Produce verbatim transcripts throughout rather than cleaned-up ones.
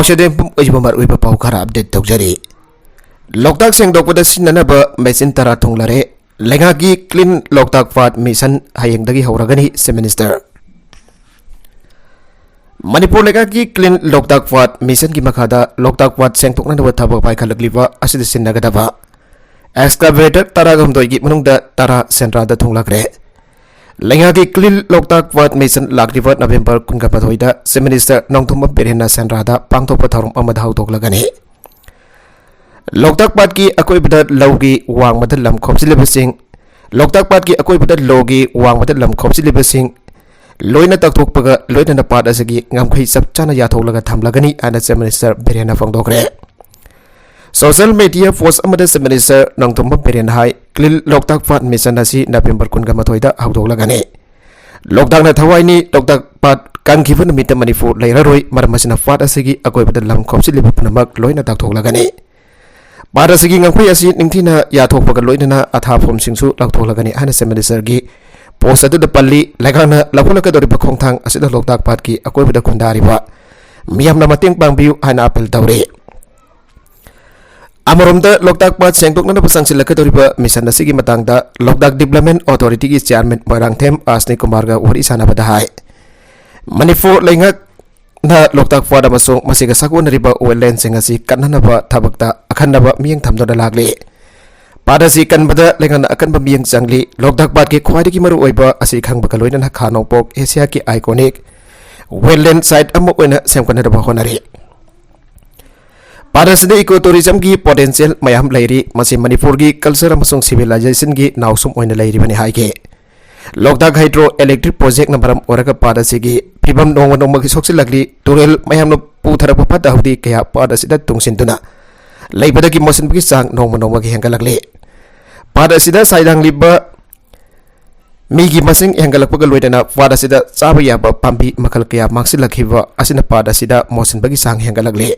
ꯁꯤꯗ ꯄꯨꯝ ꯑꯣꯏꯕ ꯃꯔꯨꯑꯣꯏꯕ ꯄꯥꯎ ꯈꯔ ꯑꯞꯗꯦꯠ ꯇꯧꯖꯔꯤ꯫ ꯂꯣꯛꯇꯥꯛ ꯁꯦꯡꯗꯣꯛꯄꯗ ꯁꯤꯖꯤꯟꯅꯅꯕ ꯃꯦꯆꯤꯟ ꯇꯔꯥ ꯊꯨꯡꯂꯔꯦ꯫ ꯂꯩꯉꯥꯛꯀꯤ ꯀ꯭ꯂꯤꯟ ꯂꯣꯛꯇꯥꯛ ꯄꯥꯠ ꯃꯤꯁꯟ ꯍꯌꯦꯡꯗꯒꯤ ꯍꯧꯔꯒꯅꯤ, ꯆꯤꯐ ꯃꯤꯅꯤꯁꯇꯔ꯫ ꯃꯅꯤꯄꯨꯔ ꯂꯩꯉꯥꯛꯀꯤ ꯀ꯭ꯂꯤꯟ ꯂꯣꯛꯇꯥꯛ ꯄꯥꯠ ꯃꯤꯁꯟꯒꯤ ꯃꯈꯥꯗ ꯂꯣꯛꯇꯥꯛ ꯄꯥꯠ ꯁꯦꯡꯗꯣꯛꯅꯅꯕ ꯊꯕꯛ ꯄꯥꯏꯈꯠꯂꯛꯂꯤꯕ ꯑꯁꯤꯗ ꯁꯤꯖꯤꯟꯅꯒꯗꯕ ꯑꯦꯛꯁꯀꯥꯚꯦꯇꯔ ꯇꯔꯥꯒ ꯍꯨꯝꯗꯣꯏꯒꯤ ꯃꯅꯨꯡꯗ ꯇꯔꯥ ꯁꯦꯟꯗ꯭ꯔꯥꯗ ꯊꯨꯡꯂꯈ꯭ꯔꯦ꯫ ꯂꯩꯉꯥꯛꯀꯤ ꯀ꯭ꯂꯤꯟ ꯂꯣꯛꯇꯥꯛ ꯄꯥꯠ ꯃꯤꯁꯟ ꯂꯥꯛꯂꯤꯕ ꯅꯕꯦꯝꯕꯔ ꯀꯨꯟꯒ ꯃꯥꯊꯣꯏꯗ ꯆꯤꯐ ꯃꯤꯅꯤꯁꯇꯔ ꯅꯣꯡꯊꯣꯝꯕꯝ ꯕꯤꯔꯦꯟꯅ ꯁꯦꯟꯗ꯭ꯔꯥꯗ ꯄꯥꯡꯊꯣꯛꯄ ꯊꯧꯔꯝ ꯑꯃꯗ ꯍꯧꯗꯣꯛꯂꯒꯅꯤ꯫ ꯂꯣꯛꯇꯥꯛ ꯄꯥꯠꯀꯤ ꯑꯀꯣꯏꯕꯗ ꯂꯧꯒꯤ ꯋꯥꯡꯃꯗ ꯂꯝ ꯈꯣꯝꯖꯤꯜꯂꯤꯕꯁꯤꯡ, ꯂꯣꯛꯇꯥꯛ ꯄꯥꯠꯀꯤ ꯑꯀꯣꯏꯕꯗ ꯂꯣꯒꯤ ꯋꯥꯡꯃꯗ ꯂꯝ ꯈꯣꯝꯖꯤꯜꯂꯤꯕꯁꯤꯡ ꯂꯣꯏꯅ ꯇꯛꯊꯣꯛꯄꯒ ꯂꯣꯏꯅꯅ ꯄꯥꯠ ꯑꯁꯤꯒꯤ ꯉꯝꯈꯩ ꯆꯞ ꯆꯥꯅ ꯌꯥꯊꯣꯛꯂꯒ ꯊꯝꯂꯒꯅꯤ ꯍꯥꯏꯅ ꯆꯤꯐ ꯃꯤꯅꯤꯁꯇꯔ ꯕꯤꯔꯦꯟꯅ ꯐꯣꯡꯗꯣꯛꯈ꯭ꯔꯦ꯫ ꯁꯣꯁꯤꯌꯦꯜ ꯃꯤꯗꯤꯌꯥ ꯄꯣꯁ ꯑꯃꯗ ꯆꯤꯐ ꯃꯤꯅꯤꯁꯇꯔ ꯅꯣꯡꯊꯣꯝꯕꯝ ꯕꯤꯔꯦꯟꯅ ꯍꯥꯏ, ꯀ꯭ꯂꯤꯟ ꯂꯣꯛꯇꯥꯛ ꯄꯥꯠ ꯃꯤꯁꯟ ꯑꯁꯤ ꯅꯕꯦꯝꯕꯔ ꯀꯨꯟꯒ ꯃꯥꯊꯣꯏꯗ ꯍꯧꯗꯣꯛꯂꯒꯅꯤ꯫ ꯂꯣꯛꯇꯥꯛꯅ ꯊꯋꯥꯏꯅꯤ, ꯂꯣꯛꯇꯥꯛ ꯄꯥꯠ ꯀꯪꯈꯤꯕ ꯅꯨꯃꯤꯠꯇ ꯃꯅꯤꯄꯨꯔ ꯂꯩꯔꯔꯣꯏ, ꯃꯔꯝ ꯑꯁꯤꯅ ꯄꯥꯠ ꯑꯁꯤꯒꯤ ꯑꯀꯣꯏꯕꯗ ꯂꯝ ꯈꯣꯝꯖꯤꯜꯂꯤꯕ ꯄꯨꯝꯅꯃꯛ ꯂꯣꯏꯅ ꯇꯥꯛꯊꯣꯛꯂꯒꯅꯤ꯫ ꯄꯥꯠ ꯑꯁꯤꯒꯤ ꯉꯝꯈꯩ ꯑꯁꯤ ꯅꯤꯡꯊꯤꯅ ꯌꯥꯊꯣꯛꯄꯒ ꯂꯣꯏꯅꯅ ꯑꯊꯥꯐꯝꯁꯤꯡꯁꯨ ꯂꯧꯊꯣꯛꯂꯒꯅꯤ ꯍꯥꯏꯅ ꯆꯤꯐ ꯃꯤꯅꯤꯁꯇꯔꯒꯤ ꯄꯣꯁ ꯑꯗꯨꯗ ꯄꯜꯂꯤ꯫ ꯂꯩꯉꯥꯛꯅ ꯂꯧꯈꯠꯂꯛꯀꯗꯧꯔꯤꯕ ꯈꯣꯡꯊꯥꯡ ꯑꯁꯤꯗ ꯂꯣꯛꯇꯥꯛ ꯄꯥꯠꯀꯤ ꯑꯀꯣꯏꯕꯗ ꯈꯨꯟꯗꯥꯔꯤꯕ ꯃꯤꯌꯥꯝꯅ ꯃꯇꯦꯡ ꯄꯥꯡꯕꯤꯌꯨ ꯍꯥꯏꯅ ꯑꯄꯤꯜ ꯇꯧꯔꯤ꯫ ꯑꯃꯔꯣꯝꯗ ꯂꯣꯛꯇꯥꯛ ꯄꯥꯠ ꯁꯦꯡꯗꯣꯛꯅꯅꯕ ꯆꯪꯁꯤꯜꯂꯛꯀꯗꯧꯔꯤꯕ ꯃꯤꯁꯟ ꯑꯁꯤꯒꯤ ꯃꯇꯥꯡꯗ ꯂꯣꯛꯇꯥꯛ ꯗꯤꯕ꯭ꯂꯞꯃꯦꯟ ꯑꯣꯊꯣꯔꯤꯇꯤꯒꯤ ꯆꯤꯌꯥꯔꯃꯦꯟ ꯃꯣꯏꯔꯥꯡꯊꯦꯝ ꯑꯥꯁꯅꯤ ꯀꯨꯃꯥꯔꯒ ꯋꯥꯔꯤ ꯁꯥꯟꯅꯕꯗ ꯍꯥꯏ, ꯃꯅꯤꯄꯨꯔ ꯂꯩꯉꯥꯛꯅ ꯂꯣꯛꯇꯥꯛ ꯄꯥꯠ ꯑꯃꯁꯨꯡ ꯃꯁꯤꯒ ꯁꯥꯒꯣꯟꯅꯔꯤꯕ ꯋꯦꯠꯂꯦꯟꯁꯤꯡ ꯑꯁꯤ ꯀꯟꯅꯅꯕ ꯊꯕꯛꯇ ꯑꯈꯟꯅꯕ ꯃꯤꯠꯌꯦꯡ ꯊꯝꯗꯨꯅ ꯂꯥꯛꯂꯤ꯫ ꯄꯥꯠ ꯑꯁꯤ ꯀꯟꯕꯗ ꯂꯩꯉꯥꯛꯅ ꯑꯀꯟꯕ ꯃꯤꯠꯌꯦꯡ ꯆꯪꯂꯤ꯫ ꯂꯣꯛꯇꯥꯛ ꯄꯥꯠꯀꯤ ꯈ꯭ꯋꯥꯏꯗꯒꯤ ꯃꯔꯨꯑꯣꯏꯕ ꯑꯁꯤ ꯈꯪꯕꯒ ꯂꯣꯏꯅꯅ ꯈꯥ ꯅꯣꯡꯄꯣꯛ ꯑꯦꯁꯤꯌꯥꯒꯤ ꯑꯥꯏꯀꯣꯅꯤꯛ ꯋꯦꯠꯂꯦꯟ ꯁꯥꯏꯠ ꯑꯃ ꯑꯣꯏꯅ ꯁꯦꯝꯒꯠꯅꯕ ꯍꯣꯠꯅꯔꯤ꯫ ꯄꯥꯠ ꯑꯁꯤꯗ ꯏꯀꯣ ꯇꯨꯔꯤꯖꯝꯒꯤ ꯄꯣꯇꯦꯟꯁꯤꯌꯦꯜ ꯃꯌꯥꯝ ꯂꯩꯔꯤ꯫ ꯃꯁꯤ ꯃꯅꯤꯄꯨꯔꯒꯤ ꯀꯜꯆꯔ ꯑꯃꯁꯨꯡ ꯁꯤꯚꯤꯂꯥꯏꯖꯦꯁꯟꯒꯤ ꯅꯥꯎꯁꯨꯝ ꯑꯣꯏꯅ ꯂꯩꯔꯤꯕꯅꯤ ꯍꯥꯏꯈꯤ꯫ ꯂꯣꯛꯇꯥꯛ ꯍꯥꯏꯗ꯭ꯔꯣ ꯏꯂꯦꯛꯇ꯭ꯔꯤꯛ ꯄ꯭ꯔꯣꯖꯦꯛꯅ ꯃꯔꯝ ꯑꯣꯏꯔꯒ ꯄꯥꯠ ꯑꯁꯤꯒꯤ ꯐꯤꯕꯝ ꯅꯣꯡꯃ ꯅꯣꯡꯃꯒꯤ ꯁꯣꯛꯆꯤꯜꯂꯛꯂꯤ꯫ ꯇꯨꯔꯦꯜ ꯃꯌꯥꯝꯅ ꯄꯨꯊꯔꯛꯄ ꯐꯠꯇ ꯍꯥꯎꯗꯤ ꯀꯌꯥ ꯄꯥꯠ ꯑꯁꯤꯗ ꯇꯨꯡꯁꯤꯟꯗꯨꯅ ꯂꯩꯕꯗꯒꯤ ꯃꯣꯠꯁꯤꯟꯕꯒꯤ ꯆꯥꯡ ꯅꯣꯡꯃ ꯅꯣꯡꯃꯒꯤ ꯍꯦꯟꯒꯠꯂꯛꯂꯤ꯫ ꯄꯥꯠ ꯑꯁꯤꯗ ꯁꯥꯏꯗꯥꯡꯂꯤꯕ ꯃꯤꯒꯤ ꯃꯁꯤꯡ ꯍꯦꯟꯒꯠꯂꯛꯄꯒ ꯂꯣꯏꯅꯅ ꯄꯥꯠ ꯑꯁꯤꯗ ꯆꯥꯕ ꯌꯥꯕ ꯄꯥꯝꯕꯤ ꯃꯈꯜ ꯀꯌꯥ ꯃꯥꯡꯁꯤꯜꯂꯛꯈꯤꯕ ꯑꯁꯤꯅ ꯄꯥꯠ ꯑꯁꯤꯗ ꯃꯣꯠꯁꯤꯟꯕꯒꯤ ꯆꯥꯡ ꯍꯦꯟꯒꯠꯂꯛꯂꯤ꯫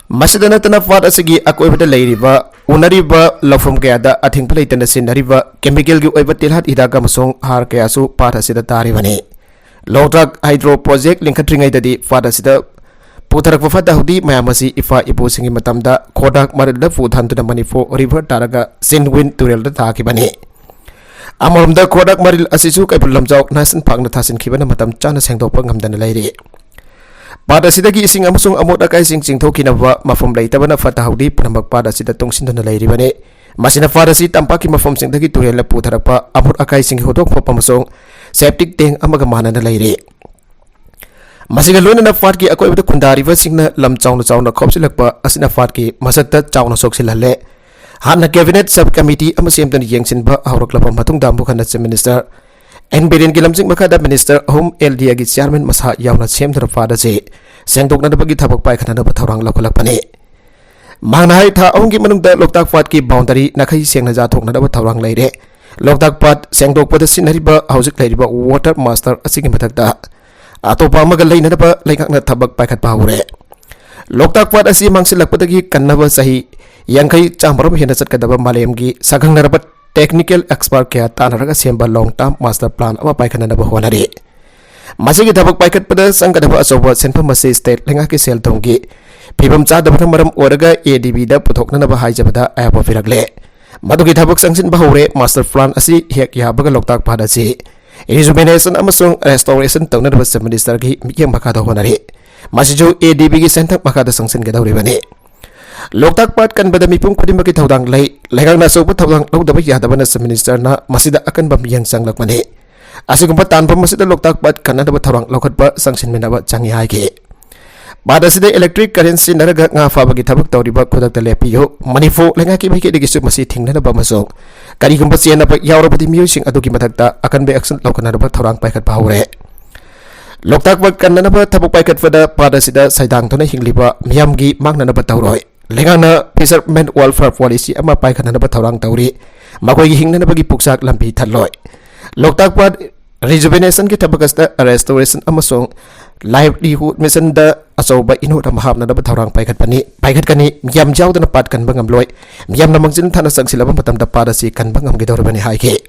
ꯃꯁꯤꯗ ꯅꯠꯇꯅ ꯄꯥꯠ ꯑꯁꯤꯒꯤ ꯑꯀꯣꯏꯕꯗ ꯂꯩꯔꯤꯕ ꯎꯅꯔꯤꯕ ꯂꯧꯐꯝ ꯀꯌꯥꯗ ꯑꯊꯤꯡꯕ ꯂꯩꯇꯅ ꯁꯤꯖꯤꯟꯅꯔꯤꯕ ꯀꯦꯃꯤꯀꯦꯜꯒꯤ ꯑꯣꯏꯕ ꯇꯤꯜꯍꯥꯠ ꯍꯤꯗꯥꯛ ꯑꯃꯁꯨꯡ ꯍꯥꯔ ꯀꯌꯥꯁꯨ ꯄꯥꯠ ꯑꯁꯤꯗ ꯇꯥꯔꯤꯕꯅꯤ꯫ ꯂꯣꯛꯇꯥꯛ ꯍꯥꯏꯗ꯭ꯔꯣ ꯄ꯭ꯔꯣꯖꯦꯛ ꯂꯤꯡꯈꯠꯇ꯭ꯔꯤꯉꯩꯗꯗꯤ ꯄꯥꯠ ꯑꯁꯤꯗ ꯄꯨꯊꯔꯛꯄ ꯐꯠꯇ ꯍꯥꯎꯗꯤ ꯃꯌꯥꯝ ꯑꯁꯤ ꯏꯄꯥ ꯏꯄꯨꯁꯤꯡꯒꯤ ꯃꯇꯝꯗ ꯈꯣꯔꯗꯥꯛ ꯃꯔꯤꯜꯗ ꯄꯨꯊꯍꯟꯗꯨꯅ ꯃꯅꯤꯄꯨꯔ ꯔꯤꯚꯔ ꯇꯥꯔꯒ ꯆꯤꯟꯋꯤꯟ ꯇꯨꯔꯦꯜꯗ ꯇꯥꯈꯤꯕꯅꯤ꯫ ꯑꯃꯔꯣꯝꯗ ꯈꯣꯔꯗꯥꯛ ꯃꯔꯤꯜ ꯑꯁꯤꯁꯨ ꯀꯩꯕꯨꯜ ꯂꯝꯖꯥꯎ ꯅꯦꯁꯅꯦꯜ ꯄꯥꯔꯛꯅ ꯊꯥꯖꯤꯟꯈꯤꯕꯅ ꯃꯇꯝ ꯆꯥꯅ ꯁꯦꯡꯗꯣꯛꯄ ꯉꯝꯗꯅ ꯂꯩꯔꯤ꯫ ꯄꯥꯠ ꯑꯁꯤꯗꯒꯤ ꯏꯁꯤꯡ ꯑꯃꯁꯨꯡ ꯑꯃꯣꯠ ꯑꯀꯥꯏꯁꯤꯡ ꯆꯤꯡꯊꯣꯛꯈꯤꯅꯕ ꯃꯐꯝ ꯂꯩꯇꯕꯅ ꯐꯠꯇ ꯍꯥꯎꯗꯤ ꯄꯨꯝꯅꯃꯛ ꯄꯥꯠ ꯑꯁꯤꯗ ꯇꯨꯡꯁꯤꯟꯗꯨꯅ ꯂꯩꯔꯤꯕꯅꯤ꯫ ꯃꯁꯤꯅ ꯄꯥꯠ ꯑꯁꯤ ꯇꯝꯄꯥꯛꯀꯤ ꯃꯐꯝꯁꯤꯡꯗꯒꯤ ꯇꯨꯔꯦꯜꯗ ꯄꯨꯊꯔꯛꯄ ꯑꯃꯣꯠ ꯑꯀꯥꯏꯁꯤꯡꯒꯤ ꯍꯨꯟꯗꯣꯛꯐꯝ ꯑꯃꯁꯨꯡ ꯁꯦꯞꯇꯤꯛ ꯇꯦꯡ ꯑꯃꯒ ꯃꯥꯟꯅꯅ ꯂꯩꯔꯤ꯫ ꯃꯁꯤꯒ ꯂꯣꯏꯅꯅ ꯄꯥꯠꯀꯤ ꯑꯀꯣꯏꯕꯗ ꯈꯨꯟꯗꯥꯔꯤꯕꯁꯤꯡꯅ ꯂꯝ ꯆꯥꯎꯅ ꯆꯥꯎꯅ ꯈꯣꯞꯆꯤꯜꯂꯛꯄ ꯑꯁꯤꯅ ꯄꯥꯠꯀꯤ ꯃꯁꯛꯇ ꯆꯥꯎꯅ ꯁꯣꯛꯆꯤꯜꯍꯜꯂꯦ꯫ ꯍꯥꯟꯅ ꯀꯦꯕꯤꯅꯦꯠ ꯁꯕ ꯀꯃꯤꯇꯤ ꯑꯃ ꯁꯦꯝꯗꯨꯅ ꯌꯦꯡꯁꯤꯟꯕ ꯍꯧꯔꯛꯂꯕ ꯃꯇꯨꯡꯗ ꯑꯃꯨꯛ ꯍꯟꯅ ꯆꯤꯐ ꯃꯤꯅꯤꯁꯇꯔ ꯑꯦꯟ ꯕꯤꯔꯦꯟꯒꯤ ꯂꯝꯖꯤꯡ ꯃꯈꯥꯗ ꯃꯤꯅꯤꯁꯇꯔ ꯑꯍꯨꯝ ꯑꯦꯜ ꯗꯤ ꯑꯦꯒꯤ ꯆꯤꯌꯥꯔꯃꯦꯟ ꯃꯁꯥ ꯌꯥꯎꯅ ꯁꯦꯝꯗꯨꯅ ꯄꯥꯠ ꯑꯁꯤ ꯁꯦꯡꯗꯣꯛꯅꯅꯕꯒꯤ ꯊꯕꯛ ꯄꯥꯏꯈꯠꯅꯅꯕ ꯊꯧꯔꯥꯡ ꯂꯧꯈꯠꯂꯛꯄꯅꯤ꯫ ꯃꯍꯥꯛꯅ ꯍꯥꯏ, ꯊꯥ ꯑꯍꯨꯝꯒꯤ ꯃꯅꯨꯡꯗ ꯂꯣꯛꯇꯥꯛ ꯄꯥꯠꯀꯤ ꯕꯥꯎꯟꯗꯔꯤ ꯅꯥꯈꯩ ꯁꯦꯡꯅ ꯌꯥꯊꯣꯛꯅꯅꯕ ꯊꯧꯔꯥꯡ ꯂꯩꯔꯦ꯫ ꯂꯣꯛꯇꯥꯛ ꯄꯥꯠ ꯁꯦꯡꯗꯣꯛꯄꯗ ꯁꯤꯖꯤꯟꯅꯔꯤꯕ ꯍꯧꯖꯤꯛ ꯂꯩꯔꯤꯕ ꯋꯥꯇꯔ ꯃꯥꯁꯇꯔ ꯑꯁꯤꯒꯤ ꯃꯊꯛꯇ ꯑꯇꯣꯞꯄ ꯑꯃꯒ ꯂꯩꯅꯅꯕ ꯂꯩꯉꯥꯛꯅ ꯊꯕꯛ ꯄꯥꯏꯈꯠꯄ ꯍꯧꯔꯦ꯫ ꯂꯣꯛꯇꯥꯛ ꯄꯥꯠ ꯑꯁꯤ ꯃꯥꯡꯁꯤꯜꯂꯛꯄꯗꯒꯤ ꯀꯟꯅꯕ ꯆꯍꯤ ꯌꯥꯡꯈꯩ ꯆꯥꯝꯃꯔꯣꯝ ꯍꯦꯟꯅ ꯆꯠꯀꯗꯕ ꯃꯥꯂꯦꯝꯒꯤ ꯁꯛꯈꯪꯅꯔꯕ ꯇꯦꯛꯅꯤꯀꯦꯜ ꯑꯦꯛꯁꯄꯔꯠ ꯀꯌꯥ ꯇꯥꯟꯅꯔꯒ ꯁꯦꯝꯕ ꯂꯣꯡ ꯇꯥꯔꯝ ꯃꯥꯁꯇꯔ ꯄ꯭ꯂꯥꯟ ꯑꯃ ꯄꯥꯏꯈꯠꯅꯅꯕ ꯍꯣꯠꯅꯔꯤ꯫ ꯃꯁꯤꯒꯤ ꯊꯕꯛ ꯄꯥꯏꯈꯠꯄꯗ ꯆꯪꯒꯗꯕ ꯑꯆꯧꯕ ꯁꯦꯟꯐꯝ ꯑꯁꯤ ꯁ꯭ꯇꯦꯠ ꯂꯩꯉꯥꯛꯀꯤ ꯁꯦꯜ ꯊꯨꯝꯒꯤ ꯐꯤꯕꯝ ꯆꯥꯗꯕꯅ ꯃꯔꯝ ꯑꯣꯏꯔꯒ ꯑꯦ ꯗꯤ ꯕꯤꯗ ꯄꯨꯊꯣꯛꯅꯅꯕ ꯍꯥꯏꯖꯕꯗ ꯑꯌꯥꯕ ꯄꯤꯔꯛꯂꯦ꯫ ꯃꯗꯨꯒꯤ ꯊꯕꯛ ꯆꯪꯁꯤꯟꯕ ꯍꯧꯔꯦ꯫ ꯃꯥꯁꯇꯔ ꯄ꯭ꯂꯥꯟ ꯑꯁꯤ ꯍꯦꯛ ꯌꯥꯕꯒ ꯂꯣꯛꯇꯥꯛ ꯄꯥꯠ ꯑꯁꯤ ꯔꯤꯖꯨꯚꯤꯅꯦꯁꯟ ꯑꯃꯁꯨꯡ ꯔꯦꯁꯇꯣꯔꯦꯁꯟ ꯇꯧꯅꯅꯕ ꯆꯤꯐ ꯃꯤꯅꯤꯁꯇꯔꯒꯤ ꯃꯤꯠꯌꯦꯡ ꯃꯈꯥꯗ ꯍꯣꯠꯅꯔꯤ꯫ ꯃꯁꯤꯁꯨ ꯑꯦ ꯗꯤ ꯕꯤꯒꯤ ꯁꯦꯟꯊꯪ ꯃꯈꯥꯗ ꯆꯪꯁꯤꯟꯒꯗꯧꯔꯤꯕꯅꯤ꯫ ꯂꯣꯛꯇꯥꯛ ꯄꯥꯠ ꯀꯟꯕꯗ ꯃꯤꯄꯨꯝ ꯈꯨꯗꯤꯡꯃꯛꯀꯤ ꯊꯧꯗꯥꯡ ꯂꯩ꯫ ꯂꯩꯉꯥꯛꯅ ꯑꯆꯧꯕ ꯊꯧꯗꯥꯡ ꯂꯧꯗꯕ ꯌꯥꯗꯕꯅ ꯆꯤꯐ ꯃꯤꯅꯤꯁꯇꯔꯅ ꯃꯁꯤꯗ ꯑꯀꯟꯕ ꯃꯤꯠꯌꯦꯡ ꯆꯪꯂꯛꯄꯅꯤ꯫ ꯑꯁꯤꯒꯨꯝꯕ ꯇꯥꯟꯐꯝ ꯑꯁꯤꯗ ꯂꯣꯛꯇꯥꯛ ꯄꯥꯠ ꯀꯟꯅꯅꯕ ꯊꯧꯔꯥꯡ ꯂꯧꯈꯠꯄ ꯆꯪꯁꯤꯟꯃꯤꯟꯅꯕ ꯆꯪꯏ ꯍꯥꯏꯈꯤ꯫ ꯄꯥꯠ ꯑꯁꯤꯗ ꯏꯂꯦꯛꯇ꯭ꯔꯤꯛ ꯀꯔꯦꯟ ꯁꯤꯖꯤꯟꯅꯔꯒ ꯉꯥ ꯐꯥꯕꯒꯤ ꯊꯕꯛ ꯇꯧꯔꯤꯕ ꯈꯨꯗꯛꯇ ꯂꯦꯞꯄꯤꯌꯨ꯫ ꯃꯅꯤꯄꯨꯔ ꯂꯩꯉꯥꯛꯀꯤ ꯃꯥꯏꯀꯩꯗꯒꯤꯁꯨ ꯃꯁꯤ ꯊꯤꯡꯅꯅꯕ ꯑꯃꯁꯨꯡ ꯀꯔꯤꯒꯨꯝꯕ ꯆꯦꯟꯅꯕ ꯌꯥꯎꯔꯕꯗꯤ ꯃꯤꯑꯣꯏꯁꯤꯡ ꯑꯗꯨꯒꯤ ꯃꯊꯛꯇ ꯑꯀꯟꯕ ꯑꯦꯛꯁꯟ ꯂꯧꯈꯠꯅꯅꯕ ꯊꯧꯔꯥꯡ ꯄꯥꯏꯈꯠꯄ ꯍꯧꯔꯦ꯫ ꯂꯣꯛꯇꯥꯛ ꯄꯥꯠ ꯀꯟꯅꯅꯕ ꯊꯕꯛ ꯄꯥꯏꯈꯠꯄꯗ ꯄꯥꯠ ꯑꯁꯤꯗ ꯁꯩꯗꯥꯡꯗꯨꯅ ꯍꯤꯡꯂꯤꯕ ꯃꯤꯌꯥꯝꯒꯤ ꯃꯥꯡꯅꯅꯕ ꯇꯧꯔꯣꯏ꯫ ꯂꯩꯉꯥꯛꯅ ꯐꯤꯁꯔꯃꯦꯟ ꯋꯦꯜꯐꯤꯌꯔ ꯄꯣꯂꯤꯁꯤ ꯑꯃ ꯄꯥꯏꯈꯠꯅꯅꯕ ꯊꯧꯔꯥꯡ ꯇꯧꯔꯤ꯫ ꯃꯈꯣꯏꯒꯤ ꯍꯤꯡꯅꯅꯕꯒꯤ ꯄꯨꯛꯆꯥꯛ ꯂꯝꯕꯤ ꯊꯜꯂꯣꯏ꯫ ꯂꯣꯛꯇꯥꯛ ꯄꯥꯠ ꯔꯤꯖꯨꯚꯤꯅꯦꯁꯟꯒꯤ ꯊꯕꯛ ꯑꯁꯤꯗ ꯔꯦꯁꯇꯣꯔꯦꯁꯟ ꯑꯃꯁꯨꯡ ꯂꯥꯏꯚꯂꯤꯍꯨꯗ ꯃꯤꯁꯟꯗ ꯑꯆꯧꯕ ꯏꯅꯣꯠ ꯑꯃ ꯍꯥꯞꯅꯅꯕ ꯊꯧꯔꯥꯡ ꯄꯥꯏꯈꯠꯄꯅꯤ, ꯄꯥꯏꯈꯠꯀꯅꯤ꯫ ꯃꯤꯌꯥꯝ ꯌꯥꯎꯗꯅ ꯄꯥꯠ ꯀꯟꯕ ꯉꯝꯂꯣꯏ꯫ ꯃꯤꯌꯥꯝꯅ ꯃꯥꯡꯖꯤꯟ ꯊꯥꯅ ꯆꯪꯁꯤꯜꯂꯕ ꯃꯇꯝꯗ ꯄꯥꯠ ꯑꯁꯤ ꯀꯟꯕ ꯉꯝꯒꯗꯧꯔꯤꯕꯅꯤ ꯍꯥꯏꯈꯤ꯫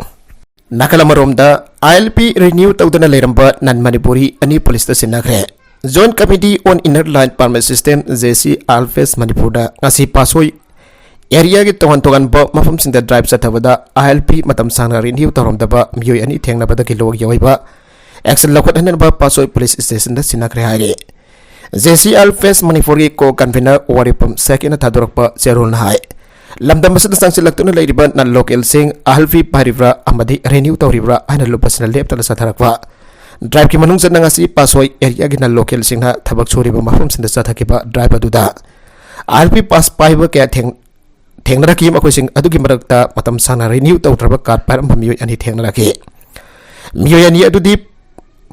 ꯅꯥꯀꯜ ꯑꯃꯔꯣꯝꯗ, ꯑꯥꯏ ꯑꯦꯜ ꯄꯤ ꯔꯤꯅ꯭ꯌꯨ ꯇꯧꯗꯅ ꯂꯩꯔꯝꯕ ꯅꯟ ꯃꯅꯤꯄꯨꯔꯤ ꯑꯅꯤ ꯄꯨꯂꯤꯁꯇ ꯁꯤꯟꯅꯈ꯭ꯔꯦ꯫ Joint Committee on Inner Line Permit System, J C I L P S, ꯃꯅꯤꯄꯨꯔꯗ ꯉꯁꯤ ꯄꯥꯠꯁꯣꯏ ꯑꯦꯔꯤꯌꯥꯒꯤ ꯇꯣꯉꯥꯟ ꯇꯣꯉꯥꯟꯕ ꯃꯐꯝꯁꯤꯡꯗ ꯗ꯭ꯔꯥꯏꯚ ꯆꯠꯊꯕꯗ I L P ꯃꯇꯝ ꯁꯥꯡꯅ ꯔꯤꯅ꯭ꯌꯨ ꯇꯧꯔꯝꯗꯕ ꯃꯤꯑꯣꯏ ꯑꯅꯤ ꯊꯦꯡꯅꯕꯗꯒꯤ ꯂꯣꯒꯤ ꯑꯣꯏꯕ ꯑꯦꯛꯁꯟ ꯂꯧꯈꯠꯍꯟꯅꯕ ꯄꯥꯠꯁꯣꯏ ꯄꯨꯂꯤꯁ ꯁ꯭ꯇꯦꯁꯟꯗ ꯁꯤꯟꯅꯈ꯭ꯔꯦ ꯍꯥꯏꯔꯤ꯫ J C I L P S ꯃꯅꯤꯄꯨꯔꯒꯤ ꯀꯣ ꯀꯟꯚꯤꯅꯔ ꯋꯥꯔꯤꯄꯝ ꯁꯦꯛ ꯏꯟꯅ ꯊꯥꯗꯣꯔꯛꯄ ꯆꯦꯔꯣꯜꯅ ꯍꯥꯏ, ꯂꯝꯗꯝ ꯑꯁꯤꯗ ꯆꯪꯁꯤꯜꯂꯛꯇꯨꯅ ꯂꯩꯔꯤꯕ ꯅꯟ ꯂꯣꯀꯦꯜꯁꯤꯡ I L P ꯄꯥꯏꯔꯤꯕ꯭ꯔꯥ ꯑꯃꯗꯤ ꯔꯤꯅ꯭ꯌꯨ ꯇꯧꯔꯤꯕ꯭ꯔꯥ ꯍꯥꯏꯅ ꯂꯨꯞ ꯑꯁꯤꯅ ꯂꯦꯞꯇꯅ ꯆꯠꯊꯔꯛꯄ ꯗ꯭ꯔꯥꯏꯚꯀꯤ ꯃꯅꯨꯡ ꯆꯟꯅ ꯉꯁꯤ ꯄꯥꯠꯁꯣꯏ ꯑꯦꯔꯤꯌꯥꯒꯤ ꯅꯟ ꯂꯣꯀꯦꯜꯁꯤꯡꯅ ꯊꯕꯛ ꯁꯨꯔꯤꯕ ꯃꯐꯝꯁꯤꯡꯗ ꯆꯠꯊꯈꯤꯕ ꯗ꯭ꯔꯥꯏꯚ ꯑꯗꯨꯗ I L P ꯄꯥꯁ ꯄꯥꯏꯕ ꯀꯌꯥ ꯊꯦꯡ-, ꯊꯦꯡꯅꯔꯛꯈꯤ꯫ ꯃꯈꯣꯏꯁꯤꯡ ꯑꯗꯨꯒꯤ ꯃꯔꯛꯇ ꯃꯇꯝ ꯁꯥꯡꯅ ꯔꯤꯅ꯭ꯌꯨ ꯇꯧꯗ꯭ꯔꯕ ꯀꯥꯔꯗ ꯄꯥꯏꯔꯝꯕ ꯃꯤꯑꯣꯏ ꯑꯅꯤ ꯊꯦꯡꯅꯔꯛꯈꯤ꯫ ꯃꯤꯑꯣꯏ ꯑꯅꯤ ꯑꯗꯨꯗꯤ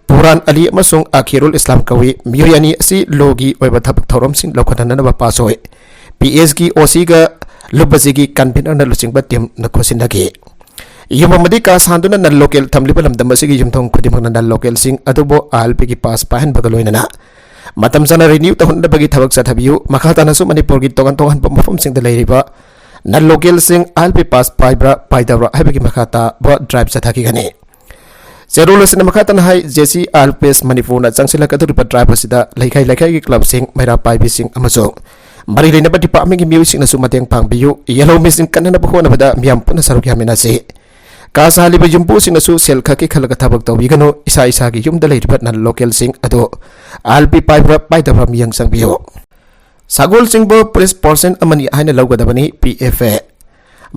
ꯄꯨꯔꯥꯟ ꯑꯂꯤ ꯑꯃꯁꯨꯡ ꯑꯈꯤꯔꯨꯜ ꯏꯁꯂꯥꯝ ꯀꯧꯏ꯫ ꯃꯤꯑꯣꯏ ꯑꯅꯤ ꯑꯁꯤ ꯂꯣꯒꯤ ꯑꯣꯏꯕ ꯊꯕꯛ ꯊꯧꯔꯝꯁꯤꯡ ꯂꯧꯈꯠꯅꯅꯕ ꯄꯥꯁ ꯑꯣꯏ꯫ ꯄꯤ ꯑꯦꯁꯀꯤ ꯑꯣ ꯁꯤꯒ ꯂꯨꯞ ꯑꯁꯤꯒꯤ ꯀꯟꯚꯤꯅꯔꯅ ꯂꯨꯆꯤꯡꯕ ꯇꯤꯝꯅ ꯈꯨꯠꯁꯤꯟꯅꯈꯤ꯫ ꯌꯨꯝ ꯑꯃꯗꯤ ꯀꯥ ꯁꯥꯟꯗꯨꯅ ꯅꯟ ꯂꯣꯀꯦꯜ ꯊꯝꯂꯤꯕ ꯂꯝꯗꯝ ꯑꯁꯤꯒꯤ ꯌꯨꯝꯊꯣꯡ ꯈꯨꯗꯤꯡꯃꯛꯅ ꯅꯟ ꯂꯣꯀꯦꯜꯁꯤꯡ ꯑꯗꯨꯕꯨ I L Pꯒꯤ ꯄꯥꯁ ꯄꯥꯏꯍꯟꯕꯒ ꯂꯣꯏꯅꯅ ꯃꯇꯝ ꯆꯥꯅ ꯔꯤꯅ꯭ꯌꯨ ꯇꯧꯍꯟꯅꯕꯒꯤ ꯊꯕꯛ ꯆꯠꯊꯕꯤꯌꯨ꯫ ꯃꯈꯥ ꯇꯥꯅꯁꯨ ꯃꯅꯤꯄꯨꯔꯒꯤ ꯇꯣꯉꯥꯟ ꯇꯣꯉꯥꯟꯕ ꯃꯐꯝꯁꯤꯡꯗ ꯂꯩꯔꯤꯕ ꯅꯟ ꯂꯣꯀꯦꯜꯁꯤꯡ I L P ꯄꯥꯁ ꯄꯥꯏꯕ꯭ꯔꯥ ꯄꯥꯏꯗꯕ꯭ꯔꯥ ꯍꯥꯏꯕꯒꯤ ꯃꯈꯥ ꯇꯥꯕ ꯗ꯭ꯔꯥꯏꯚ ꯆꯠꯊꯈꯤꯒꯅꯤ꯫ ꯆꯦꯔꯣꯜ ꯑꯁꯤꯅ ꯃꯈꯥ ꯇꯥꯅ ꯍꯥꯏ, J C I L P S ꯃꯅꯤꯄꯨꯔꯅ ꯆꯪꯁꯤꯜꯂꯛꯀꯗꯧꯔꯤꯕ ꯗ꯭ꯔꯥꯏꯚ ꯑꯁꯤꯗ ꯂꯩꯀꯥꯏ ꯂꯩꯀꯥꯏꯒꯤ ꯀ꯭ꯂꯕꯁꯤꯡ, ꯃꯩꯔꯥ ꯄꯥꯏꯕꯤꯁꯤꯡ ꯑꯃꯁꯨꯡ ꯃꯔꯤ ꯂꯩꯅꯕ ꯗꯤꯄꯥꯔꯠꯃꯦꯟꯒꯤ ꯃꯤꯑꯣꯏꯁꯤꯡꯅꯁꯨ ꯃꯇꯦꯡ ꯄꯥꯡꯕꯤꯌꯨ꯫ ꯌꯦꯜꯍꯧ ꯃꯦꯖꯤꯛ ꯀꯟꯅꯅꯕ ꯍꯣꯠꯅꯕꯗ ꯃꯤꯌꯥꯝ ꯄꯨꯟꯅ ꯁꯔꯨꯛ ꯌꯥꯃꯤꯟꯅꯁꯤ꯫ ꯀꯥ ꯁꯥꯍꯜꯂꯤꯕ ꯌꯨꯝꯕꯨꯁꯤꯡꯅꯁꯨ ꯁꯦꯜ ꯈꯛꯀꯤ ꯈꯜꯂꯒ ꯊꯕꯛ ꯇꯧꯕꯤꯒꯅꯨ꯫ ꯏꯁꯥ ꯏꯁꯥꯒꯤ ꯌꯨꯝꯗ ꯂꯩꯔꯤꯕ ꯅꯟ ꯂꯣꯀꯦꯜꯁꯤꯡ ꯑꯗꯨ I L P ꯄꯥꯏꯕ꯭ꯔꯥ ꯄꯥꯏꯗꯕ꯭ꯔꯥ ꯃꯤꯠꯌꯦꯡ ꯆꯪꯕꯤꯌꯨ꯫ ꯁꯒꯣꯜ ꯆꯤꯡꯕ ꯄꯨꯂꯤꯁ ꯐꯣꯔꯁꯟ ꯑꯃꯅꯤ ꯍꯥꯏꯅ ꯂꯧꯒꯗꯕꯅꯤ, P F A꯫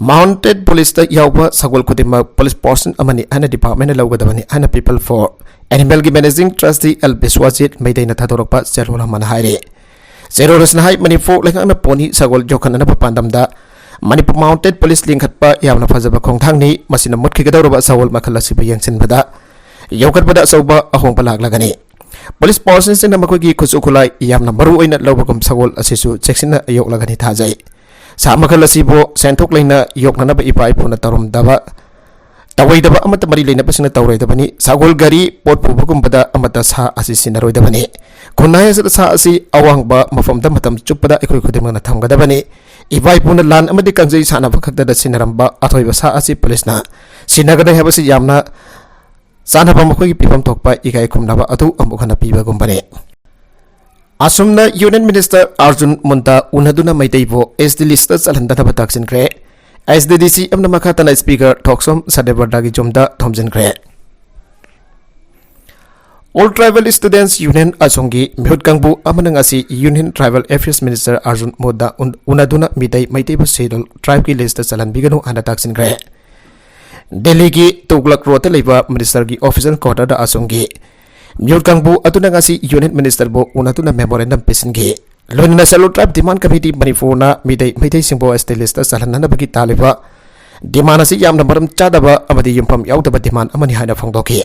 ꯃꯥꯎꯟꯇꯦꯗ ꯄꯨꯂꯤꯁꯇ ꯌꯥꯎꯕ ꯁꯒꯣꯜ ꯈꯨꯗꯤꯡꯃꯛ ꯄꯨꯂꯤꯁ ꯐꯣꯔꯁꯟ ꯑꯃꯅꯤ ꯍꯥꯏꯅ ꯗꯤꯄꯥꯔꯠꯃꯦꯟꯅ ꯂꯧꯒꯗꯕꯅꯤ ꯍꯥꯏꯅ People for Animalꯒꯤ ꯃꯦꯅꯦꯖꯤꯡ ꯇ꯭ꯔꯁꯇꯤ ꯑꯦꯜ ꯕꯤꯁ꯭ꯋꯥꯖꯤꯠ ꯃꯩꯇꯩꯅ ꯊꯥꯗꯣꯔꯛꯄ ꯆꯦꯔꯣꯜ ꯑꯃꯅ ꯍꯥꯏꯔꯤ꯫ ꯆꯦꯔꯣꯜ ꯑꯁꯤꯅ ꯍꯥꯏ, ꯃꯅꯤꯄꯨꯔ ꯂꯩꯉꯥꯛꯅ ꯄꯣꯅꯤ ꯁꯒꯣꯜ ꯌꯣꯛꯈꯠꯅꯅꯕ ꯄꯥꯟꯗꯝꯗ ꯃꯅꯤꯄꯨꯔ ꯃꯥꯎꯟꯇꯦꯗ ꯄꯨꯂꯤꯁ ꯂꯤꯡꯈꯠꯄ ꯌꯥꯝꯅ ꯐꯖꯕ ꯈꯣꯡꯊꯥꯡꯅꯤ꯫ ꯃꯁꯤꯅ ꯃꯨꯠꯈꯤꯒꯗꯧꯔꯕ ꯁꯒꯣꯜ ꯃꯈꯜ ꯑꯁꯤꯕꯨ ꯌꯦꯡꯁꯤꯟꯕꯗ ꯌꯣꯛꯈꯠꯄꯗ ꯑꯆꯧꯕ ꯑꯍꯣꯡꯕ ꯂꯥꯛꯂꯒꯅꯤ꯫ ꯄꯨꯂꯤꯁ ꯐꯣꯔꯁꯁꯤꯡꯅ ꯃꯈꯣꯏꯒꯤ ꯈꯨꯠꯁꯨ ꯈꯨꯠꯂꯥꯏ ꯌꯥꯝꯅ ꯃꯔꯨ ꯑꯣꯏꯅ ꯂꯧꯕꯒꯨꯝ ꯁꯒꯣꯜ ꯑꯁꯤꯁꯨ ꯆꯦꯛꯁꯤꯟꯅ ꯌꯣꯛꯂꯒꯅꯤ ꯊꯥꯖꯩ꯫ ꯁꯥ ꯃꯈꯜ ꯑꯁꯤꯕꯨ ꯁꯦꯟꯊꯣꯛ ꯂꯩꯅ ꯌꯣꯛꯅꯅꯕ ꯏꯄꯥ ꯏꯄꯨꯅ ꯇꯧꯔꯝꯗꯕ, ꯇꯧꯔꯣꯏꯗꯕ ꯑꯃꯠꯇ ꯃꯔꯤ ꯂꯩꯅꯕꯁꯤꯡꯅ ꯇꯧꯔꯣꯏꯗꯕꯅꯤ꯫ ꯁꯒꯣꯜ ꯒꯥꯔꯤ ꯄꯣꯠ ꯄꯨꯕꯒꯨꯝꯕꯗ ꯑꯃꯠꯇ ꯁꯥ ꯑꯁꯤ ꯁꯤꯟꯅꯔꯣꯏꯗꯕꯅꯤ꯫ ꯈꯨꯟꯅꯥꯏ ꯑꯁꯤꯗ ꯁꯥ ꯑꯁꯤ ꯑꯋꯥꯡꯕ ꯃꯐꯝꯗ ꯃꯇꯝ ꯆꯨꯞꯄꯗ ꯑꯩꯈꯣꯏ ꯈꯨꯗꯤꯡꯃꯛꯅ ꯊꯝꯒꯗꯕꯅꯤ꯫ ꯏꯄꯥ ꯏꯄꯨꯅ ꯂꯥꯟ ꯑꯃꯗꯤ ꯀꯥꯡꯖꯩ ꯁꯥꯟꯅꯕ ꯈꯛꯇꯗ ꯁꯤꯟꯅꯔꯝꯕ ꯑꯊꯣꯏꯕ ꯁꯥ ꯑꯁꯤ ꯄꯨꯂꯤꯁꯅ ꯁꯤꯟꯅꯒꯅꯤ ꯍꯥꯏꯕꯁꯤ ꯌꯥꯝꯅ ꯆꯥꯅꯕ, ꯃꯈꯣꯏꯒꯤ ꯄꯤꯐꯝ ꯊꯣꯛꯄ ꯏꯀꯥꯏ ꯈꯨꯝꯅꯕ ꯑꯗꯨ ꯑꯃꯨꯛ ꯍꯟꯅ ꯄꯤꯕꯒꯨꯝꯕꯅꯤ꯫ ꯑꯁꯨꯝꯅ Union Minister ꯑꯥꯔꯖꯨꯟ ꯃꯨꯟꯗꯥ ꯎꯅꯗꯨꯅ ꯃꯩꯇꯩꯕꯨ S T list ꯆꯜꯍꯟꯗꯅꯕ ꯇꯥꯛꯁꯤꯟꯈ꯭ꯔꯦ꯫ S T D C ꯑꯃꯅ ꯃꯈꯥ ꯇꯥꯅ Speaker ꯊꯣꯛꯁꯣꯝ ꯁꯗꯦꯕꯔꯗꯥꯒꯤ ꯌꯨꯝꯗ ꯊꯣꯝꯖꯤꯟꯈ꯭ꯔꯦ꯫ All Tribal Students Union ꯑꯁꯣꯝꯒꯤ ꯃꯤꯍꯨꯠ ꯀꯥꯡꯕꯨ ꯑꯃꯅ ꯉꯁꯤ Union Tribal Affairs Minister Arjun ꯃꯨꯟꯗꯥ ꯎꯟ-, ꯎꯅꯗꯨꯅ ꯃꯤꯇꯩ, ꯃꯩꯇꯩꯕꯨ Scheduled Tribeꯀꯤ list ꯆꯜꯍꯟꯕꯤꯒꯅꯨ ꯍꯥꯏꯅ ꯇꯥꯛꯁꯤꯟꯈ꯭ꯔꯦ꯫ ꯗꯦꯜꯂꯤꯒꯤ ꯇꯨꯒꯂꯛ ꯔꯣꯗꯇ ꯂꯩꯕ ministerꯒꯤ official quarterꯗ ꯑꯁꯣꯝꯒꯤ ꯃꯤꯍꯨꯠ ꯀꯥꯡꯕꯨ ꯑꯗꯨꯅ ꯉꯁꯤ Union Ministerꯕꯨ ꯎꯅꯗꯨꯅ memorandum ꯄꯤꯁꯤꯟꯈꯤ꯫ ꯂꯣꯏꯅꯅ Scheduled Tribe Demand Committee ꯃꯅꯤꯄꯨꯔꯅ Meitei, ꯃꯩꯇꯩꯁꯤꯡꯕꯨ S T list ꯆꯜꯍꯟꯅꯅꯕꯒꯤ ꯇꯥꯜꯂꯤꯕ demand ꯑꯁꯤ ꯌꯥꯝꯅ ꯃꯔꯝ ꯆꯥꯗꯕ ꯑꯃꯗꯤ ꯌꯨꯝꯐꯝ ꯌꯥꯎꯗꯕ demand ꯑꯃꯅꯤ ꯍꯥꯏꯅ ꯐꯣꯡꯗꯣꯛꯈꯤ꯫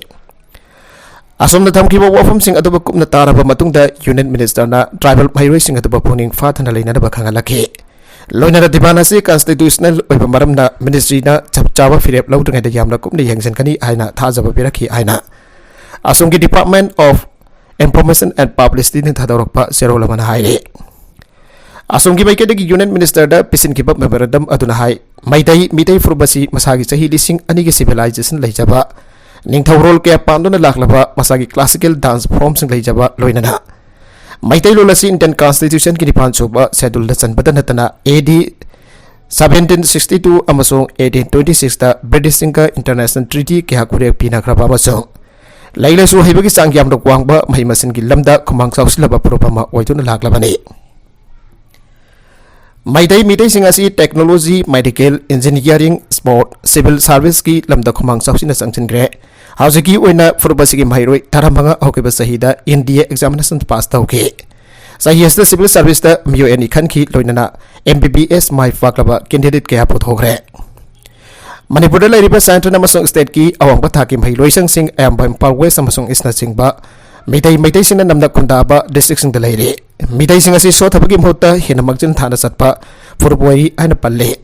ꯑꯁꯣꯝꯅ ꯊꯝꯈꯤꯕ ꯋꯥꯐꯝꯁꯤꯡ ꯑꯗꯨꯕꯨ ꯀꯨꯞꯅ ꯇꯥꯔꯕ ꯃꯇꯨꯡꯗ Union Ministerꯅ tribal ꯃꯍꯩꯔꯣꯏꯁꯤꯡ ꯑꯗꯨꯕꯨ ꯄꯨꯛꯅꯤꯡ ꯐꯥꯊꯅ ꯂꯩꯅꯅꯕ ꯈꯪꯍꯜꯂꯛꯈꯤ꯫ ꯂꯣꯏꯅꯅ demand ꯑꯁꯤ constitutional ꯑꯣꯏꯕ ꯃꯔꯝꯅ ministryꯅ ꯆꯞ ꯆꯥꯕ ꯐꯤꯔꯦꯞ ꯂꯧꯗ꯭ꯔꯤꯉꯩꯗ ꯌꯥꯝꯅ ꯀꯨꯞꯅ ꯌꯦꯡꯁꯤꯟꯒꯅꯤ ꯍꯥꯏꯅ ꯊꯥꯖꯕ ꯄꯤꯔꯛꯈꯤ ꯍꯥꯏꯅ ꯑꯁꯣꯝꯒꯤ Department of Information and Publicityꯅ ꯊꯥꯗꯣꯔꯛꯄ ꯆꯦꯔꯣꯜ ꯑꯃꯅ ꯍꯥꯏꯔꯤ꯫ ꯑꯁꯣꯝꯒꯤ ꯃꯥꯏꯀꯩꯗꯒꯤ Union Ministerꯗ ꯄꯤꯁꯤꯟꯈꯤꯕ memorandum ꯑꯗꯨꯅ ꯍꯥꯏ, ꯃꯩꯇꯩ, ꯃꯤꯇꯩ ꯐꯨꯔꯨꯞ ꯑꯁꯤ ꯃꯁꯥꯒꯤ ꯆꯍꯤ ꯂꯤꯁꯤꯡ ꯑꯅꯤꯒꯤ civilization ꯂꯩꯖꯕ, ꯅꯤꯡꯊꯧꯔꯣꯜ ꯀꯌꯥ ꯄꯥꯟꯗꯨꯅ ꯂꯥꯛꯂꯕ, ꯃꯁꯥꯒꯤ classical dance formꯁꯤꯡ ꯂꯩꯖꯕ, ꯂꯣꯏꯅꯅ ꯃꯩꯇꯩꯂꯣꯟ ꯑꯁꯤ Indian Constitutionꯒꯤ ꯅꯤꯄꯥꯟ ꯁꯨꯕ scheduleꯗ ꯆꯟꯕꯗ ꯅꯠꯇꯅ A D seventeen sixty two ꯑꯃꯁꯨꯡ eighteen twenty sixꯇ Britishꯁꯤꯡꯒ international treaty ꯀꯌꯥ ꯈꯨꯔꯦꯛ ꯄꯤꯅꯈ꯭ꯔꯕ ꯑꯃꯁꯨꯡ ꯂꯥꯏꯔꯤꯛ ꯂꯥꯏꯁꯨ ꯍꯩꯕꯒꯤ ꯆꯥꯡ ꯌꯥꯝꯅ ꯋꯥꯡꯕ ꯃꯍꯩ ꯃꯁꯤꯡꯒꯤ ꯂꯝꯗ ꯈꯨꯃꯥꯡ ꯆꯥꯎꯁꯤꯜꯂꯕ ꯐꯨꯔꯨꯞ ꯑꯃ ꯑꯣꯏꯗꯨꯅ ꯂꯥꯛꯂꯕꯅꯤ꯫ ꯃꯩꯇꯩ ꯃꯤꯇꯩꯁꯤꯡ ꯑꯁꯤ technology, medical, engineering, sport, civil serviceꯀꯤ ꯂꯝꯗ ꯈꯨꯃꯥꯡ ꯆꯥꯎꯁꯤꯟꯅ ꯆꯪꯁꯤꯟꯈ꯭ꯔꯦ꯫ ꯍꯧꯖꯤꯛꯀꯤ ꯑꯣꯏꯅ ꯐꯨꯔꯨꯞ ꯑꯁꯤꯒꯤ ꯃꯍꯩꯔꯣꯏ ꯇꯔꯥꯃꯉꯥ ꯍꯧꯈꯤꯕ ꯆꯍꯤꯗ N D A examination pass ꯇꯧꯈꯤ꯫ ꯆꯍꯤ ꯑꯁꯤꯗ civil serviceꯇ ꯃꯤꯑꯣꯏ ꯑꯅꯤ ꯈꯟꯈꯤ, ꯂꯣꯏꯅꯅ M B B S ꯃꯥꯏ ꯄꯥꯛꯂꯕ candidate ꯀꯌꯥ ꯄꯨꯊꯣꯛꯈ꯭ꯔꯦ꯫ ꯃꯅꯤꯄꯨꯔꯗ ꯂꯩꯔꯤꯕ central ꯑꯃꯁꯨꯡ stateꯀꯤ ꯑꯋꯥꯡꯕ ꯊꯥꯛꯀꯤ ꯃꯍꯩꯂꯣꯏꯁꯪꯁꯤꯡ ꯑꯌꯥꯝꯕ ꯏꯝꯐꯥꯜ West ꯑꯃꯁꯨꯡ Eastꯅꯆꯤꯡꯕ ꯃꯤꯇꯩ, ꯃꯩꯇꯩꯁꯤꯡꯅ ꯅꯝꯅ ꯈꯨꯟꯗꯥꯕ districtꯁꯤꯡꯗ ꯂꯩꯔꯤ꯫ ꯃꯤꯇꯩꯁꯤꯡ ꯑꯁꯤ ꯁꯣꯠꯊꯕꯒꯤ ꯃꯍꯨꯠꯇ ꯍꯦꯟꯅ ꯃꯥꯡꯖꯤꯜ ꯊꯥꯅ ꯆꯠꯄ ꯐꯨꯔꯨꯞ ꯑꯣꯏꯔꯤ ꯍꯥꯏꯅ ꯄꯜꯂꯤ꯫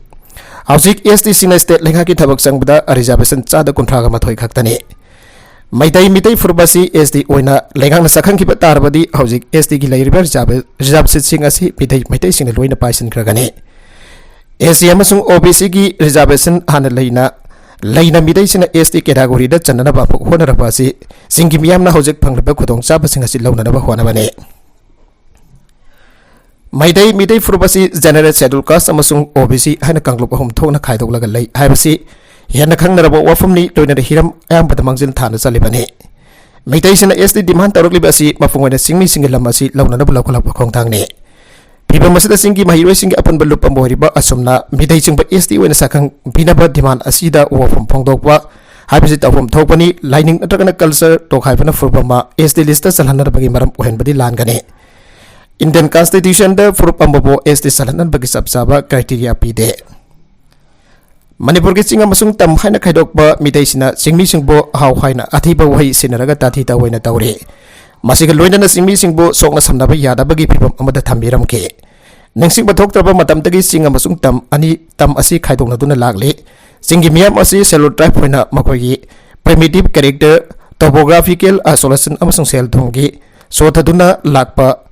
ꯍꯧꯖꯤꯛ S Tꯁꯤꯡꯅ state ꯂꯩꯉꯥꯛꯀꯤ ꯊꯕꯛ ꯆꯪꯕꯗ reservation ꯆꯥꯗ ꯀꯨꯟꯊ꯭ꯔꯥꯒ ꯃꯥꯊꯣꯏ ꯈꯛꯇꯅꯤ꯫ ꯃꯩꯇꯩ, ꯃꯤꯇꯩ ꯐꯨꯔꯨꯞ ꯑꯁꯤ S T ꯑꯣꯏꯅ ꯂꯩꯉꯥꯛꯅ ꯁꯛꯈꯪꯈꯤꯕ ꯇꯥꯔꯕꯗꯤ ꯍꯧꯖꯤꯛ S Tꯒꯤ ꯂꯩꯔꯤꯕ reserve-, reservationꯁꯤꯡ ꯑꯁꯤ ꯃꯤꯇꯩ, ꯃꯩꯇꯩꯁꯤꯡꯅ ꯂꯣꯏꯅ ꯄꯥꯏꯁꯤꯟꯈ꯭ꯔꯒꯅꯤ꯫ S C ꯑꯃꯁꯨꯡ O B Cꯒꯤ reservation ꯍꯥꯟꯅ ꯂꯩꯅ, ꯂꯩꯅ ꯃꯤꯇꯩꯁꯤꯡꯅ S T categoryꯗ ꯆꯟꯅꯅꯕ ꯑꯃꯨꯛ ꯍꯣꯠꯅꯔꯛꯄ ꯑꯁꯤ ꯆꯤꯡꯒꯤ ꯃꯤꯌꯥꯝꯅ ꯍꯧꯖꯤꯛ ꯐꯪꯂꯤꯕ ꯈꯨꯗꯣꯡꯆꯥꯕꯁꯤꯡ ꯑꯁꯤ ꯂꯧꯅꯅꯕ ꯍꯣꯠꯅꯕꯅꯤ꯫ ꯃꯩꯇꯩ ꯃꯤꯇꯩ ꯐꯨꯔꯨꯞ ꯑꯁꯤ General Schedule Caste ꯑꯃꯁꯨꯡ O B C ꯍꯥꯏꯅ ꯀꯥꯡꯂꯨꯞ ꯑꯍꯨꯝ ꯊꯣꯛꯅ ꯈꯥꯏꯗꯣꯛꯂꯒ ꯂꯩ ꯍꯥꯏꯕꯁꯤ ꯍꯦꯟꯅ ꯈꯪꯅꯔꯕ ꯋꯥꯐꯝꯅꯤ꯫ ꯂꯣꯏꯅꯅ ꯍꯤꯔꯝ ꯑꯌꯥꯝꯕꯗ ꯃꯥꯡꯖꯤꯜ ꯊꯥꯅ ꯆꯠꯂꯤꯕꯅꯤ꯫ ꯃꯩꯇꯩꯁꯤꯡꯅ S T demand ꯇꯧꯔꯛꯂꯤꯕ ꯑꯁꯤ ꯃꯄꯨꯡ ꯑꯣꯏꯅ ꯆꯤꯡꯃꯤꯁꯤꯡꯒꯤ ꯂꯝ ꯑꯁꯤ ꯂꯧꯅꯅꯕ ꯂꯧꯈꯠꯂꯛꯄ ꯈꯣꯡꯊꯥꯡꯅꯤ꯫ ꯐꯤꯕꯝ ꯑꯁꯤꯗ ꯆꯤꯡꯒꯤ ꯃꯍꯩꯔꯣꯏꯁꯤꯡꯒꯤ ꯑꯄꯨꯟꯕ ꯂꯨꯞ ꯑꯃ ꯑꯣꯏꯔꯤꯕ ꯑꯁꯣꯝꯅ ꯃꯤꯇꯩ ꯆꯤꯡꯕ S T ꯑꯣꯏꯅ ꯁꯛꯈꯪ ꯄꯤꯅꯕ demand ꯑꯁꯤꯗ ꯋꯥꯐꯝ ꯐꯣꯡꯗꯣꯛꯄ ꯍꯥꯏꯕꯁꯤ ꯇꯧꯐꯝ ꯊꯣꯛꯄꯅꯤ꯫ ꯂꯥꯏꯅꯤꯡ ꯅꯠꯇ꯭ꯔꯒꯅ culture ꯇꯣꯈꯥꯏꯕꯅ ꯐꯨꯔꯨꯞ ꯑꯃ S T list ꯆꯜꯍꯟꯅꯕꯒꯤ ꯃꯔꯝ ꯑꯣꯏꯍꯟꯕꯗꯤ ꯂꯥꯟꯒꯅꯤ꯫ Indian Constitutionꯗ ꯐꯨꯔꯨꯞ ꯑꯃꯕꯨ S T ꯆꯜꯍꯟꯅꯕꯒꯤ ꯆꯞ ꯆꯥꯕ criteria ꯄꯤꯗꯦ꯫ ꯃꯅꯤꯄꯨꯔꯒꯤ ꯆꯤꯡ ꯑꯃꯁꯨꯡ ꯇꯝ ꯍꯥꯏꯅ ꯈꯥꯏꯗꯣꯛꯄ ꯃꯤꯇꯩꯁꯤꯡꯅ ꯆꯤꯡꯃꯤꯁꯤꯡꯕꯨ ꯍꯥꯎ ꯍꯥꯏꯅ ꯑꯊꯤꯕ ꯋꯥꯍꯩ ꯁꯤꯖꯤꯟꯅꯔꯒ ꯇꯥꯊꯤ ꯇꯥꯑꯣꯏꯅ ꯇꯧꯔꯤ꯫ ꯃꯁꯤꯒ ꯂꯣꯏꯅꯅ ꯆꯤꯡꯃꯤꯁꯤꯡꯕꯨ ꯁꯣꯛꯅ ꯁꯝꯅꯕ ꯌꯥꯗꯕꯒꯤ ꯐꯤꯕꯝ ꯑꯃꯗ ꯊꯝꯕꯤꯔꯝꯈꯤ꯫ ꯅꯤꯡꯁꯤꯡꯕ ꯊꯣꯛꯇ꯭ꯔꯕ ꯃꯇꯝꯗꯒꯤ ꯆꯤꯡ ꯑꯃꯁꯨꯡ ꯇꯝ ꯑꯅꯤ, ꯇꯝ ꯑꯁꯤ ꯈꯥꯏꯗꯣꯛꯅꯗꯨꯅ ꯂꯥꯛꯂꯤ꯫ ꯆꯤꯡꯒꯤ ꯃꯤꯌꯥꯝ ꯑꯁꯤ Scheduled Tribe ꯑꯣꯏꯅ ꯃꯈꯣꯏꯒꯤ primitive character, topographical isolation ꯑꯃꯁꯨꯡ ꯁꯦꯜ ꯊꯨꯝꯒꯤ ꯁꯣꯊꯗꯨꯅ ꯂꯥꯛꯄ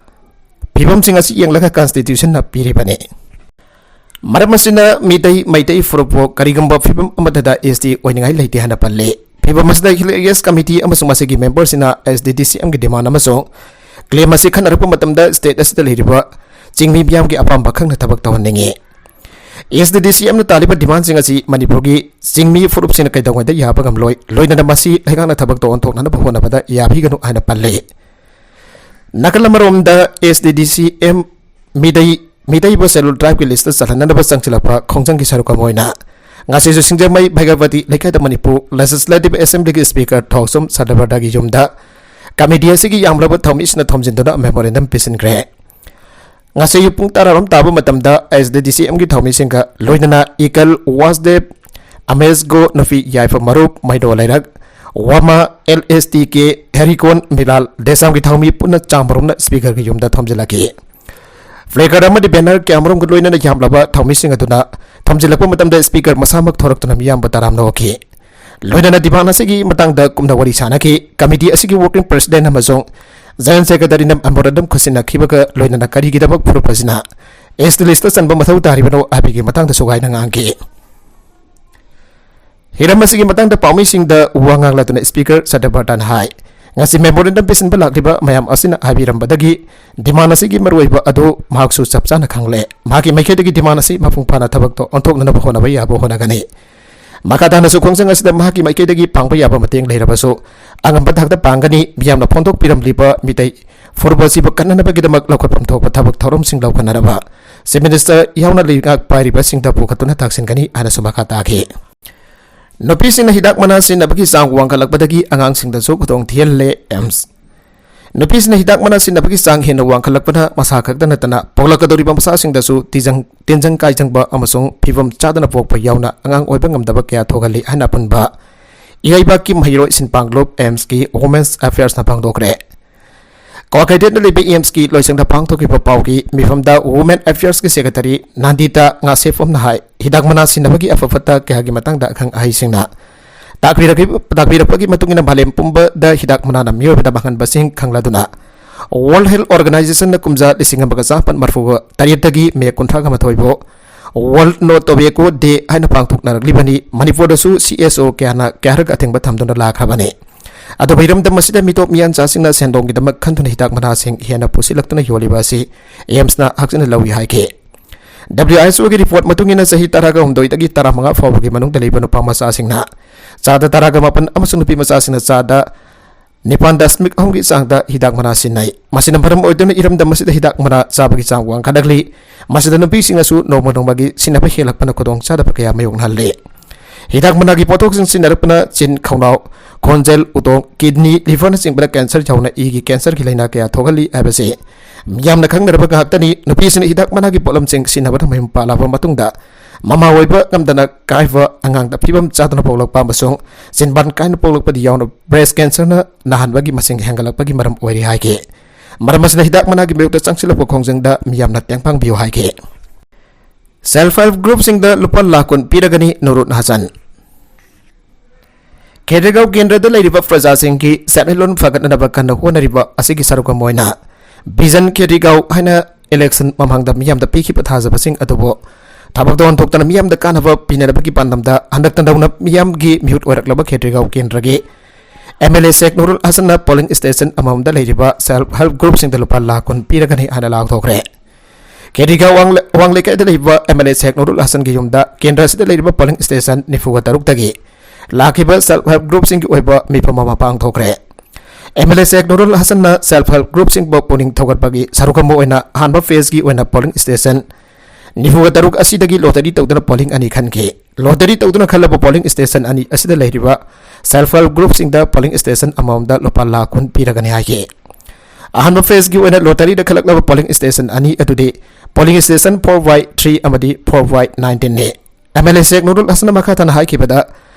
ꯐꯤꯕꯝꯁꯤꯡ ꯑꯁꯤ ꯌꯦꯡꯂꯒ Constitutionꯅ ꯄꯤꯔꯤꯕꯅꯤ꯫ ꯃꯔꯝ ꯑꯁꯤꯅ ꯃꯤꯇꯩ ꯃꯩꯇꯩ ꯐꯨꯔꯨꯞꯄꯨ ꯀꯔꯤꯒꯨꯝꯕ ꯐꯤꯕꯝ ꯑꯃꯠꯇꯗ S T ꯑꯣꯏꯅꯤꯡꯉꯥꯏ ꯂꯩꯇꯦ ꯍꯥꯏꯅ ꯄꯜꯂꯤ꯫ ꯐꯤꯕꯝ ꯑꯁꯤꯗ Hill Areas Committee ꯑꯃꯁꯨꯡ ꯃꯁꯤꯒꯤ memberꯁꯤꯡꯅ S T D C Mꯒꯤ demand ꯑꯃꯁꯨꯡ claim ꯑꯁꯤ ꯈꯟꯅꯔꯛꯄ ꯃꯇꯝꯗ state ꯑꯁꯤꯗ ꯂꯩꯔꯤꯕ ꯆꯤꯡꯃꯤ ꯃꯤꯌꯥꯝꯒꯤ ꯑꯄꯥꯝꯕ ꯈꯪꯅ ꯊꯕꯛ ꯇꯧꯍꯟꯅꯤꯡꯏ꯫ S T D C Mꯅ ꯇꯥꯜꯂꯤꯕ demandꯁꯤꯡ ꯑꯁꯤ ꯃꯅꯤꯄꯨꯔꯒꯤ ꯆꯤꯡꯃꯤ ꯐꯨꯔꯨꯞꯁꯤꯡꯅ ꯀꯩꯗꯧꯉꯩꯗ ꯌꯥꯕ ꯉꯝꯂꯣꯏ, ꯂꯣꯏꯅꯅ ꯃꯁꯤ ꯂꯩꯉꯥꯛꯅ ꯊꯕꯛꯇ ꯑꯣꯟꯊꯣꯛꯅꯅꯕ ꯍꯣꯠꯅꯕꯗ ꯌꯥꯕꯤꯒꯅꯨ ꯍꯥꯏꯅ ꯄꯜꯂꯤ꯫ ꯅꯥꯀꯜ ꯑꯃꯔꯣꯝꯗ S T D C M Meitei, ꯃꯤꯇꯩꯕꯨ Scheduled Tribeꯀꯤ listꯇ ꯆꯜꯍꯟꯅꯅꯕ ꯆꯪꯁꯤꯜꯂꯛꯄ ꯈꯣꯡꯖꯪꯒꯤ ꯁꯔꯨꯛ ꯑꯃ ꯑꯣꯏꯅ ꯉꯁꯤꯁꯨ ꯁꯤꯡꯖꯃꯩ ꯚꯥꯒ꯭ꯌꯕꯇꯤ ꯂꯩꯀꯥꯏꯗ ꯃꯅꯤꯄꯨꯔ Legislative Assemblyꯒꯤ Speaker ꯊꯥꯎꯁꯝ ꯁꯗꯚꯔꯗꯒꯤ ꯌꯨꯝꯗ committee ꯑꯁꯤꯒꯤ ꯌꯥꯝꯂꯕ ꯊꯧꯃꯤꯁꯤꯡꯅ ꯊꯣꯝꯖꯤꯟꯗꯨꯅ memorandum ꯄꯤꯁꯤꯟꯈ꯭ꯔꯦ꯫ ꯉꯁꯤ ꯑꯌꯨꯛ ꯄꯨꯡ ꯇꯔꯥꯔꯣꯝ ꯇꯥꯕ ꯃꯇꯝꯗ S T D C Mꯒꯤ ꯊꯧꯃꯤꯁꯤꯡꯒ ꯂꯣꯏꯅꯅ ꯏꯀꯜ ꯋꯥꯁꯗꯦꯕ, ꯑꯃꯦꯁꯒꯣ ꯅꯨꯄꯤ ꯌꯥꯏꯐ ꯃꯔꯨꯞ ꯃꯩꯗꯣ ꯂꯩꯔꯛ, ꯋꯥꯃ, L S T K, ꯍꯦꯔꯤꯀꯣꯟ, ꯃꯤꯂꯥꯜ ꯗꯦꯁꯥꯝꯒꯤ ꯊꯧꯃꯤ ꯄꯨꯟꯅ ꯆꯥꯝꯃꯔꯣꯝꯅ Speakerꯒꯤ ꯌꯨꯝꯗ ꯊꯣꯝꯖꯤꯜꯂꯛꯈꯤ꯫ Placard ꯑꯃꯗꯤ banner ꯀꯌꯥꯃꯔꯨꯝꯒ ꯂꯣꯏꯅꯅ ꯌꯥꯝꯂꯕ ꯊꯧꯃꯤꯁꯤꯡ ꯑꯗꯨꯅ ꯊꯣꯝꯖꯤꯜꯂꯛꯄ ꯃꯇꯝꯗ Speaker ꯃꯁꯥꯃꯛ ꯊꯣꯔꯛꯇꯨꯅ ꯃꯤꯌꯥꯝꯕꯨ ꯇꯔꯥꯝꯅ ꯑꯣꯛꯈꯤ꯫ ꯂꯣꯏꯅꯅ demand ꯑꯁꯤꯒꯤ ꯃꯇꯥꯡꯗ ꯀꯨꯞꯅ ꯋꯥꯔꯤ ꯁꯥꯅꯈꯤ꯫ Committee ꯑꯁꯤꯒꯤ Working President ꯑꯃꯁꯨꯡ General Secretaryꯅ memorandum ꯈꯨꯠꯁꯤꯟꯅꯈꯤꯕꯒ ꯂꯣꯏꯅꯅ ꯀꯔꯤꯒꯤꯗꯃꯛ ꯐꯨꯔꯨꯞ ꯑꯁꯤꯅ S T listꯇ ꯆꯟꯕ ꯃꯊꯧ ꯇꯥꯔꯤꯕꯅꯣ ꯍꯥꯏꯕꯒꯤ ꯃꯇꯥꯡꯗꯁꯨ ꯒꯥꯏꯅ ꯉꯥꯡꯈꯤ꯫ ꯍꯤꯔꯝ ꯑꯁꯤꯒꯤ ꯃꯇꯥꯡꯗ ꯄꯥꯎꯃꯤꯁꯤꯡꯗ ꯋꯥ ꯉꯥꯡꯂꯗꯨꯅ Speaker ꯁꯇ꯭ꯌꯕ꯭ꯔꯇꯅ ꯍꯥꯏ, ꯉꯁꯤ memorandum ꯄꯤꯁꯤꯟꯕ ꯂꯥꯛꯂꯤꯕ ꯃꯌꯥꯝ ꯑꯁꯤꯅ ꯍꯥꯏꯕꯤꯔꯝꯕꯗꯒꯤ demand ꯑꯁꯤꯒꯤ ꯃꯔꯨꯑꯣꯏꯕ ꯑꯗꯨ ꯃꯍꯥꯛꯁꯨ ꯆꯞ ꯆꯥꯅ ꯈꯪꯂꯦ꯫ ꯃꯍꯥꯛꯀꯤ ꯃꯥꯏꯀꯩꯗꯒꯤ demand ꯑꯁꯤ ꯃꯄꯨꯡ ꯐꯥꯅ ꯊꯕꯛꯇꯣ ꯑꯣꯟꯊꯣꯛꯅꯅꯕ ꯍꯣꯠꯅꯕ ꯌꯥꯕ ꯍꯣꯠꯅꯒꯅꯤ꯫ ꯃꯈꯥ ꯇꯥꯅꯁꯨ ꯈꯣꯡꯖꯪ ꯑꯁꯤꯗ ꯃꯍꯥꯛꯀꯤ ꯃꯥꯏꯀꯩꯗꯒꯤ ꯄꯥꯡꯕ ꯌꯥꯕ ꯃꯇꯦꯡ ꯂꯩꯔꯕꯁꯨ ꯑꯉꯝꯕ ꯊꯥꯛꯇ ꯄꯥꯡꯒꯅꯤ꯫ ꯃꯤꯌꯥꯝꯅ ꯐꯣꯡꯗꯣꯛꯄꯤꯔꯝꯂꯤꯕ ꯃꯤꯇꯩ ꯐꯨꯔꯨꯞ ꯑꯁꯤꯕꯨ ꯀꯟꯅꯅꯕꯒꯤꯗꯃꯛ ꯂꯧꯈꯠꯐꯝ ꯊꯣꯛꯄ ꯊꯕꯛ ꯊꯧꯔꯝꯁꯤꯡ ꯂꯧꯈꯠꯅꯅꯕ Chief Minister ꯌꯥꯎꯅ ꯂꯩꯉꯥꯛ ꯄꯥꯏꯔꯤꯕꯁꯤꯡꯗ ꯄꯨꯈꯠꯇꯨꯅ ꯇꯥꯛꯁꯤꯟꯒꯅꯤ ꯍꯥꯏꯅꯁꯨ ꯃꯈꯥ ꯇꯥꯈꯤ꯫ ꯅꯨꯄꯤꯁꯤꯡꯅ ꯍꯤꯗꯥꯛ ꯃꯅꯥ ꯁꯤꯖꯤꯟꯅꯕꯒꯤ ꯆꯥꯡ ꯋꯥꯡꯈꯠꯂꯛꯄꯗꯒꯤ ꯑꯉꯥꯡꯁꯤꯡꯗꯁꯨ ꯈꯨꯗꯣꯡ ꯊꯤꯍꯜꯂꯦ꯫ ꯑꯦꯝꯁ꯫ ꯅꯨꯄꯤꯁꯤꯡꯅ ꯍꯤꯗꯥꯛ ꯃꯅꯥ ꯁꯤꯖꯤꯟꯅꯕꯒꯤ ꯆꯥꯡ ꯍꯦꯟꯅ ꯋꯥꯡꯈꯠꯂꯛꯄꯅ ꯃꯁꯥ ꯈꯛꯇ ꯅꯠꯇꯅ ꯄꯣꯛꯂꯛꯀꯗꯧꯔꯤꯕ ꯃꯆꯥꯁꯤꯡꯗꯁꯨ ꯇꯤꯟꯖꯪ, ꯇꯤꯟꯖꯪ ꯀꯥꯏꯖꯪꯕ ꯑꯃꯁꯨꯡ ꯐꯤꯕꯝ ꯆꯥꯗꯅ ꯄꯣꯛꯄ ꯌꯥꯎꯅ ꯑꯉꯥꯡ ꯑꯣꯏꯕ ꯉꯝꯗꯕ ꯀꯌꯥ ꯊꯣꯛꯍꯜꯂꯤ ꯍꯥꯏꯅ ꯑꯄꯨꯟꯕ ꯏꯔꯩꯕꯥꯛꯀꯤ ꯃꯍꯩꯔꯣꯏ ꯁꯤꯟꯄꯥꯡꯂꯨꯞ ꯑꯦꯝꯁꯀꯤ Women's Affairsꯅ ꯐꯣꯡꯗꯣꯛꯈ꯭ꯔꯦ꯫ ꯀ꯭ꯋꯥꯀꯩꯊꯦꯜꯗ ꯂꯩꯕ ꯑꯦꯝꯁꯀꯤ ꯂꯣꯏꯁꯪꯗ ꯄꯥꯡꯊꯣꯛꯈꯤꯕ ꯄꯥꯎꯒꯤ ꯃꯤꯐꯝꯗ Women Affairsꯀꯤ Secretary ꯅꯥꯟꯗꯤꯇꯥ ꯉꯥꯁꯦꯞꯐꯝꯅ ꯍꯥꯏ, ꯍꯤꯗꯥꯛ ꯃꯅꯥ ꯁꯤꯖꯤꯟꯅꯕꯒꯤ ꯑꯐ ꯐꯠꯇ ꯀꯌꯥꯒꯤ ꯃꯇꯥꯡꯗ ꯑꯈꯪ ꯑꯍꯩꯁꯤꯡꯅ ꯇꯥꯛꯄꯤꯔꯛꯈꯤꯕ, ꯇꯥꯛꯄꯤꯔꯛꯄꯒꯤ ꯃꯇꯨꯡ ꯏꯟꯅ ꯃꯥꯂꯦꯝ ꯄꯨꯝꯕꯗ ꯍꯤꯗꯥꯛ ꯃꯅꯥꯅ ꯃꯤꯑꯣꯏꯕꯗ ꯃꯥꯡꯍꯟꯕꯁꯤꯡ ꯈꯪꯂꯗꯨꯅ World Health Organizationꯅ ꯀꯨꯝꯖꯥ ꯂꯤꯁꯤꯡ ꯑꯃꯒ ꯆꯥꯃꯥꯄꯟ ꯃꯔꯤꯐꯨ ꯇꯔꯦꯠꯇꯒꯤ ꯃꯦ ꯀꯨꯟꯊ꯭ꯔꯥꯒ ꯃꯥꯊꯣꯏ ꯐꯥꯎ World No Tobacco Day ꯍꯥꯏꯅ ꯄꯥꯡꯊꯣꯛꯅꯔꯛꯂꯤꯕꯅꯤ꯫ ꯃꯅꯤꯄꯨꯔꯗꯁꯨ ꯁꯤ ꯑꯦꯁ ꯑꯣ ꯀꯌꯥꯅ ꯀꯌꯥꯔꯛ ꯑꯊꯤꯡꯕ ꯊꯝꯗꯨꯅ ꯂꯥꯛꯈ꯭ꯔꯕꯅꯤ꯫ ꯑꯗꯨꯕꯨ ꯏꯔꯝꯗꯝ ꯑꯁꯤꯗ ꯃꯤꯇꯣꯞ ꯃꯤꯌꯥꯟꯆꯥꯁꯤꯡꯅ ꯁꯦꯟꯗꯣꯡꯒꯤꯗꯃꯛ ꯈꯟꯗꯨꯅ ꯍꯤꯗꯥꯛ ꯃꯅꯥꯁꯤꯡ ꯍꯦꯟꯅ ꯄꯨꯁꯤꯜꯂꯛꯇꯨꯅ ꯌꯣꯜꯂꯤꯕ ꯑꯁꯤ ꯑꯦꯝꯁꯅ ꯍꯛꯆꯤꯟꯅ ꯂꯧꯏ ꯍꯥꯏꯈꯤ꯫ ꯗꯕ꯭ꯂꯤꯎ ꯑꯩꯆ ꯑꯣꯒꯤ report ꯃꯇꯨꯡ ꯏꯟꯅ ꯆꯍꯤ ꯇꯔꯥꯒ ꯍꯨꯝꯗꯣꯏꯗꯒꯤ ꯇꯔꯥꯃꯉꯥ ꯐꯥꯎꯕꯒꯤ ꯃꯅꯨꯡꯗ ꯂꯩꯕ ꯅꯨꯄꯥ ꯃꯆꯥꯁꯤꯡꯅ ꯆꯥꯗ ꯇꯔꯥꯒ ꯃꯥꯄꯟ ꯑꯃꯁꯨꯡ ꯅꯨꯄꯤ ꯃꯆꯥꯁꯤꯡꯅ ꯆꯥꯗ ꯅꯤꯄꯥꯟ ꯗꯁꯃꯤꯛ ꯑꯍꯨꯝꯒꯤ ꯆꯥꯡꯗ ꯍꯤꯗꯥꯛ ꯃꯅꯥ ꯁꯤꯖꯤꯟꯅꯩ꯫ ꯃꯁꯤꯅ ꯃꯔꯝ ꯑꯣꯏꯗꯨꯅ ꯏꯔꯝꯗꯝ ꯑꯁꯤꯗ ꯍꯤꯗꯥꯛ ꯃꯅꯥ ꯆꯥꯕꯒꯤ ꯆꯥꯡ ꯋꯥꯡꯈꯠꯂꯛꯂꯤ꯫ ꯃꯁꯤꯗ ꯅꯨꯄꯤꯁꯤꯡꯅꯁꯨ ꯅꯣꯡꯃ ꯅꯣꯡꯃꯒꯤ ꯁꯤꯖꯤꯟꯅꯕ ꯍꯦꯜꯂꯛꯄꯅ ꯈꯨꯗꯣꯡꯆꯥꯗꯕ ꯀꯌꯥ ꯃꯥꯌꯣꯛꯅꯍꯜꯂꯤ꯫ ꯍꯤꯗꯥꯛ ꯃꯅꯥꯒꯤ ꯄꯣꯠꯊꯣꯛꯁꯤꯡ ꯁꯤꯖꯤꯟꯅꯔꯛꯄꯅ ꯆꯤꯟ, ꯈꯧꯅꯥꯎ, ꯈꯣꯟꯖꯦꯜ, ꯎꯇꯣꯡ, kidney, liverꯅꯆꯤꯡꯕꯗ cancer ꯌꯥꯎꯅ ꯏꯒꯤ cancerꯒꯤ ꯂꯥꯏꯅꯥ ꯀꯌꯥ ꯊꯣꯛꯍꯜꯂꯤ ꯍꯥꯏꯕꯁꯤ ꯃꯤꯌꯥꯝꯅ ꯈꯪꯅꯔꯕ ꯉꯥꯛꯇꯅꯤ꯫ ꯅꯨꯄꯤꯁꯤꯡꯅ ꯍꯤꯗꯥꯛ ꯃꯅꯥꯒꯤ ꯄꯣꯠꯂꯝꯁꯤꯡ ꯁꯤꯖꯤꯟꯅꯕꯅ ꯃꯌꯨꯝ ꯄꯥꯜꯂꯕ ꯃꯇꯨꯡꯗ ꯃꯃꯥ ꯑꯣꯏꯕ ꯉꯝꯗꯅ ꯀꯥꯏꯕ, ꯑꯉꯥꯡꯗ ꯐꯤꯕꯝ ꯆꯥꯗꯅ ꯄꯣꯛꯂꯛꯄ ꯑꯃꯁꯨꯡ ꯆꯤꯟꯕꯥꯟ ꯀꯥꯏꯅ ꯄꯣꯛꯂꯛꯄꯗꯤ ꯌꯥꯎꯅ breast cancerꯅ ꯅꯥꯍꯟꯕꯒꯤ ꯃꯁꯤꯡ ꯍꯦꯟꯒꯠꯂꯛꯄꯒꯤ ꯃꯔꯝ ꯑꯣꯏꯔꯤ ꯍꯥꯏꯈꯤ꯫ ꯃꯔꯝ ꯑꯁꯤꯅ ꯍꯤꯗꯥꯛ ꯃꯅꯥꯒꯤ ꯃꯥꯌꯣꯛꯇ ꯆꯪꯁꯤꯜꯂꯛꯄ ꯈꯣꯡꯖꯪꯗ ꯃꯤꯌꯥꯝꯅ ꯇꯦꯡ ꯄꯥꯡꯕꯤꯌꯨ ꯍꯥꯏꯈꯤ꯫ Self help groupꯁꯤꯡꯗ ꯂꯨꯄꯥ ꯂꯥꯈ ꯀꯨꯟ ꯄꯤꯔꯒꯅꯤ ꯅꯨꯔꯨꯠ ꯍꯁꯟ꯫ ꯈꯦꯇ꯭ꯔꯤꯒꯥꯎ ꯀꯦꯟꯗ꯭ꯔꯗ ꯂꯩꯔꯤꯕ ꯄ꯭ꯔꯖꯥꯁꯤꯡꯒꯤ ꯁꯦꯟꯃꯤꯠꯂꯣꯟ ꯐꯒꯠꯅꯅꯕ ꯀꯟꯅ ꯍꯣꯠꯅꯔꯤꯕ ꯑꯁꯤꯒꯤ ꯁꯔꯨꯛ ꯑꯃ ꯑꯣꯏꯅ Vision ꯈꯦꯇ꯭ꯔꯤꯒꯥꯎ ꯍꯥꯏꯅ election ꯃꯃꯥꯡꯗ ꯃꯤꯌꯥꯝꯗ ꯄꯤꯈꯤꯕ ꯊꯥꯖꯕꯁꯤꯡ ꯑꯗꯨꯕꯨ ꯊꯕꯛꯇ ꯑꯣꯟꯊꯣꯛꯇꯅ ꯃꯤꯌꯥꯝꯗ ꯀꯥꯟꯅꯕ ꯄꯤꯅꯅꯕꯒꯤ ꯄꯥꯟꯗꯝꯗ ꯍꯟꯗꯛꯇ ꯅꯧꯅ ꯃꯤꯌꯥꯝꯒꯤ ꯃꯤꯍꯨꯠ ꯑꯣꯏꯔꯛꯂꯕ ꯈꯦꯇ꯭ꯔꯤꯒꯥꯎ ꯀꯦꯟꯗ꯭ꯔꯒꯤ M L A Sheikh Nurul ꯍꯁꯟꯅ ꯄꯣꯂꯤꯡ ꯁ꯭ꯇꯦꯁꯟ ꯑꯃꯃꯝꯗ ꯂꯩꯔꯤꯕ ꯁꯦꯜꯐ ꯍꯦꯜꯞ ꯒ꯭ꯔꯨꯞꯁꯤꯡꯗ ꯂꯨꯄꯥ ꯂꯥꯈ ꯀꯨꯟ ꯄꯤꯔꯒꯅꯤ ꯍꯥꯏꯅ ꯂꯥꯎꯊꯣꯛꯈ꯭ꯔꯦ꯫ ꯀꯦꯔꯤꯒꯥꯎ ꯋꯥꯡ-, ꯋꯥꯡ ꯂꯩꯀꯥꯏꯗ ꯂꯩꯕ ꯑꯦꯝ ꯑꯦꯜ ꯑꯦ ꯁꯦꯈ ꯅꯨꯔꯨꯜ ꯍꯁꯟꯒꯤ ꯌꯨꯝꯗ ꯀꯦꯟꯗ꯭ꯔ ꯑꯁꯤꯗ ꯂꯩꯔꯤꯕ ꯄꯣꯂꯤꯡ ꯁ꯭ꯇꯦꯁꯟ ꯅꯤꯐꯨꯒ ꯇꯔꯨꯛꯇꯒꯤ ꯂꯥꯛꯈꯤꯕ ꯁꯦꯜꯐ ꯍꯦꯜꯞ ꯒ꯭ꯔꯨꯞꯁꯤꯡꯒꯤ ꯑꯣꯏꯕ ꯃꯤꯐꯝ ꯑꯃ ꯄꯥꯡꯊꯣꯛꯈ꯭ꯔꯦ꯫ M L A Sheikh Nurul ꯍꯁꯟꯅ ꯁꯦꯜꯐ ꯍꯦꯜꯞ ꯒ꯭ꯔꯨꯞꯁꯤꯡꯕꯨ ꯄꯨꯛꯅꯤꯡ ꯊꯧꯒꯠꯄꯒꯤ ꯁꯔꯨꯛ ꯑꯃ ꯑꯣꯏꯅ ꯑꯍꯥꯟꯕ ꯐꯦꯖꯀꯤ ꯑꯣꯏꯅ ꯄꯣꯂꯤꯡ ꯁ꯭ꯇꯦꯁꯟ ꯅꯤꯐꯨꯒ ꯇꯔꯨꯛ ꯑꯁꯤꯗꯒꯤ ꯂꯣꯇꯔꯤ ꯇꯧꯗꯨꯅ ꯄꯣꯂꯤꯡ ꯑꯅꯤ ꯈꯟꯈꯤ꯫ ꯂꯣꯇꯔꯤ ꯇꯧꯗꯨꯅ ꯈꯜꯂꯕ ꯄꯣꯂꯤꯡ ꯁ꯭ꯇꯦꯁꯟ ꯑꯅꯤ ꯑꯁꯤꯗ ꯂꯩꯔꯤꯕ ꯁꯦꯜꯐ ꯍꯦꯜꯞ ꯒ꯭ꯔꯨꯞꯁꯤꯡꯗ ꯄꯣꯂꯤꯡ ꯁ꯭ꯇꯦꯁꯟ ꯑꯃꯃꯝꯗ ꯂꯨꯄꯥ ꯂꯥꯈ ꯀꯨꯟ ꯄꯤꯔꯒꯅꯤ ꯍꯥꯏꯈꯤ꯫ ꯑꯍꯥꯟꯕ ꯐꯦꯖꯀꯤ ꯑꯣꯏꯅ ꯂꯣꯇꯔꯤꯗ ꯈꯜꯂꯛꯂꯕ ꯄꯣꯂꯤꯡ ꯁ꯭ꯇꯦꯁꯟ ꯑꯅꯤ ꯑꯗꯨꯗꯤ polling station four Y three ꯑꯃꯗꯤ ꯐꯣꯔ ꯋꯥꯏ ꯅꯥꯏꯟꯇꯤꯟꯅꯤ꯫ M L A Sheikh Nurul ꯍꯁꯟꯅ ꯃꯈꯥ ꯇꯥꯅ ꯍꯥꯏꯈꯤꯕꯗ,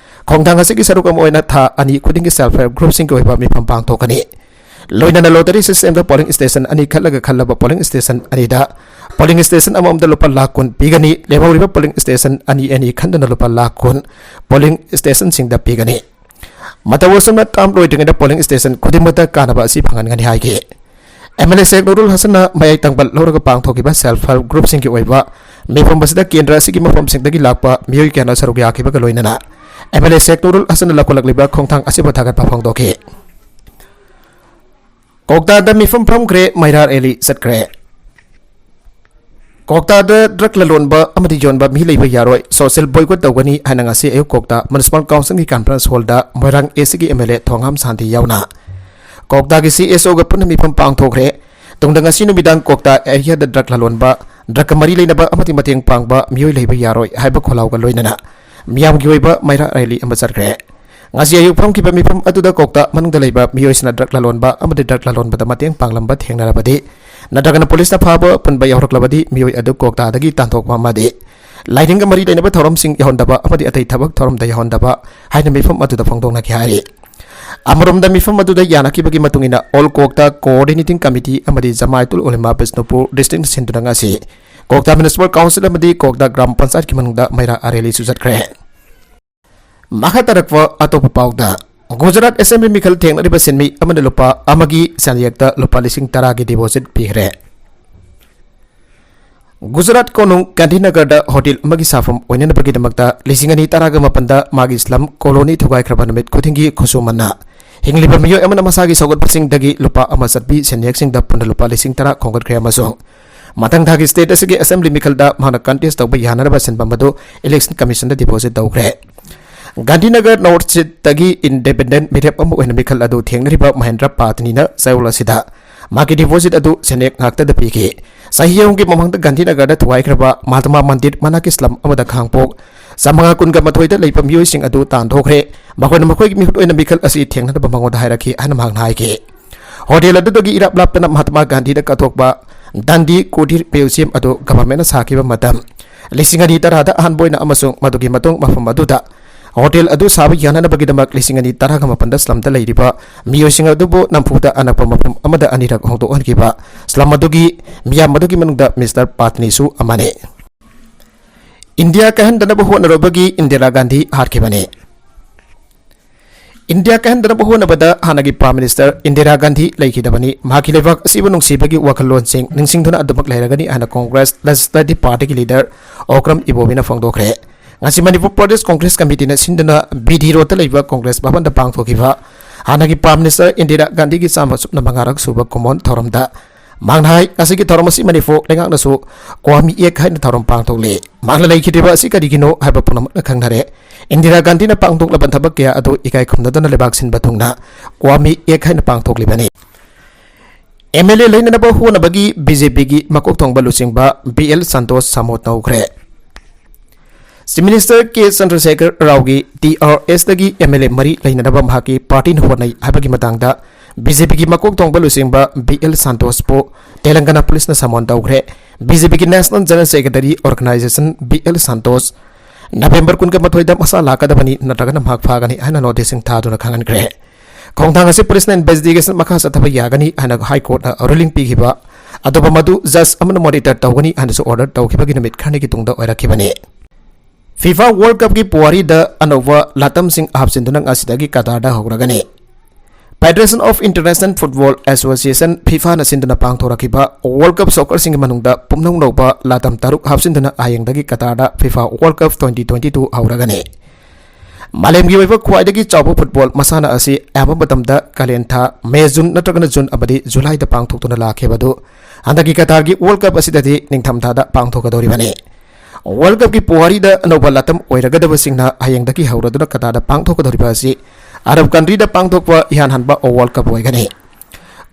ꯈꯣꯡꯊꯥꯡ ꯑꯁꯤꯒꯤ ꯁꯔꯨꯛ ꯑꯃ ꯑꯣꯏꯅ ꯊꯥ ꯑꯅꯤ ꯈꯨꯗꯤꯡꯒꯤ ꯁꯦꯜꯐ ꯍꯦꯜꯞ ꯒ꯭ꯔꯨꯞꯁꯤꯡꯒꯤ ꯑꯣꯏꯕ ꯃꯤꯐꯝ ꯄꯥꯡꯊꯣꯛꯀꯅꯤ꯫ ꯂꯣꯏꯅꯅ ꯂꯣꯇꯔꯤ ꯁꯤꯁꯇꯦꯝꯗ ꯄꯣꯂꯤꯡ ꯁ꯭ꯇꯦꯁꯟ ꯑꯅꯤ ꯈꯜꯂꯒ ꯈꯜꯂꯕ ꯄꯣꯂꯤꯡ ꯁ꯭ꯇꯦꯁꯟ ꯑꯅꯤꯗ ꯄꯣꯂꯤꯡ ꯁ꯭ꯇꯦꯁꯟ ꯑꯃꯃꯝꯗ ꯂꯨꯄꯥ ꯂꯥꯈ ꯀꯨꯟ ꯄꯤꯒꯅꯤ꯫ ꯂꯦꯝꯍꯧꯔꯤꯕ ꯄꯣꯂꯤꯡ ꯁ꯭ꯇꯦꯁꯟ ꯑꯅꯤ ꯑꯅꯤ ꯈꯟꯗꯨꯅ ꯂꯨꯄꯥ ꯂꯥꯈ ꯀꯨꯟ ꯄꯣꯂꯤꯡ ꯁ꯭ꯇꯦꯁꯟꯁꯤꯡꯗ ꯄꯤꯒꯅꯤ꯫ ꯃꯇꯧ ꯑꯁꯨꯝꯅ ꯇꯥꯝ ꯂꯣꯏꯗ꯭ꯔꯤꯉꯩꯗ ꯄꯣꯂꯤꯡ ꯁ꯭ꯇꯦꯁꯟ ꯈꯨꯗꯤꯡꯃꯛꯇ ꯀꯥꯟꯅꯕ ꯑꯁꯤ ꯐꯪꯍꯟꯒꯅꯤ ꯍꯥꯏꯈꯤ꯫ M L A Sheikh Nurul ꯍꯁꯟꯅ ꯃꯌꯥꯏ ꯇꯪꯕ ꯂꯧꯔꯒ ꯄꯥꯡꯊꯣꯛꯈꯤꯕ ꯁꯦꯜꯐ ꯍꯦꯜꯞ ꯒ꯭ꯔꯨꯞꯁꯤꯡꯒꯤ ꯑꯣꯏꯕ ꯃꯤꯐꯝ ꯑꯁꯤꯗ ꯀꯦꯟꯗ꯭ꯔ ꯑꯁꯤꯒꯤ ꯃꯐꯝꯁꯤꯡꯗꯒꯤ ꯂꯥꯛꯄ ꯃꯤꯑꯣꯏ ꯀꯌꯥꯅ ꯁꯔꯨꯛ ꯌꯥꯈꯤꯕꯒ ꯂꯣꯏꯅꯅ M L A Sheikh Nurul ꯍꯁꯟꯅ ꯂꯧꯈꯠꯂꯛꯂꯤꯕ ꯈꯣꯡꯊꯥꯡ ꯑꯁꯤꯕꯨ ꯊꯥꯒꯠꯄ ꯐꯣꯡꯗꯣꯛꯈꯤ꯫ ꯀꯣꯛꯇꯥꯗ ꯃꯤꯐꯝ ꯐꯝꯈ꯭ꯔꯦ, ꯃꯩꯔꯥ ꯔꯦꯂꯤ ꯆꯠꯈ꯭ꯔꯦ꯫ ꯀꯣꯛꯇꯥꯗ ꯗ꯭ꯔꯒ ꯂꯂꯣꯟꯕ ꯑꯃꯗꯤ ꯌꯣꯟꯕ ꯃꯤ ꯂꯩꯕ ꯌꯥꯔꯣꯏ, ꯁꯣꯁꯤꯌꯦꯜ ꯕꯣꯏꯀꯣꯠ ꯇꯧꯒꯅꯤ ꯍꯥꯏꯅ ꯉꯁꯤ ꯑꯌꯨꯛ ꯀꯣꯛꯇꯥ ꯃ꯭ꯌꯨꯅꯤꯁꯤꯄꯥꯜ ꯀꯥꯎꯟꯁꯤꯜꯒꯤ ꯀꯟꯐꯔꯦꯟꯁ ꯍꯣꯜꯗ ꯃꯣꯏꯔꯥꯡ ꯑꯦꯁꯤꯒꯤ ꯑꯦꯝ ꯑꯦꯜ ꯑꯦ ꯊꯣꯡꯉꯥꯝ ꯁꯥꯟꯇꯤ ꯌꯥꯎꯅ ꯀꯣꯛꯇꯥꯒꯤ ꯁꯤ ꯑꯦꯁ ꯑꯣꯒ ꯄꯨꯟꯅ ꯃꯤꯐꯝ ꯄꯥꯡꯊꯣꯛꯈ꯭ꯔꯦ꯫ ꯇꯨꯡꯗ ꯉꯁꯤ ꯅꯨꯃꯤꯗꯥꯡ ꯀꯣꯛꯇꯥ ꯑꯦꯔꯤꯌꯥꯗ ꯗ꯭ꯔꯒ ꯂꯂꯣꯟꯕ, ꯗ꯭ꯔꯒꯀ ꯃꯔꯤ ꯂꯩꯅꯕ ꯑꯃꯗꯤ ꯃꯇꯦꯡ ꯄꯥꯡꯕ ꯃꯤꯑꯣꯏ ꯂꯩꯕ ꯌꯥꯔꯣꯏ ꯍꯥꯏꯕ ꯈꯣꯜꯂꯥꯎꯒ ꯂꯣꯏꯅꯅ ꯃꯤꯌꯥꯝꯒꯤ ꯑꯣꯏꯕ ꯃꯩꯔꯥ ꯔꯦꯂꯤ ꯑꯃ ꯆꯠꯈ꯭ꯔꯦ꯫ ꯉꯁꯤ ꯑꯌꯨꯛ ꯐꯝꯈꯤꯕ ꯃꯤꯐꯝ ꯑꯗꯨꯗ ꯀꯣꯛꯇꯥ ꯃꯅꯨꯡꯗ ꯂꯩꯕ ꯃꯤꯑꯣꯏꯁꯤꯡꯅ ꯗ꯭ꯔꯒ ꯂꯂꯣꯟꯕ ꯑꯃꯗꯤ ꯗ꯭ꯔꯒ ꯂꯂꯣꯟꯕꯗ ꯃꯇꯦꯡ ꯄꯥꯡꯂꯝꯕ ꯊꯦꯡꯅꯔꯕꯗꯤ ꯅꯠꯇ꯭ꯔꯒꯅ ꯄꯨꯂꯤꯁꯅ ꯐꯥꯕ ꯄꯨꯟꯕ ꯌꯥꯎꯔꯛꯂꯕꯗꯤ ꯃꯤꯑꯣꯏ ꯑꯗꯨ ꯀꯣꯛꯇꯥꯗꯒꯤ ꯇꯥꯟꯊꯣꯛꯄ ꯑꯃꯗꯤ ꯂꯥꯏꯅꯤꯡꯒ ꯃꯔꯤ ꯂꯩꯅꯕ ꯊꯧꯔꯝꯁꯤꯡ ꯌꯥꯎꯍꯟꯗꯕ ꯑꯃꯗꯤ ꯑꯇꯩ ꯊꯕꯛ ꯊꯧꯔꯝꯗ ꯌꯥꯎꯍꯟꯗꯕ ꯍꯥꯏꯅ ꯃꯤꯐꯝ ꯑꯗꯨꯗ ꯐꯣꯡꯗꯣꯛꯅꯈꯤ ꯍꯥꯏꯔꯤ꯫ ꯑꯃꯔꯣꯝꯗ ꯃꯤꯐꯝ ꯑꯗꯨꯗ ꯌꯥꯅꯈꯤꯕꯒꯤ ꯃꯇꯨꯡ ꯏꯟꯅ ꯑꯣꯜ ꯀꯣꯛꯇꯥ ꯀꯣꯑꯣꯔꯗꯤꯅꯦꯇꯤꯡ ꯀꯃꯤꯇꯤ ꯑꯃꯗꯤ ꯖꯃꯥꯏꯇꯨꯜ ꯎꯂꯦꯃꯥ ꯕꯤꯁꯅꯨꯄꯨꯔ ꯗꯤꯁꯇ꯭ꯔꯤꯛꯅ ꯁꯤꯟꯗꯨꯅ ꯉꯁꯤ ꯀꯣꯛꯇꯥ ꯃ꯭ꯌꯨꯅꯤꯁꯤꯄꯥꯜ ꯀꯥꯎꯟꯁꯤꯜ ꯑꯃꯗꯤ ꯀꯣꯛꯇꯥ ꯒ꯭ꯔꯥꯝ ꯄꯟꯆꯥꯌꯠꯀꯤ ꯃꯅꯨꯡꯗ ꯃꯩꯔꯥ ꯔꯦꯂꯤꯁꯨ ꯆꯠꯈ꯭ꯔꯦ꯫ ꯃꯈꯥ ꯇꯥꯔꯛꯄ ꯑꯇꯣꯞꯄ ꯄꯥꯎꯗ, ꯒꯨꯖꯔꯥꯠ ꯑꯦꯁꯦꯝꯕ꯭ꯂꯤ ꯃꯤꯈꯜ ꯊꯦꯡꯅꯔꯤꯕ ꯁꯤꯟꯃꯤ ꯑꯃꯅ ꯂꯨꯄꯥ ꯑꯃꯒꯤ ꯁꯦꯟꯌꯦꯛꯇ ꯂꯨꯄꯥ ꯂꯤꯁꯤꯡ ꯇꯔꯥꯒꯤ ꯗꯤꯄꯣꯖꯤꯠ ꯄꯤꯈ꯭ꯔꯦ꯫ ꯒꯨꯖꯔꯥꯠ ꯀꯣꯅꯨꯡ ꯒꯥꯟꯙꯤꯅꯒꯔꯗ ꯍꯣꯇꯦꯜ ꯑꯃꯒꯤ ꯁꯥꯐꯝ ꯑꯣꯏꯅꯅꯕꯒꯤꯗꯃꯛꯇ ꯂꯤꯁꯤꯡ ꯑꯅꯤ ꯇꯔꯥꯒ ꯃꯥꯄꯟꯗ ꯃꯥꯒꯤ ꯁ꯭ꯂꯝ ꯀꯣꯂꯣꯅꯤ ꯊꯨꯒꯥꯏꯈ꯭ꯔꯕ ꯅꯨꯃꯤꯠ ꯈꯨꯗꯤꯡꯒꯤ ꯈꯨꯠꯁꯨꯃꯟꯅ ꯍꯤꯡꯂꯤꯕ ꯃꯤꯑꯣꯏ ꯑꯃꯅ ꯃꯁꯥꯒꯤ ꯁꯧꯒꯠꯄꯁꯤꯡꯗꯒꯤ ꯂꯨꯄꯥ ꯑꯃ ꯆꯠꯄꯤ ꯁꯦꯟꯌꯦꯛꯁꯤꯡꯗ ꯄꯨꯟꯅ ꯂꯨꯄꯥ ꯂꯤꯁꯤꯡ ꯇꯔꯥ ꯈꯣꯝꯒꯠꯈ꯭ꯔꯦ ꯑꯃꯁꯨꯡ ꯃꯊꯪ ꯊꯥꯒꯤ state ꯑꯁꯤꯒꯤ assembly ꯃꯤꯈꯜꯗ ꯃꯍꯥꯛꯅ contest ꯇꯧꯕ ꯌꯥꯅꯅꯕ ꯁꯤꯟꯐꯝ ꯑꯗꯨ election commissionꯗ deposit ꯇꯧꯈ꯭ꯔꯦ꯫ ꯒꯥꯟꯙꯤꯅꯒꯔ North Seatꯇꯒꯤ independent ꯃꯤꯔꯦꯞ ꯑꯃ ꯑꯣꯏꯅ ꯃꯤꯈꯜ ꯑꯗꯨ ꯊꯦꯡꯅꯔꯤꯕ ꯃꯍꯦꯟꯗ꯭ꯔ ꯄꯥꯇꯅꯤꯅ ꯆꯌꯣꯜ ꯑꯁꯤꯗ ꯃꯍꯥꯛꯀꯤ deposit ꯑꯗꯨ ꯁꯦꯟꯌꯦꯛ ꯉꯥꯛꯇꯗ ꯄꯤꯈꯤ꯫ ꯆꯍꯤ ꯑꯍꯨꯝꯒꯤ ꯃꯃꯥꯡꯗ ꯒꯥꯟꯙꯤꯅꯒꯔꯗ ꯊꯨꯒꯥꯏꯈ꯭ꯔꯕ ꯃꯍꯥꯇꯃꯥ ꯃꯟꯗꯤꯔ ꯃꯅꯥꯛꯀꯤ slum ꯑꯃꯗ ꯈꯥꯡꯄꯣꯛ ꯆꯥꯃꯉꯥ ꯀꯨꯟꯒ ꯃꯥꯊꯣꯏꯗ ꯂꯩꯕ ꯃꯤꯑꯣꯏꯁꯤꯡ ꯑꯗꯨ ꯇꯥꯟꯊꯣꯛꯈ꯭ꯔꯦ꯫ ꯃꯈꯣꯏꯅ ꯃꯈꯣꯏꯒꯤ ꯃꯤꯍꯨꯠ ꯑꯣꯏꯅ ꯃꯤꯈꯜ ꯑꯁꯤ ꯊꯦꯡꯅꯅꯕ ꯃꯉꯣꯟꯗ ꯍꯥꯏꯔꯛꯈꯤ ꯍꯥꯏꯅ ꯃꯍꯥꯛꯅ ꯍꯥꯏꯈꯤ꯫ Hotel ꯑꯗꯨꯗꯒꯤ ꯏꯔꯥꯞ ꯂꯥꯞꯇꯅ ꯃꯍꯥꯇꯃꯥ ꯒꯥꯟꯙꯤꯗ ꯀꯠꯊꯣꯛꯄ ꯗꯟꯗꯤ ꯀꯨꯇꯤꯔ museum ꯑꯗꯨ governmentꯅ ꯁꯥꯈꯤꯕ ꯃꯇꯝ ꯂꯤꯁꯤꯡ ꯑꯅꯤ ꯇꯔꯥꯗ ꯑꯍꯥꯟꯕ ꯑꯣꯏꯅ ꯑꯃꯁꯨꯡ ꯃꯗꯨꯒꯤ ꯃꯇꯨꯡ ꯃꯐꯝ ꯑꯗꯨꯗ hotel ꯑꯗꯨ ꯁꯥꯕ ꯌꯥꯅꯅꯕꯒꯤꯗꯃꯛ ꯂꯤꯁꯤꯡ ꯑꯅꯤ ꯇꯔꯥꯒ ꯃꯥꯄꯟꯗ slumꯗ ꯂꯩꯔꯤꯕ ꯃꯤꯑꯣꯏꯁꯤꯡ ꯑꯗꯨꯕꯨ ꯅꯝꯐꯨꯗ ꯑꯅꯛꯄ ꯃꯐꯝ ꯑꯃꯗ ꯑꯅꯤꯔꯛ ꯍꯣꯡꯗꯣꯛꯍꯟꯈꯤꯕ slum ꯑꯗꯨꯒꯤ ꯃꯤꯌꯥꯝ ꯑꯗꯨꯒꯤ ꯃꯅꯨꯡꯗ Mister ꯄꯥꯇꯅꯤꯁꯨ ꯑꯃꯅꯤ꯫ ꯏꯟꯗꯤꯌꯥ ꯀꯥꯏꯍꯟꯗꯅꯕ ꯍꯣꯠꯅꯔꯨꯕꯒꯤ ꯏꯟꯗꯤꯔꯥ ꯒꯥꯟꯙꯤ ꯍꯥꯠꯈꯤꯕꯅꯤ꯫ ꯏꯟꯗꯤꯌꯥ ꯀꯥꯏꯍꯟꯗꯅꯕ ꯍꯣꯠꯅꯕꯗ ꯍꯥꯟꯅꯒꯤ Prime Minister ꯏꯟꯗꯤꯔꯥ ꯒꯥꯟꯙꯤ ꯂꯩꯈꯤꯗꯕꯅꯤ꯫ ꯃꯍꯥꯛꯀꯤ ꯂꯩꯕꯥꯛ ꯑꯁꯤꯕꯨ ꯅꯨꯡꯁꯤꯕꯒꯤ ꯋꯥꯈꯜꯂꯣꯟꯁꯤꯡ ꯅꯤꯡꯁꯤꯡꯗꯨꯅ ꯑꯗꯨꯃꯛ ꯂꯩꯔꯒꯅꯤ ꯍꯥꯏꯅ Congress Legislative Partyꯒꯤ leader ꯑꯣꯀ꯭ꯔꯝ ꯏꯕꯣꯕꯤꯅ ꯐꯣꯡꯗꯣꯛꯈ꯭ꯔꯦ꯫ ꯉꯁꯤ ꯃꯅꯤꯄꯨꯔ ꯄ꯭ꯔꯗꯦꯁ Congress Committeeꯅ ꯁꯤꯟꯗꯨꯅ B D Roadꯇ ꯂꯩꯕ Congress ꯚꯕꯟꯗ ꯄꯥꯡꯊꯣꯛꯈꯤꯕ ꯍꯥꯟꯅꯒꯤ Prime Minister ꯏꯟꯗꯤꯔꯥ ꯒꯥꯟꯙꯤꯒꯤ ꯆꯥꯝꯃ ꯁꯨꯞꯅ ꯃꯉꯥꯔꯛ ꯁꯨꯕ ꯀꯨꯝꯑꯣꯟ ꯊꯧꯔꯝꯗ ꯃꯍꯥꯛꯅ ꯍꯥꯏ, ꯉꯁꯤꯒꯤ ꯊꯧꯔꯝ ꯑꯁꯤ ꯃꯅꯤꯄꯨꯔ ꯂꯩꯉꯥꯛꯅꯁꯨ ꯀ꯭ꯋꯥꯃꯤ ꯑꯦꯛ ꯍꯥꯏꯅ ꯊꯧꯔꯝ ꯄꯥꯡꯊꯣꯛꯂꯤ꯫ ꯃꯍꯥꯛꯅ ꯂꯩꯈꯤꯗ꯭ꯔꯤꯕ ꯑꯁꯤ ꯀꯔꯤꯒꯤꯅꯣ ꯍꯥꯏꯕ ꯄꯨꯝꯅꯃꯛꯅ ꯈꯪꯅꯔꯦ꯫ ꯏꯟꯗꯤꯔꯥ ꯒꯥꯟꯙꯤꯅ ꯄꯥꯡꯊꯣꯛꯂꯕ ꯊꯕꯛ ꯀꯌꯥ ꯑꯗꯨ ꯏꯀꯥꯏ ꯈꯨꯝꯅꯗꯅ ꯂꯩꯕꯥꯛ ꯁꯤꯟꯕ ꯊꯨꯡꯅ ꯀ꯭ꯋꯥꯃꯤ ꯑꯦꯛ ꯍꯥꯏꯅ ꯄꯥꯡꯊꯣꯛꯂꯤꯕꯅꯤ꯫ M L A ꯂꯩꯅꯅꯕ ꯍꯣꯠꯅꯕꯒꯤ B J Pꯒꯤ ꯃꯀꯣꯛ ꯊꯣꯡꯕ ꯂꯨꯆꯤꯡꯕ B L ꯁꯟꯇꯣꯁ ꯁꯥꯃꯣꯠ ꯇꯧꯈ꯭ꯔꯦ꯫ Chief Minister K ꯆꯟꯗ꯭ꯔꯁꯦꯈꯔ ꯔꯥꯎꯒꯤ T R Sꯇꯒꯤ M L A ꯃꯔꯤ ꯂꯩꯅꯅꯕ ꯃꯍꯥꯛꯀꯤ partyꯅ ꯍꯣꯠꯅꯩ ꯍꯥꯏꯕꯒꯤ ꯃꯇꯥꯡꯗ B J Pꯒꯤ ꯃꯀꯣꯛ ꯊꯣꯡꯕ ꯂꯨꯆꯤꯡꯕ B L ꯁꯟꯇꯣꯁꯄꯨ ꯇꯦꯂꯪꯒꯅꯥ ꯄꯨꯂꯤꯁꯅ summon ꯇꯧꯈ꯭ꯔꯦ꯫ B J Pꯒꯤ National General Secretary Organization B L Santosh November ꯀꯨꯟꯒ ꯃꯥꯊꯣꯏꯗ ꯃꯁꯥ ꯂꯥꯛꯀꯗꯕꯅꯤ, ꯅꯠꯇ꯭ꯔꯒꯅ ꯃꯍꯥꯛ ꯐꯥꯒꯅꯤ ꯍꯥꯏꯅ noticeꯁꯤꯡ ꯊꯥꯗꯨꯅ ꯈꯪꯍꯟꯈ꯭ꯔꯦ꯫ ꯈꯣꯡꯊꯥꯡ ꯑꯁꯤ ꯄꯨꯂꯤꯁꯅ investigation ꯃꯈꯥ ꯆꯠꯊꯕ ꯌꯥꯒꯅꯤ ꯍꯥꯏꯅ High Courtꯅ ruling ꯄꯤꯈꯤꯕ ꯑꯗꯨꯕꯨ ꯃꯗꯨ judge ꯑꯃꯅ monitor ꯇꯧꯒꯅꯤ ꯍꯥꯏꯅꯁꯨ order ꯇꯧꯈꯤꯕꯒꯤ ꯅꯨꯃꯤꯠ ꯈꯔꯅꯤꯒꯤ ꯇꯨꯡꯗ ꯑꯣꯏꯔꯛꯈꯤꯕꯅꯤ꯫ FIFA World Cupꯀꯤ ꯄꯨꯋꯥꯔꯤꯗ ꯑꯅꯧꯕ ꯂꯥꯇꯝꯁꯤꯡ ꯍꯥꯞꯆꯤꯟꯗꯨꯅ ꯉꯁꯤꯗꯒꯤ ꯀꯇꯥꯔꯗ ꯍꯧꯔꯒꯅꯤ꯫ Federation of International Football Association, FIFAꯅ ꯁꯤꯟꯗꯨꯅ ꯄꯥꯡꯊꯣꯔꯛꯈꯤꯕ World Cup soccerꯁꯤꯡꯒꯤ ꯃꯅꯨꯡꯗ ꯄꯨꯝꯅꯧ ꯅꯧꯕ ꯂꯥꯇꯝ ꯇꯔꯨꯛ ꯍꯥꯞꯆꯤꯟꯗꯨꯅ ꯍꯌꯦꯡꯗꯒꯤ ꯀꯇꯥꯔꯗ FIFA World Cup twenty twenty-two ꯍꯧꯔꯒꯅꯤ꯫ ꯃꯥꯂꯦꯝꯒꯤ ꯑꯣꯏꯕ ꯈ꯭ꯋꯥꯏꯗꯒꯤ ꯆꯥꯎꯕ ꯐꯨꯠꯕꯣꯜ ꯃꯁꯥꯟꯅ ꯑꯁꯤ ꯑꯌꯥꯝꯕ ꯃꯇꯝꯗ ꯀꯥꯂꯦꯟ ꯊꯥ, ꯃꯦ, ꯖꯨꯟ ꯅꯠꯇ꯭ꯔꯒꯅ ꯖꯨꯟ ꯑꯃꯗꯤ ꯖꯨꯂꯥꯏꯗ ꯄꯥꯡꯊꯣꯛꯇꯨꯅ ꯂꯥꯛꯈꯤꯕ ꯑꯗꯨ ꯍꯟꯗꯛꯀꯤ ꯀꯇꯥꯔꯒꯤ ꯋꯥꯔꯜ ꯀꯞ ꯑꯁꯤꯗꯗꯤ ꯅꯤꯡꯊꯝꯊꯥꯗ ꯄꯥꯡꯊꯣꯛꯀꯗꯧꯔꯤꯕꯅꯤ꯫ ꯋꯥꯔꯜ ꯀꯞꯀꯤ ꯄꯨꯋꯥꯔꯤꯗ ꯑꯅꯧꯕ ꯂꯥꯇꯝ ꯑꯣꯏꯔꯒꯗꯕꯁꯤꯡꯅ ꯍꯌꯦꯡꯗꯒꯤ ꯍꯧꯔꯗꯨꯅ ꯀꯇꯥꯔꯗ ꯄꯥꯡꯊꯣꯛꯀꯗꯧꯔꯤꯕ ꯑꯁꯤ ꯑꯔꯕ ꯀꯟꯇ꯭ꯔꯤꯗ ꯄꯥꯡꯊꯣꯛꯄ ꯏꯍꯥꯟ ꯍꯥꯟꯕ ꯋꯥꯔꯜ ꯀꯞ ꯑꯣꯏꯒꯅꯤ꯫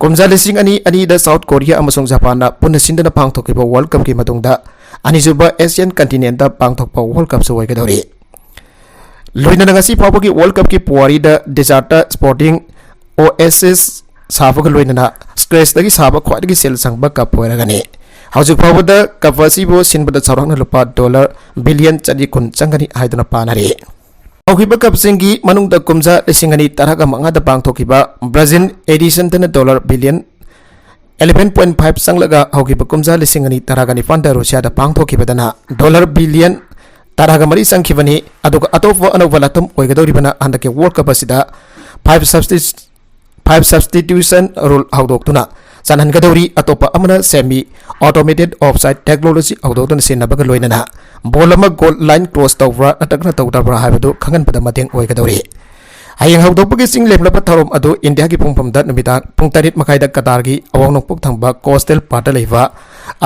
ꯀꯨꯝꯖꯥ ꯂꯤꯁꯤꯡ ꯑꯅꯤ ꯑꯅꯤꯗ ꯁꯥꯎꯠ ꯀꯣꯔꯤꯌꯥ ꯑꯃꯁꯨꯡ ꯖꯄꯥꯟꯅ ꯄꯨꯟꯅ ꯁꯤꯟꯗꯨꯅ ꯄꯥꯡꯊꯣꯛꯈꯤꯕ ꯋꯥꯔꯜ ꯀꯞꯀꯤ ꯃꯇꯨꯡꯗ ꯑꯅꯤꯁꯨꯕ ꯑꯦꯁꯤꯌꯥꯟ ꯀꯟꯇꯤꯅꯦꯟꯇ ꯄꯥꯡꯊꯣꯛꯄ ꯋꯥꯔꯜ ꯀꯞꯁꯨ ꯑꯣꯏꯒꯗꯧꯔꯤ꯫ ꯂꯣꯏꯅꯅ ꯉꯁꯤ ꯐꯥꯎꯕꯒꯤ ꯋꯥꯔꯜ ꯀꯞꯀꯤ ꯄꯨꯋꯥꯔꯤꯗ ꯗꯦꯖꯥꯔꯠꯇ ꯁ꯭ꯄꯣꯔꯇꯤꯡ ꯑꯣꯑꯦꯁꯤꯁ ꯁꯥꯕꯒ ꯂꯣꯏꯅꯅ ꯁ꯭ꯀ꯭ꯔꯦꯆꯇꯒꯤ ꯁꯥꯕ ꯈ꯭ꯋꯥꯏꯗꯒꯤ ꯁꯦꯜ ꯆꯪꯕ ꯀꯞ ꯑꯣꯏꯔꯒꯅꯤ꯫ ꯍꯧꯖꯤꯛ ꯐꯥꯎꯕꯗ ꯀꯞ ꯑꯁꯤꯕꯨ ꯁꯤꯟꯕꯗ ꯆꯥꯎꯔꯥꯛꯅ ꯂꯨꯄꯥ ꯗꯣꯂꯔ ꯕꯤꯂꯤꯌꯟ ꯆꯅꯤ ꯀꯨꯟ ꯆꯪꯒꯅꯤ ꯍꯥꯏꯗꯨꯅ ꯄꯥꯅꯔꯤ꯫ ꯍꯧꯈꯤꯕ ꯀꯞꯁꯤꯡꯒꯤ ꯃꯅꯨꯡꯗ ꯀꯨꯝꯖꯥ ꯂꯤꯁꯤꯡ ꯑꯅꯤ ꯇꯔꯥꯒ ꯃꯉꯥꯗ ꯄꯥꯡꯊꯣꯛꯈꯤꯕ ꯕ꯭ꯔꯥꯖꯤꯜ ꯑꯦꯗꯤꯁꯟꯗꯅ dollar billion eleven point five ꯆꯪꯂꯒ ꯍꯧꯈꯤꯕ ꯀꯨꯝꯖꯥ ꯂꯤꯁꯤꯡ ꯑꯅꯤ ꯇꯔꯥꯒ ꯅꯤꯄꯥꯟꯗ ꯔꯨꯁꯤꯌꯥꯗ ꯄꯥꯡꯊꯣꯛꯈꯤꯕꯗꯅ ꯗꯣꯂꯔ ꯕꯤꯂꯤꯌꯟ ꯇꯔꯥꯒ ꯃꯔꯤ ꯆꯪꯈꯤꯕꯅꯤ꯫ ꯑꯗꯨꯒ ꯑꯇꯣꯞꯄ ꯑꯅꯧꯕ ꯂꯥꯇꯝ ꯑꯣꯏꯒꯗꯧꯔꯤꯕꯅ ꯍꯟꯗꯛꯀꯤ ꯋꯥꯔꯜ ꯀꯞ ꯑꯁꯤꯗ five substi-, five substitution rule ꯍꯧꯗꯣꯛꯇꯨꯅ ꯆꯥꯟꯍꯟꯒꯗꯧꯔꯤ꯫ ꯑꯇꯣꯞꯄ ꯑꯃꯅ semi automated offside technology ꯍꯧꯗꯣꯛꯇꯨꯅ ꯁꯤꯖꯤꯟꯅꯕꯒ ꯂꯣꯏꯅꯅ ꯕꯣꯜ ꯑꯃ ꯒꯣꯜ ꯂꯥꯏꯟ ꯀ꯭ꯔꯣꯁ ꯇꯧꯕ꯭ꯔꯥ ꯅꯠꯇ꯭ꯔꯒꯅ ꯇꯧꯗꯕ꯭ꯔꯥ ꯍꯥꯏꯕꯗꯨ ꯈꯪꯍꯟꯕꯗ ꯃꯇꯦꯡ ꯑꯣꯏꯒꯗꯧꯔꯤ꯫ ꯍꯌꯦꯡ ꯍꯧꯗꯣꯛꯄꯒꯤ ꯆꯤꯡ ꯂꯦꯝꯂꯕ ꯊꯧꯔꯝ ꯑꯗꯨ ꯏꯟꯗꯤꯌꯥꯒꯤ ꯄꯨꯡꯐꯝꯗ ꯅꯨꯃꯤꯗꯥꯡ ꯄꯨꯡ ꯇꯔꯦꯠ ꯃꯈꯥꯏꯗ ꯀꯇꯥꯔꯒꯤ ꯑꯋꯥꯡ ꯅꯣꯡꯄꯣꯛ ꯊꯪꯕ ꯀꯣꯁꯇꯦꯜ ꯄꯥꯔꯠꯇ ꯂꯩꯕ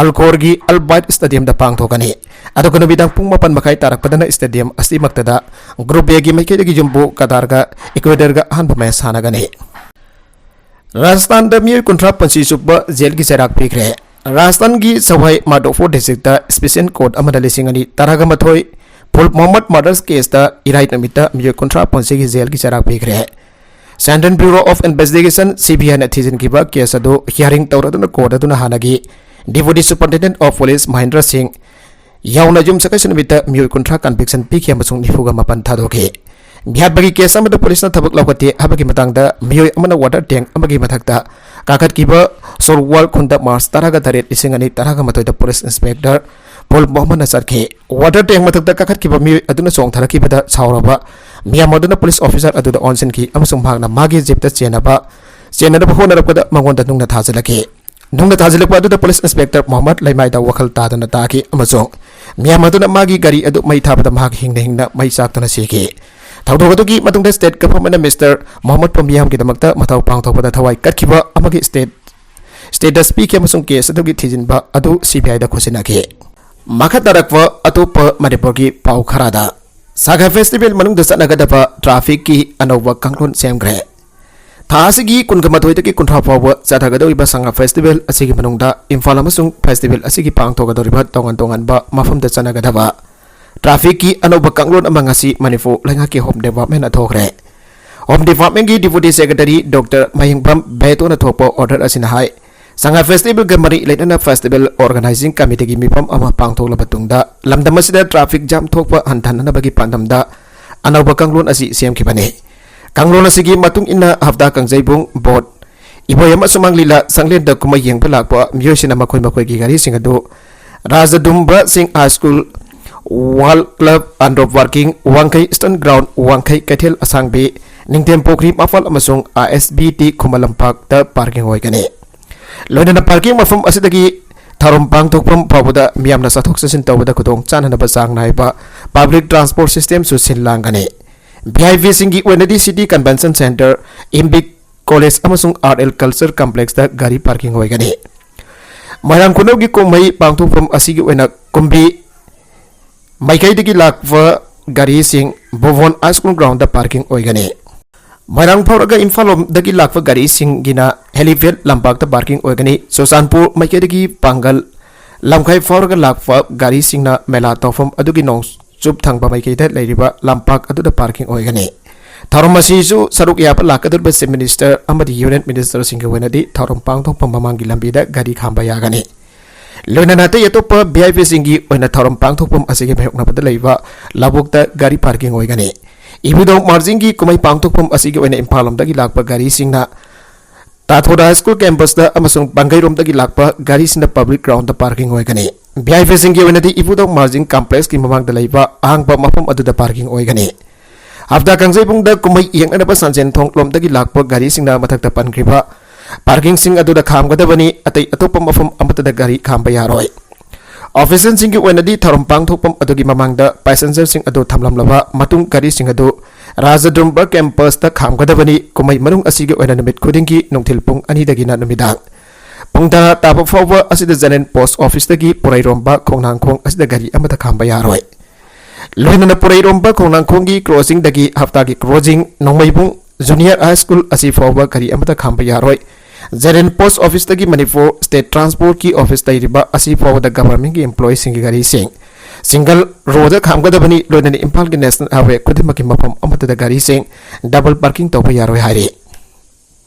ꯑꯜ ꯈꯣꯔꯒꯤ ꯑꯜ ꯕꯥꯏꯠ ꯁ꯭ꯇꯦꯗꯤꯌꯝꯗ ꯄꯥꯡꯊꯣꯛꯀꯅꯤ꯫ ꯑꯗꯨꯒ ꯅꯨꯃꯤꯗꯥꯡ ꯄꯨꯡ ꯃꯥꯄꯟ ꯃꯈꯥꯏ ꯇꯥꯔꯛꯄꯗꯅ ꯁ꯭ꯇꯦꯗꯤꯌꯝ ꯑꯁꯤꯃꯛꯇꯗ ꯒ꯭ꯔꯨꯞ ꯑꯦꯒꯤ ꯃꯥꯏꯀꯩꯗꯒꯤ ꯌꯨꯝꯕꯨ ꯀꯇꯥꯔꯒ ꯏꯀ꯭ꯋꯦꯗꯔꯒ ꯑꯍꯥꯟꯕ ꯃꯦꯆ ꯁꯥꯟꯅꯒꯅꯤ꯫ ꯔꯥꯖꯁꯊꯥꯟꯗ ꯃꯤꯑꯣꯏ ꯀꯨꯟꯊ꯭ꯔꯥ ꯄꯨꯟꯁꯤ ꯆꯨꯞꯄ ꯖꯦꯜꯒꯤ ꯆꯩꯔꯥꯛ ꯄꯤꯈ꯭ꯔꯦ꯫ ꯔꯥꯖꯁꯊꯥꯟꯒꯤ ꯁꯋꯥꯏ ꯃꯥꯗꯣꯄꯨꯔ ꯗꯤꯁꯇ꯭ꯔꯤꯛꯇ ꯁ꯭ꯄꯦꯁꯤꯌꯦꯜ ꯀꯣꯔꯠ ꯑꯃꯅ ꯂꯤꯁꯤꯡ ꯑꯅꯤ ꯇꯔꯥꯒ ꯃꯥꯊꯣꯏ ꯐꯨꯜ ꯃꯣꯍꯝꯃꯗ ꯃꯔꯗꯔꯁ ꯀꯦꯁꯇ ꯏꯔꯥꯏ ꯅꯨꯃꯤꯠꯇ ꯃꯤꯑꯣꯏ ꯀꯨꯟꯊ꯭ꯔꯥ ꯄꯨꯟꯁꯤꯒꯤ ꯖꯦꯜꯒꯤ ꯆꯩꯔꯥꯛ ꯄꯤꯈ꯭ꯔꯦ꯫ Central Bureau of Investigation, C B I ꯅ ꯊꯤꯖꯤꯟꯈꯤꯕ ꯀꯦꯁ ꯑꯗꯨ ꯍꯤꯌꯥꯔꯤꯡ ꯇꯧꯔꯗꯨꯅ ꯀꯣꯔꯠ ꯑꯗꯨꯅ ꯍꯥꯟꯅꯒꯤ Deputy Superintendent of Police Mahendra ꯁꯤꯡ ꯌꯥꯎꯅ ꯌꯨꯝꯁꯀꯩꯁ ꯅꯨꯃꯤꯠꯇ ꯃꯤꯑꯣꯏ ꯀꯨꯟꯊ꯭ꯔꯥ ꯀꯟꯚꯤꯛꯁꯟ ꯄꯤꯈꯤ ꯑꯃꯁꯨꯡ ꯅꯤꯐꯨꯒ ꯃꯥꯄꯟ ꯊꯥꯗꯣꯛꯈꯤ꯫ ꯃꯤꯍꯥꯠꯄꯒꯤ ꯀꯦꯁ ꯑꯃꯗ ꯄꯨꯂꯤꯁꯅ ꯊꯕꯛ ꯂꯧꯈꯠꯇꯦ ꯍꯥꯏꯕꯒꯤ ꯃꯇꯥꯡꯗ ꯃꯤꯑꯣꯏ ꯑꯃꯅ ꯋꯥꯇꯔ ꯇꯦꯡ ꯑꯃꯒꯤ ꯃꯊꯛꯇ ꯀꯥꯈꯠꯈꯤꯕ ꯁꯣꯔꯋꯥꯜ ꯈꯨꯟꯗ ꯃꯥꯔꯆ ꯇꯔꯥꯒ ꯇꯔꯦꯠ, ꯂꯤꯁꯤꯡ ꯑꯅꯤ ꯇꯔꯥꯒ ꯃꯥꯊꯣꯏꯗ ꯄꯨꯂꯤꯁ ꯏꯟꯁꯄꯦꯛꯇꯔ ꯄꯣꯜ ꯃꯣꯍꯝꯃꯗꯅ ꯆꯠꯈꯤ꯫ ꯋꯥꯇꯔ ꯇꯦꯡ ꯃꯊꯛꯇ ꯀꯥꯈꯠꯈꯤꯕ ꯃꯤꯑꯣꯏ ꯑꯗꯨꯅ ꯆꯣꯡꯊꯔꯛꯈꯤꯕꯗ ꯁꯥꯎꯔꯕ ꯃꯤꯌꯥꯝ ꯑꯗꯨꯅ ꯄꯨꯂꯤꯁ ꯑꯣꯐꯤꯁꯥꯔ ꯑꯗꯨꯗ ꯑꯣꯟꯁꯤꯟꯈꯤ ꯑꯃꯁꯨꯡ ꯃꯍꯥꯛꯅ ꯃꯥꯒꯤ ꯖꯤꯞꯇ ꯆꯦꯟꯅꯕ, ꯆꯦꯟꯅꯅꯕ ꯍꯣꯠꯅꯔꯛꯄꯗ ꯃꯉꯣꯟꯗ ꯅꯨꯡꯅ ꯊꯥꯖꯤꯜꯂꯛꯈꯤ꯫ ꯅꯨꯡꯅ ꯊꯥꯖꯤꯜꯂꯛꯄ ꯑꯗꯨꯗ ꯄꯨꯂꯤꯁ ꯏꯟꯁꯄꯦꯛꯇꯔ ꯃꯣꯍꯝꯃꯗ ꯂꯩꯃꯥꯏꯗ ꯋꯥꯈꯜ ꯇꯥꯗꯅ ꯇꯥꯈꯤ ꯑꯃꯁꯨꯡ ꯃꯤꯌꯥꯝ ꯑꯗꯨꯅ ꯃꯥꯒꯤ ꯒꯥꯔꯤ ꯑꯗꯨ ꯃꯩ ꯊꯥꯕꯗ ꯃꯍꯥꯛ ꯍꯤꯡꯅ ꯍꯤꯡꯅ ꯃꯩ ꯆꯥꯛꯇꯨꯅ ꯁꯤꯈꯤ꯫ ꯊꯧꯗꯣꯛ ꯑꯗꯨꯒꯤ ꯃꯇꯨꯡꯗ state governmentꯅ Mister ꯃꯣꯍꯝꯃꯗꯄꯨ ꯃꯤꯌꯥꯝꯒꯤꯗꯃꯛꯇ ꯃꯊꯧ ꯄꯥꯡꯊꯣꯛꯄꯗ ꯊꯋꯥꯏ ꯀꯠꯈꯤꯕ ꯑꯃꯒꯤ state status ꯄꯤꯈꯤ ꯑꯃꯁꯨꯡ case ꯑꯗꯨꯒꯤ ꯊꯤꯖꯤꯟꯕ ꯑꯗꯨ CBIꯗ ꯈꯨꯠꯁꯤꯟꯅꯈꯤ꯫ ꯃꯈꯥ ꯇꯥꯔꯛꯄ ꯑꯇꯣꯞꯄ ꯃꯅꯤꯄꯨꯔꯒꯤ ꯄꯥꯎ ꯈꯔꯗ, ꯁꯉꯥꯏ festival ꯃꯅꯨꯡꯗ ꯆꯠꯅꯒꯗꯕ trafficꯀꯤ ꯑꯅꯧꯕ ꯀꯥꯡꯂꯣꯟ ꯁꯦꯝꯈ꯭ꯔꯦ꯫ ꯊꯥ ꯑꯁꯤꯒꯤ ꯀꯨꯟꯒ ꯃꯥꯊꯣꯏꯗꯒꯤ ꯀꯨꯟꯊ꯭ꯔꯥ ꯐꯥꯎꯕ ꯆꯠꯊꯒꯗꯧꯔꯤꯕ ꯁꯉꯥꯏ festival ꯑꯁꯤꯒꯤ ꯃꯅꯨꯡꯗ ꯏꯝꯐꯥꯜ ꯑꯃꯁꯨꯡ festival ꯑꯁꯤꯒꯤ ꯄꯥꯡꯊꯣꯛꯀꯗꯧꯔꯤꯕ ꯇꯣꯉꯥꯟ ꯇꯣꯉꯥꯟꯕ ꯃꯐꯝꯗ ꯆꯠꯅꯒꯗꯕ trafficꯀꯤ ꯑꯅꯧꯕ ꯀꯥꯡꯂꯣꯟ ꯑꯃ ꯉꯁꯤ ꯃꯅꯤꯄꯨꯔ ꯂꯩꯉꯥꯛꯀꯤ Home Departmentꯅ ꯊꯣꯛꯈ꯭ꯔꯦ꯫ Home Departmentꯀꯤ Deputy Secretary Doctor ꯃꯍꯦꯡꯕꯝ ꯕꯦꯇꯣꯅ ꯊꯣꯛꯄ order ꯑꯁꯤꯅ ꯍꯥꯏ, ꯁꯉꯥꯏ festivalꯒ ꯃꯔꯤ ꯂꯩꯅꯅ festival organizing committeeꯒꯤ ꯃꯤꯐꯝ ꯑꯃ ꯄꯥꯡꯊꯣꯛꯂꯕ ꯇꯨꯡꯗ ꯂꯝꯗꯝ ꯑꯁꯤꯗ traffic jam ꯊꯣꯛꯄ ꯍꯟꯊꯅꯅꯕꯒꯤ ꯄꯥꯟꯗꯝꯗ ꯑꯅꯧꯕ ꯀꯥꯡꯂꯣꯟ ꯑꯁꯤ ꯁꯦꯝꯈꯤꯕꯅꯤ꯫ ꯀꯥꯡꯂꯣꯟ ꯑꯁꯤꯒꯤ ꯃꯇꯨꯡ ꯏꯟꯅ ꯍꯞꯇꯥ ꯀꯥꯡꯖꯩꯕꯨꯡ, ꯕꯣꯠ, ꯏꯕꯣꯌꯥꯝ ꯁꯨꯃꯥꯡ ꯂꯤꯂꯥ ꯁꯪꯂꯦꯟꯗ ꯀꯨꯝꯍꯩ ꯌꯦꯡꯕ ꯂꯥꯛꯄ ꯃꯤꯑꯣꯏꯁꯤꯡꯅ ꯃꯈꯣꯏ ꯃꯈꯣꯏꯒꯤ ꯒꯥꯔꯤꯁꯤꯡ ꯑꯗꯨ ꯔꯥꯖꯥ ꯗꯨꯝꯕ ꯁꯤꯡ High School, World Club, Andro Parking, ꯋꯥꯡꯈꯩ Eastern Ground, ꯋꯥꯡꯈꯩ ꯀꯩꯊꯦꯜ ꯑꯁꯥꯡꯕꯤ, ꯅꯤꯡꯊꯦꯝ ꯄꯨꯈ꯭ꯔꯤ ꯃꯄꯥꯜ ꯑꯃꯁꯨꯡ ISBT ꯈꯨꯃꯟ ꯂꯝꯄꯥꯛꯇ parking ꯑꯣꯏꯒꯅꯤ꯫ ꯂꯣꯏꯅꯅ parking ꯃꯐꯝ ꯑꯁꯤꯗꯒꯤ ꯊꯧꯔꯝ ꯄꯥꯡꯊꯣꯛꯐꯝ ꯐꯥꯎꯕꯗ ꯃꯤꯌꯥꯝꯅ ꯆꯠꯊꯣꯛ ꯆꯠꯁꯤꯟ ꯇꯧꯕꯗ ꯈꯨꯗꯣꯡ ꯆꯥꯅꯅꯕ ꯆꯥꯡ ꯅꯥꯏꯕ public transport systemꯁꯨ ꯁꯤꯜ ꯂꯥꯡꯒꯅꯤ꯫ VIPꯁꯤꯡꯒꯤ ꯑꯣꯏꯅꯗꯤ City Convention Centre, ꯏꯝꯕꯤꯛ College ꯑꯃꯁꯨꯡ Art and Culture Complexꯇ ꯒꯥꯔꯤ parking ꯑꯣꯏꯒꯅꯤ꯫ ꯃꯣꯏꯔꯥꯡ ꯈꯨꯅꯧꯒꯤ ꯀꯨꯝꯍꯩ ꯄꯥꯡꯊꯣꯛꯐꯝ ꯑꯁꯤꯒꯤ ꯑꯣꯏꯅ ꯀꯨꯝꯕꯤ ꯃꯥꯏꯀꯩꯗꯒꯤ ꯂꯥꯛꯄ ꯒꯥꯔꯤꯁꯤꯡ ꯚꯨꯕꯣꯟ High School Groundꯗ parking ꯑꯣꯏꯒꯅꯤ꯫ ꯃꯣꯏꯔꯥꯡ ꯐꯥꯎꯔꯒ ꯏꯝꯐꯥꯜ ꯂꯣꯝꯗꯒꯤ ꯂꯥꯛꯄ ꯒꯥꯔꯤꯁꯤꯡꯒꯤꯅ helipad ꯂꯝꯄꯥꯛꯇ parking ꯑꯣꯏꯒꯅꯤ꯫ ꯆꯨꯔꯆꯥꯟꯄꯨꯔ ꯃꯥꯏꯀꯩꯗꯒꯤ ꯄꯥꯡꯒꯜ ꯂꯝꯈꯥꯏ ꯐꯥꯎꯔꯒ ꯂꯥꯛꯄ ꯒꯥꯔꯤꯁꯤꯡꯅ ꯃꯦꯂꯥ ꯇꯧꯐꯝ ꯑꯗꯨꯒꯤ ꯅꯣꯡꯆꯨꯞ ꯊꯪꯕ ꯃꯥꯏꯀꯩꯗ ꯂꯩꯔꯤꯕ ꯂꯝꯄꯥꯛ ꯑꯗꯨꯗ parking ꯑꯣꯏꯒꯅꯤ꯫ ꯊꯧꯔꯝ ꯑꯁꯤꯁꯨ ꯁꯔꯨꯛ ꯌꯥꯕ ꯂꯥꯛꯀꯗꯧꯔꯤꯕ Chief Minister ꯑꯃꯗꯤ Union Ministerꯁꯤꯡꯒꯤ ꯑꯣꯏꯅꯗꯤ ꯊꯧꯔꯝ ꯄꯥꯡꯊꯣꯛꯐꯝ ꯃꯃꯥꯡꯒꯤ ꯂꯝꯕꯤꯗ ꯒꯥꯔꯤ ꯈꯥꯝꯕ ꯌꯥꯒꯅꯤ꯫ ꯂꯣꯏꯅꯅ ꯑꯇꯩ ꯑꯇꯣꯞꯄ VIPꯁꯤꯡꯒꯤ ꯑꯣꯏꯅ ꯊꯧꯔꯝ ꯄꯥꯡꯊꯣꯛꯐꯝ ꯑꯁꯤꯒꯤ ꯃꯥꯌꯣꯛꯅꯕꯗ ꯂꯩꯕ ꯂꯧꯕꯨꯛꯇ ꯒꯥꯔꯤ parking ꯑꯣꯏꯒꯅꯤ꯫ ꯏꯕꯨꯙꯧ ꯃꯥꯔꯖꯤꯡꯒꯤ ꯀꯨꯝꯍꯩ ꯄꯥꯡꯊꯣꯛꯐꯝ ꯑꯁꯤꯒꯤ ꯑꯣꯏꯅ ꯏꯝꯐꯥꯜ ꯂꯣꯝꯗꯒꯤ ꯂꯥꯛꯄ ꯒꯥꯔꯤꯁꯤꯡꯅ ꯇꯥꯊꯣꯗꯥ High School Campusꯇ ꯑꯃꯁꯨꯡ ꯄꯥꯡꯒꯩꯔꯣꯝꯗꯒꯤ ꯂꯥꯛꯄ ꯒꯥꯔꯤꯁꯤꯡꯅ public groundꯗ parking ꯑꯣꯏꯒꯅꯤ꯫ VIPꯁꯤꯡꯒꯤ ꯑꯣꯏꯅꯗꯤ ꯏꯕꯨꯙꯧ ꯃꯥꯔꯖꯤꯡ Complexꯀꯤ ꯃꯃꯥꯡꯗ ꯂꯩꯕ ꯑꯍꯥꯡꯕ ꯃꯐꯝ ꯑꯗꯨꯗ parking ꯑꯣꯏꯒꯅꯤ꯫ ꯍꯞꯇꯥ ꯀꯥꯡꯖꯩꯕꯨꯡꯗ ꯀꯨꯝꯍꯩ ꯌꯦꯡꯅꯅꯕ ꯁꯟꯖꯦꯟ ꯊꯣꯡ ꯂꯣꯝꯗꯒꯤ ꯂꯥꯛꯄ ꯒꯥꯔꯤꯁꯤꯡꯅ ꯃꯊꯛꯇ ꯄꯟꯈ꯭ꯔꯤꯕ parkingꯁꯤꯡ ꯑꯗꯨꯗ ꯈꯥꯝꯒꯗꯕꯅꯤ꯫ ꯑꯇꯩ ꯑꯇꯣꯞꯄ ꯃꯐꯝ ꯑꯃꯠꯇꯗ ꯒꯥꯔꯤ ꯈꯥꯝꯕ ꯌꯥꯔꯣꯏ꯫ ꯑꯣꯐꯤꯁꯤꯌꯦꯜꯁꯤꯡꯒꯤ ꯑꯣꯏꯅꯗꯤ ꯊꯧꯔꯝ ꯄꯥꯡꯊꯣꯛꯐꯝ ꯑꯗꯨꯒꯤ ꯃꯃꯥꯡꯗ ꯄꯦꯁꯦꯟꯖꯔꯁꯤꯡ ꯑꯗꯨ ꯊꯝꯂꯝꯂꯕ ꯃꯇꯨꯡ ꯒꯥꯔꯤꯁꯤꯡ ꯑꯗꯨ ꯔꯥꯖꯗ꯭ꯔꯨꯝꯕ ꯀꯦꯝꯄꯁꯇ ꯈꯥꯝꯒꯗꯕꯅꯤ꯫ ꯀꯨꯝꯍꯩ ꯃꯅꯨꯡ ꯑꯁꯤꯒꯤ ꯑꯣꯏꯅ ꯅꯨꯃꯤꯠ ꯈꯨꯗꯤꯡꯒꯤ ꯅꯨꯡꯊꯤꯜ ꯄꯨꯡ ꯑꯅꯤꯗꯒꯤꯅ ꯅꯨꯃꯤꯗꯥꯡ ꯄꯨꯡ ꯇꯔꯥ ꯇꯥꯕ ꯐꯥꯎꯕ ꯑꯁꯤꯗ ꯖꯦꯅꯦꯔꯦꯜ ꯄꯣꯁꯠ ꯑꯣꯐꯤꯁꯇꯒꯤ ꯄꯨꯔꯩꯔꯣꯝꯕ ꯈꯣꯡꯅꯥꯡꯈꯣꯡ ꯑꯁꯤꯗ ꯒꯥꯔꯤ ꯑꯃꯠꯇ ꯈꯥꯝꯕ ꯌꯥꯔꯣꯏ꯫ ꯂꯣꯏꯅꯅ ꯄꯨꯔꯩꯔꯣꯝꯕ ꯈꯣꯡꯅꯥꯡꯈꯣꯡꯒꯤ ꯀ꯭ꯔꯣꯁꯤꯡꯗꯒꯤ ꯍꯞꯇꯥꯒꯤ ꯀ꯭ꯔꯣꯁꯤꯡ ꯅꯣꯡꯃꯩꯕꯨꯡ ꯖꯨꯅꯤꯌꯔ ꯍꯥꯏ ꯁ꯭ꯀꯨꯜ ꯑꯁꯤ ꯐꯥꯎꯕ ꯒꯥꯔꯤ ꯑꯃꯠꯇ ꯈꯥꯝꯕ ꯌꯥꯔꯣꯏ꯫ ꯖꯦꯅꯦꯔꯦꯜ ꯄꯣꯁꯠ ꯑꯣꯐꯤꯁꯇꯒꯤ ꯃꯅꯤꯄꯨꯔ ꯁ꯭ꯇꯦꯠ ꯇ꯭ꯔꯥꯟꯁꯄꯣꯔꯠꯀꯤ ꯑꯣꯐꯤꯁ ꯂꯩꯔꯤꯕ ꯑꯁꯤ ꯐꯥꯎꯕꯗ ꯒꯚꯔꯟꯃꯦꯟꯠꯀꯤ ꯏꯝꯄ꯭ꯂꯣꯌꯤꯁꯤꯡꯒꯤ ꯒꯥꯔꯤꯁꯤꯡ ꯁꯤꯡꯒꯜ ꯔꯣꯗ ꯈꯥꯝꯒꯗꯕꯅꯤ꯫ ꯂꯣꯏꯅꯅ ꯏꯝꯐꯥꯜꯒꯤ ꯅꯦꯁꯅꯦꯜ ꯍꯥꯏꯋꯦ ꯈꯨꯗꯤꯡꯃꯛꯀꯤ ꯃꯐꯝ ꯑꯃꯠꯇꯗ ꯒꯥꯔꯤꯁꯤꯡ ꯗꯕꯜ ꯄꯥꯔꯀꯤꯡ ꯇꯧꯕ ꯌꯥꯔꯣꯏ ꯍꯥꯏꯔꯤ꯫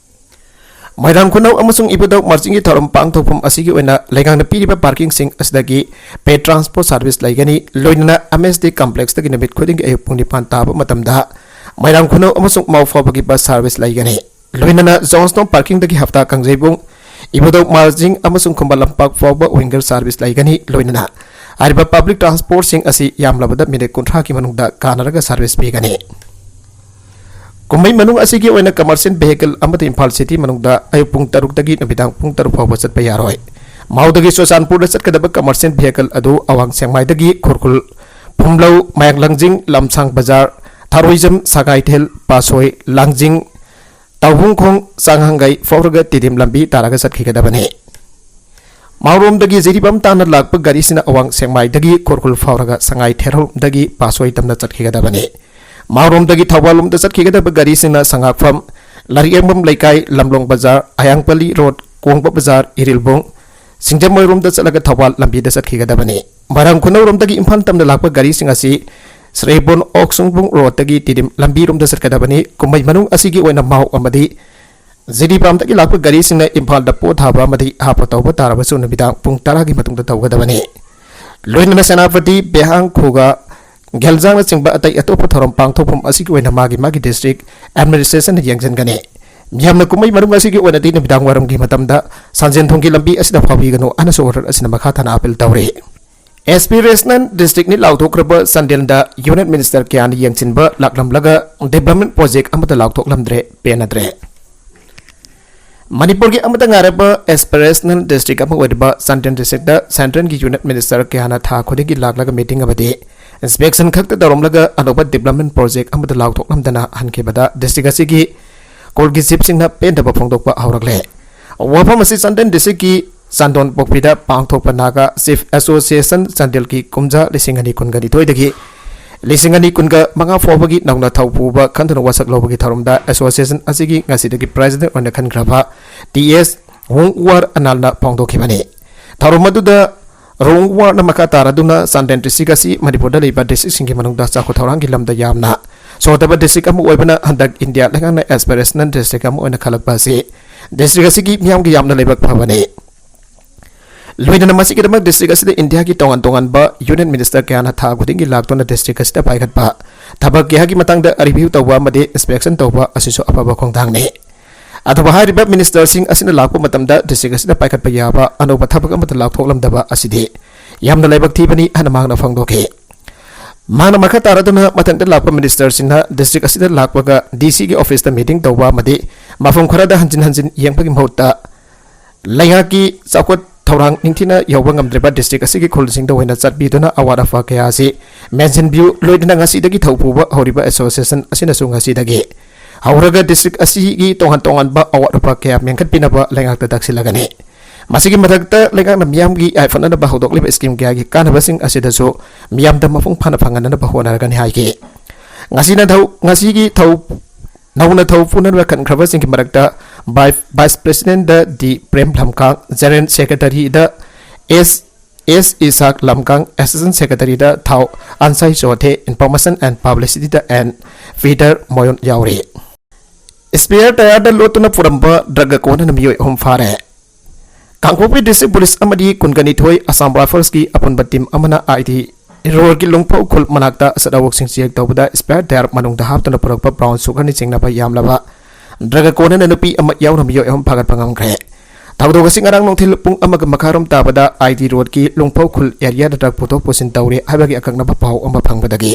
ꯃꯣꯏꯔꯥꯡ ꯈꯨꯅꯧ ꯑꯃꯁꯨꯡ ꯏꯕꯨꯙꯧ ꯃꯥꯔꯖꯤꯡꯒꯤ ꯊꯧꯔꯝ ꯄꯥꯡꯊꯣꯛꯐꯝ ꯑꯁꯤꯒꯤ ꯑꯣꯏꯅ ꯂꯩꯉꯥꯛꯅ ꯄꯤꯔꯤꯕ ꯄꯥꯔꯀꯤꯡꯁꯤꯡ ꯑꯁꯤꯗꯒꯤ ꯄꯦꯗ ꯇ꯭ꯔꯥꯟꯁꯄꯣꯔꯠ ꯁꯥꯔꯚꯤꯁ ꯂꯩꯒꯅꯤ꯫ ꯂꯣꯏꯅꯅ ꯑꯦꯝ ꯑꯦꯁ ꯗꯤ ꯀꯝꯄ꯭ꯂꯦꯛꯁꯇꯒꯤ ꯅꯨꯃꯤꯠ ꯈꯨꯗꯤꯡꯒꯤ ꯑꯌꯨꯛ ꯄꯨꯡ ꯅꯤꯄꯥꯟ ꯇꯥꯕ ꯃꯇꯝꯗ ꯃꯣꯏꯔꯥꯡ ꯈꯨꯅꯧ ꯑꯃꯁꯨꯡ ꯃꯥꯎ ꯐꯥꯎꯕꯒꯤ ꯕꯁ ꯁꯥꯔꯚꯤꯁ ꯂꯩꯒꯅꯤ꯫ ꯂꯣꯏꯅꯅ ꯖꯣꯟꯁꯇꯣꯟ ꯄꯥꯔꯀꯤꯡꯗꯒꯤ ꯍꯞꯇꯥ ꯀꯥꯡꯖꯩꯕꯨꯡ, ꯏꯕꯨꯙꯧ ꯃꯥꯔꯖꯤꯡ ꯑꯃꯁꯨꯡ ꯈꯨꯃꯟ ꯂꯝꯄꯥꯛ ꯐꯥꯎꯕ ꯋꯤꯡꯒꯔ ꯁꯥꯔꯚꯤꯁ ꯂꯩꯒꯅꯤ꯫ ꯂꯣꯏꯅꯅ ꯍꯥꯏꯔꯤꯕ ꯄꯕ꯭ꯂꯤꯛ ꯇ꯭ꯔꯥꯟꯁꯄꯣꯔꯠꯁꯤꯡ ꯑꯁꯤ ꯌꯥꯝꯂꯕꯗ ꯃꯤꯅꯤꯠ ꯀꯨꯟꯊ꯭ꯔꯥꯒꯤ ꯃꯅꯨꯡꯗ ꯀꯥꯟꯅꯔꯒ ꯁꯥꯔꯚꯤꯁ ꯄꯤꯒꯅꯤ꯫ ꯀꯨꯝꯍꯩ ꯃꯅꯨꯡ ꯑꯁꯤꯒꯤ ꯑꯣꯏꯅ ꯀꯃꯔꯁꯤꯌꯦꯜ ꯚꯦꯍꯤꯀꯜ ꯑꯃꯗꯤ ꯏꯝꯐꯥꯜ ꯁꯤꯇꯤ ꯃꯅꯨꯡꯗ ꯑꯌꯨꯛ ꯄꯨꯡ ꯇꯔꯨꯛꯇꯒꯤ ꯅꯨꯃꯤꯗꯥꯡ ꯄꯨꯡ ꯇꯔꯨꯛ ꯐꯥꯎꯕ ꯆꯠꯄ ꯌꯥꯔꯣꯏ꯫ ꯃꯥꯎꯗꯒꯤ ꯆꯨꯔꯆꯥꯟꯄꯨꯔꯗ ꯆꯠꯀꯗꯕ ꯀꯃꯔꯁꯤꯌꯦꯜ ꯚꯦꯍꯤꯀꯜ ꯑꯗꯨ ꯑꯋꯥꯡ ꯁꯦꯛꯃꯥꯏꯗꯒꯤ ꯈꯨꯔꯈꯨꯜ, ꯐꯨꯝꯂꯧ, ꯃꯌꯥꯡ ꯂꯥꯡꯖꯤꯡ, ꯂꯝꯁꯥꯡ ꯕꯖꯥꯔ, ꯊꯔꯣꯏꯖꯝ, ꯁꯉꯥꯏꯊꯦꯜ, ꯄꯥꯠꯁꯣꯏ, ꯂꯥꯡꯖꯤꯡ, ꯇꯥꯎꯕꯨꯡꯈꯣꯡ, ꯆꯥꯡꯍꯥꯡꯒꯩ ꯐꯥꯎꯔꯒ ꯇꯤꯗꯤꯝ ꯂꯝꯕꯤ ꯇꯥꯔꯒ ꯆꯠꯈꯤꯒꯗꯕꯅꯤ꯫ ꯃꯥꯎꯔꯣꯝꯗꯒꯤ ꯖꯤꯔꯤꯕꯥꯝ ꯇꯥꯟꯅ ꯂꯥꯛꯄ ꯒꯥꯔꯤꯁꯤꯡꯅ ꯑꯋꯥꯡ ꯁꯦꯛꯃꯥꯏꯗꯒꯤ ꯈꯨꯔꯈꯨꯜ ꯐꯥꯎꯔꯒ ꯁꯉꯥꯏꯊꯦꯜꯔꯣꯝꯗꯒꯤ ꯄꯥꯠꯁꯣꯏ ꯇꯝꯅ ꯆꯠꯈꯤꯒꯗꯕꯅꯤ꯫ ꯃꯥꯎꯔꯣꯝꯗꯒꯤ ꯊꯧꯕꯥꯜꯂꯣꯝꯗ ꯆꯠꯈꯤꯒꯗꯕ ꯒꯥꯔꯤꯁꯤꯡꯅ ꯁꯉꯥꯛꯐꯝ, ꯂꯥꯏꯔꯤꯛꯌꯦꯡꯕꯝ ꯂꯩꯀꯥꯏ, ꯂꯝꯂꯣꯡ ꯕꯖꯥꯔ, ꯑꯌꯥꯡꯄꯜꯂꯤ ꯔꯣꯗ, ꯀꯣꯡꯕ ꯕꯖꯥꯔ, ꯏꯔꯤꯜꯕꯨꯡ, ꯁꯤꯡꯖꯃꯩꯔꯣꯝꯗ ꯆꯠꯂꯒ ꯊꯧꯕꯥꯜ ꯂꯝꯕꯤꯗ ꯆꯠꯈꯤꯒꯗꯕꯅꯤ꯫ ꯃꯣꯏꯔꯥꯡ ꯈꯨꯅꯧꯔꯣꯝꯗꯒꯤ ꯏꯝꯐꯥꯜ ꯇꯝꯅ ꯂꯥꯛꯄ ꯒꯥꯔꯤꯁꯤꯡ ꯑꯁꯤ ꯁ꯭ꯔꯦꯕꯣꯟ ꯑꯣꯛꯁꯨꯡꯕꯨꯡ ꯔꯣꯗꯇꯒꯤ ꯇꯤꯗꯤꯝ ꯂꯝꯕꯤꯔꯣꯝꯗ ꯆꯠꯀꯗꯕꯅꯤ꯫ ꯀꯨꯝꯍꯩ ꯃꯅꯨꯡ ꯑꯁꯤꯒꯤ ꯑꯣꯏꯅ ꯃꯥꯎ ꯑꯃꯗꯤ ꯖꯤꯔꯤꯕꯥꯝꯗꯒꯤ ꯂꯥꯛꯄ ꯒꯥꯔꯤꯁꯤꯡꯅ ꯏꯝꯐꯥꯜꯗ ꯄꯣꯠ ꯊꯥꯕ ꯑꯃꯗꯤ ꯍꯥꯞꯄ ꯇꯧꯕ ꯇꯥꯔꯕꯁꯨ ꯅꯨꯃꯤꯗꯥꯡ ꯄꯨꯡ ꯇꯔꯥꯒꯤ ꯃꯇꯨꯡꯗ ꯇꯧꯒꯗꯕꯅꯤ꯫ ꯂꯣꯏꯅꯅ ꯁꯦꯅꯥꯄꯇꯤ, ꯕꯦꯍꯥꯡ, ꯈꯨꯒꯥ, ꯒꯦꯜꯖꯥꯡꯅꯆꯤꯡꯕ ꯑꯇꯩ ꯑꯇꯣꯞꯄ ꯊꯧꯔꯝ ꯄꯥꯡꯊꯣꯛꯐꯝ ꯑꯁꯤꯒꯤ ꯑꯣꯏꯅ ꯃꯥꯒꯤ ꯃꯥꯒꯤ ꯗꯤꯁꯇ꯭ꯔꯤꯛ ꯑꯦꯗꯃꯤꯅꯤꯁꯇ꯭ꯔꯦꯁꯟꯅ ꯌꯦꯡꯁꯤꯟꯒꯅꯤ꯫ ꯃꯤꯌꯥꯝꯅ ꯀꯨꯝꯍꯩ ꯃꯅꯨꯡ ꯑꯁꯤꯒꯤ ꯑꯣꯏꯅꯗꯤ ꯅꯨꯃꯤꯗꯥꯡ ꯋꯥꯏꯔꯝꯒꯤ ꯃꯇꯝꯗ ꯁꯟꯖꯦꯟꯊꯣꯡꯒꯤ ꯂꯝꯕꯤ ꯑꯁꯤꯗ ꯐꯥꯎꯕꯤꯒꯅꯨ ꯍꯥꯏꯅꯁꯨ ꯑꯣꯔꯗꯔ ꯑꯁꯤꯅ ꯃꯈꯥ ꯇꯥꯅ ꯑꯥꯄꯤꯜ ꯇꯧꯔꯤ꯫ ꯑꯦꯁꯄꯤꯔꯦꯁꯅꯦꯜ ꯗꯤꯁꯇ꯭ꯔꯤꯛꯅꯤ ꯂꯥꯎꯊꯣꯛꯈ꯭ꯔꯕ ꯆꯥꯟꯗꯦꯜꯗ ꯌꯨꯅꯤꯠ ꯃꯤꯅꯤꯁꯇꯔ ꯀꯌꯥꯅ ꯌꯦꯡꯁꯤꯟꯕ ꯂꯥꯛꯂꯝꯂꯒ ꯗꯤꯕ꯭ꯂꯞꯃꯦꯟꯠ ꯄ꯭ꯔꯣꯖꯦꯛ ꯑꯃꯠꯇ ꯂꯥꯎꯊꯣꯛꯂꯝꯗ꯭ꯔꯦ, ꯄꯦꯟꯅꯗ꯭ꯔꯦ꯫ ꯃꯅꯤꯄꯨꯔꯒꯤ ꯑꯃꯠꯇ ꯉꯥꯏꯔꯕ ꯑꯦꯁꯄꯤꯔꯦꯁꯅꯦꯜ ꯗꯤꯁꯇ꯭ꯔꯤꯛ ꯑꯃ ꯑꯣꯏꯔꯤꯕ ꯆꯥꯟꯗꯦꯜ ꯗꯤꯁꯇ꯭ꯔꯤꯛꯇ ꯁꯦꯟꯇ꯭ꯔꯦꯜꯒꯤ ꯌꯨꯅꯤꯠ ꯃꯤꯅꯤꯁꯇꯔ ꯀꯌꯥꯅ ꯊꯥ ꯈꯨꯗꯤꯡꯒꯤ ꯂꯥꯛꯂꯒ ꯃꯤꯇꯤꯡ ꯑꯃꯗꯤ ꯏꯟꯁꯄꯦꯛꯁꯟ ꯈꯛꯇ ꯇꯧꯔꯝꯂꯒ ꯑꯅꯧꯕ ꯗꯤꯕ꯭ꯂꯞꯃꯦꯟ ꯄ꯭ꯔꯣꯖꯦꯛ ꯑꯃꯠꯇ ꯂꯥꯎꯊꯣꯛꯂꯝꯗꯅ ꯍꯟꯈꯤꯕꯗ ꯗꯤꯁꯇ꯭ꯔꯤꯛ ꯑꯁꯤꯒꯤ ꯁ꯭ꯀꯨꯜꯒꯤ ꯆꯤꯞꯁꯤꯡꯅ ꯄꯦꯟꯗꯕ ꯐꯣꯡꯗꯣꯛꯄ ꯍꯧꯔꯛꯂꯦ꯫ ꯋꯥꯐꯝ ꯑꯁꯤ ꯆꯥꯟꯗꯦꯜ ꯗꯤꯁꯇ꯭ꯔꯤꯛꯀꯤ ꯆꯥꯟꯗꯣꯟ ꯄꯣꯛꯄꯤꯗ ꯄꯥꯡꯊꯣꯛꯄ ꯅꯥꯒꯥ ꯆꯤꯐ ꯑꯦꯁꯣꯁꯤꯌꯦꯁꯟ ꯆꯥꯟꯗꯦꯜꯒꯤ ꯀꯨꯝꯖꯥ ꯂꯤꯁꯤꯡ ꯑꯅꯤ ꯀꯨꯟꯒ ꯅꯤꯊꯣꯏꯗꯒꯤ ꯂꯤꯁꯤꯡ ꯑꯅꯤ ꯀꯨꯟꯒ ꯃꯉꯥ ꯐꯥꯎꯕꯒꯤ ꯅꯧꯅ ꯊꯧ ꯄꯨꯕ ꯈꯟꯗꯨꯅ ꯋꯥꯁꯛ ꯂꯧꯕꯒꯤ ꯊꯧꯔꯝꯗ ꯑꯦꯁꯣꯁꯤꯌꯦꯁꯟ ꯑꯁꯤꯒꯤ ꯉꯁꯤꯗꯒꯤ ꯄ꯭ꯔꯦꯁꯤꯗꯦꯟꯠ ꯑꯣꯏꯅ ꯈꯟꯈ꯭ꯔꯕ ꯇꯤ ꯑꯦꯁ ꯋꯣꯡꯋꯥꯔ ꯑꯅꯥꯜꯅ ꯐꯣꯡꯗꯣꯛꯈꯤꯕꯅꯤ꯫ ꯊꯧꯔꯝ ꯑꯗꯨꯗ ꯋꯣꯡꯋꯥꯔꯅ ꯃꯈꯥ ꯇꯥꯔꯗꯨꯅ ꯆꯥꯟꯗꯦꯜ ꯗꯤꯁꯇ꯭ꯔꯤꯛ ꯑꯁꯤ ꯃꯅꯤꯄꯨꯔꯗ ꯂꯩꯕ ꯗꯤꯁꯇ꯭ꯔꯤꯛꯁꯤꯡꯒꯤ ꯃꯅꯨꯡꯗ ꯆꯥꯎꯈꯠ ꯊꯧꯔꯥꯡꯒꯤ ꯂꯝꯗ ꯌꯥꯝꯅ ꯁꯣꯊꯕ ꯗꯤꯁꯇ꯭ꯔꯤꯛ ꯑꯃ ꯑꯣꯏꯕꯅ ꯍꯟꯗꯛ ꯏꯟꯗꯤꯌꯥ ꯂꯩꯉꯥꯛꯅ ꯑꯦꯁꯄꯤꯔꯦꯁꯅꯦꯜ ꯗꯤꯁꯇ꯭ꯔꯤꯛ ꯑꯃ ꯑꯣꯏꯅ ꯈꯜꯂꯛꯄ ꯑꯁꯤ ꯗꯤꯁꯇ꯭ꯔꯤꯛ ꯑꯁꯤꯒꯤ ꯃꯤꯌꯥꯝꯒꯤ ꯌꯥꯝꯅ ꯂꯥꯏꯕꯛ ꯐꯕꯅꯤ꯫ ꯂꯣꯏꯅꯅ ꯃꯁꯤꯒꯤꯗꯃꯛ ꯗꯤꯁꯇ꯭ꯔꯤꯛ ꯑꯁꯤꯗ ꯏꯟꯗꯤꯌꯥꯒꯤ ꯇꯣꯉꯥꯟ ꯇꯣꯉꯥꯟꯕ ꯌꯨꯅꯤꯌꯟ ꯃꯤꯅꯤꯁꯇꯔ ꯀꯌꯥꯅ ꯊꯥ ꯈꯨꯗꯤꯡꯒꯤ ꯂꯥꯛꯇꯨꯅ ꯗꯤꯁꯇ꯭ꯔꯤꯛ ꯑꯁꯤꯗ ꯄꯥꯏꯈꯠꯄ ꯊꯕꯛ ꯀꯌꯥꯒꯤ ꯃꯇꯥꯡꯗ ꯔꯤꯚ꯭ꯌꯨ ꯇꯧꯕ ꯑꯃꯗꯤ ꯏꯟꯁꯄꯦꯛꯁꯟ ꯇꯧꯕ ꯑꯁꯤꯁꯨ ꯑꯐꯕ ꯈꯣꯡꯊꯥꯡꯅꯤ꯫ ꯑꯗꯨꯕꯨ ꯍꯥꯏꯔꯤꯕ ꯃꯤꯅꯤꯁꯇꯔꯁꯤꯡ ꯑꯁꯤꯅ ꯂꯥꯛꯄ ꯃꯇꯝꯗ ꯗꯤꯁꯇ꯭ꯔꯤꯛ ꯑꯁꯤꯗ ꯄꯥꯏꯈꯠꯄ ꯌꯥꯕ ꯑꯅꯧꯕ ꯊꯕꯛ ꯑꯃꯠꯇ ꯂꯥꯎꯊꯣꯛꯂꯝꯗꯕ ꯑꯁꯤꯗꯤ ꯌꯥꯝꯅ ꯂꯥꯏꯕꯛ ꯊꯤꯕꯅꯤ ꯍꯥꯏꯅ ꯃꯍꯥꯛꯅ ꯐꯣꯡꯗꯣꯛꯈꯤ꯫ ꯃꯍꯥꯛꯅ ꯃꯈꯥ ꯇꯥꯔꯗꯨꯅ ꯃꯊꯪꯗ ꯂꯥꯛꯄ ꯃꯤꯅꯤꯁꯇꯔꯁꯤꯡꯅ ꯗꯤꯁꯇ꯭ꯔꯤꯛ ꯑꯁꯤꯗ ꯂꯥꯛꯄꯒ ꯗꯤ ꯁꯤꯒꯤ ꯑꯣꯐꯤꯁꯇ ꯃꯤꯇꯤꯡ ꯇꯧꯕ ꯑꯃꯗꯤ ꯃꯐꯝ ꯈꯔꯗ ꯍꯟꯖꯤꯟ ꯍꯟꯖꯤꯟ ꯌꯦꯡꯕꯒꯤ ꯃꯍꯨꯠꯇ ꯂꯩꯉꯥꯛꯀꯤ ꯆꯥꯎꯈꯠ ꯊꯧꯔꯥꯡ ꯅꯤꯡꯊꯤꯅ ꯌꯧꯕ ꯉꯝꯗ꯭ꯔꯤꯕ ꯗꯤꯁꯇ꯭ꯔꯤꯛ ꯑꯁꯤꯒꯤ ꯈꯨꯜꯁꯤꯡꯗ ꯑꯣꯏꯅ ꯆꯠꯄꯤꯗꯨꯅ ꯑꯋꯥꯠ ꯑꯄꯥ ꯀꯌꯥ ꯑꯁꯤ ꯃꯦꯟꯁꯤꯟꯕꯤꯌꯨ꯫ ꯂꯣꯏꯅꯅ ꯉꯁꯤꯗꯒꯤ ꯊꯧ ꯄꯨꯕ ꯍꯧꯔꯤꯕ ꯑꯦꯁꯣꯁꯤꯌꯦꯁꯟ ꯑꯁꯤꯅꯁꯨ ꯉꯁꯤꯗꯒꯤ ꯍꯧꯔꯒ ꯗꯤꯁꯇ꯭ꯔꯤꯛ ꯑꯁꯤꯒꯤ ꯇꯣꯉꯥꯟ ꯇꯣꯉꯥꯟꯕ ꯑꯋꯥꯠ ꯑꯄꯥ ꯀꯌꯥ ꯃꯦꯟꯈꯠꯄꯤꯅꯕ ꯂꯩꯉꯥꯛꯇ ꯇꯛꯁꯤꯜꯂꯒꯅꯤ꯫ ꯃꯁꯤꯒꯤ ꯃꯊꯛꯇ ꯂꯩꯉꯥꯛꯅ ꯃꯤꯌꯥꯝꯒꯤ ꯌꯥꯏꯐꯅꯅꯕ ꯍꯧꯗꯣꯛꯂꯤꯕ ꯁ꯭ꯀꯤꯝ ꯀꯌꯥꯒꯤ ꯀꯥꯟꯅꯕꯁꯤꯡ ꯑꯁꯤꯗꯁꯨ ꯃꯤꯌꯥꯝꯗ ꯃꯄꯨꯡ ꯐꯥꯅ ꯐꯪꯍꯟꯅꯅꯕ ꯍꯣꯠꯅꯔꯒꯅꯤ ꯍꯥꯏꯈꯤ꯫ ꯉꯁꯤꯅ ꯊꯧ-, ꯉꯁꯤꯒꯤ ꯊꯧ-, ꯅꯧꯅ ꯊꯧ ꯄꯨꯅꯅꯕ ꯈꯟꯈ꯭ꯔꯕꯁꯤꯡꯒꯤ ꯃꯔꯛꯇ ꯚꯥꯏ-, ꯚꯥꯏꯁ ꯄ꯭ꯔꯦꯁꯤꯗꯦꯟꯠꯗ ꯗꯤ ꯄ꯭ꯔꯦꯝ ꯂꯝꯀꯥꯡ, ꯖꯦꯅꯔꯦꯜ ꯁꯦꯀ꯭ꯔꯦꯇꯔꯤꯗ ꯑꯦꯁ, ꯑꯦꯁ ꯏꯁꯥꯛ ꯂꯝꯀꯥꯡ, ꯑꯦꯁꯤꯁꯇꯦꯟꯠ ꯁꯦꯀ꯭ꯔꯦꯇꯔꯤꯗ ꯊꯥꯎ ꯑꯟꯁꯥꯏ ꯆꯣꯊꯦ, ꯏꯟꯐꯣꯔꯃꯦꯁꯟ ꯑꯦꯟ ꯄꯕ꯭ꯂꯤꯁꯤꯇꯤꯗ ꯑꯦꯟ ꯄꯤꯇꯔ ꯃꯣꯌꯣꯟ ꯌꯥꯎꯔꯤ꯫ ꯁ꯭ꯄꯦꯌꯔ ꯇꯌꯥꯔꯗ ꯂꯣꯠꯇꯨꯅ ꯄꯨꯔꯝꯕ ꯗ꯭ꯔꯒ ꯀꯣꯟꯅꯅ ꯃꯤꯑꯣꯏ ꯑꯍꯨꯝ ꯐꯥꯔꯦ꯫ ꯀꯥꯡꯄꯣꯛꯄꯤ ꯗꯤꯁꯇ꯭ꯔꯤꯛ ꯄꯨꯂꯤꯁ ꯑꯃꯗꯤ ꯀꯨꯟꯒ ꯅꯤꯊꯣꯏ ꯑꯁꯥꯝ ꯔꯥꯏꯐꯜꯁꯀꯤ ꯑꯄꯨꯟꯕ ꯇꯤꯝ ꯑꯃꯅ ꯑꯥꯏ ꯇꯤ ꯔꯣꯗꯀꯤ ꯂꯨꯡꯐꯧ ꯈꯨꯜ ꯃꯅꯥꯛꯇ ꯑꯆꯠ ꯑꯋꯣꯛꯁꯤꯡ ꯆꯦꯛ ꯇꯧꯕꯗ ꯁ꯭ꯄꯦꯌꯔ ꯇꯌꯥꯔ ꯃꯅꯨꯡꯗ ꯍꯥꯞꯇꯨꯅ ꯄꯨꯔꯛꯄ ꯕ꯭ꯔꯥꯎꯟ ꯁꯨꯒꯔꯅ ꯆꯤꯡꯅꯕ ꯌꯥꯝꯂꯕ ꯗ꯭ꯔꯒ ꯀꯣꯟꯅꯅ ꯅꯨꯄꯤ ꯑꯃ ꯌꯥꯎꯅ ꯃꯤꯑꯣꯏ ꯑꯍꯨꯝ ꯐꯥꯒꯠꯄ ꯉꯝꯈ꯭ꯔꯦ꯫ ꯊꯧꯗꯣꯛ ꯑꯁꯤ ꯉꯔꯥꯡ ꯅꯨꯡꯊꯤꯜ ꯄꯨꯡ ꯑꯃꯒ ꯃꯈꯥꯏꯔꯣꯝ ꯇꯥꯕꯗ ꯑꯥꯏ ꯇꯤ ꯔꯣꯗꯀꯤ ꯂꯨꯡꯐꯧ ꯈꯨꯜ ꯑꯦꯔꯤꯌꯥꯗ ꯗ꯭ꯔꯒ ꯄꯨꯊꯣꯛ ꯄꯨꯁꯤꯟ ꯇꯧꯔꯤ ꯍꯥꯏꯕꯒꯤ ꯑꯀꯛꯅꯕ ꯄꯥꯎ ꯑꯃ ꯐꯪꯕꯗꯒꯤ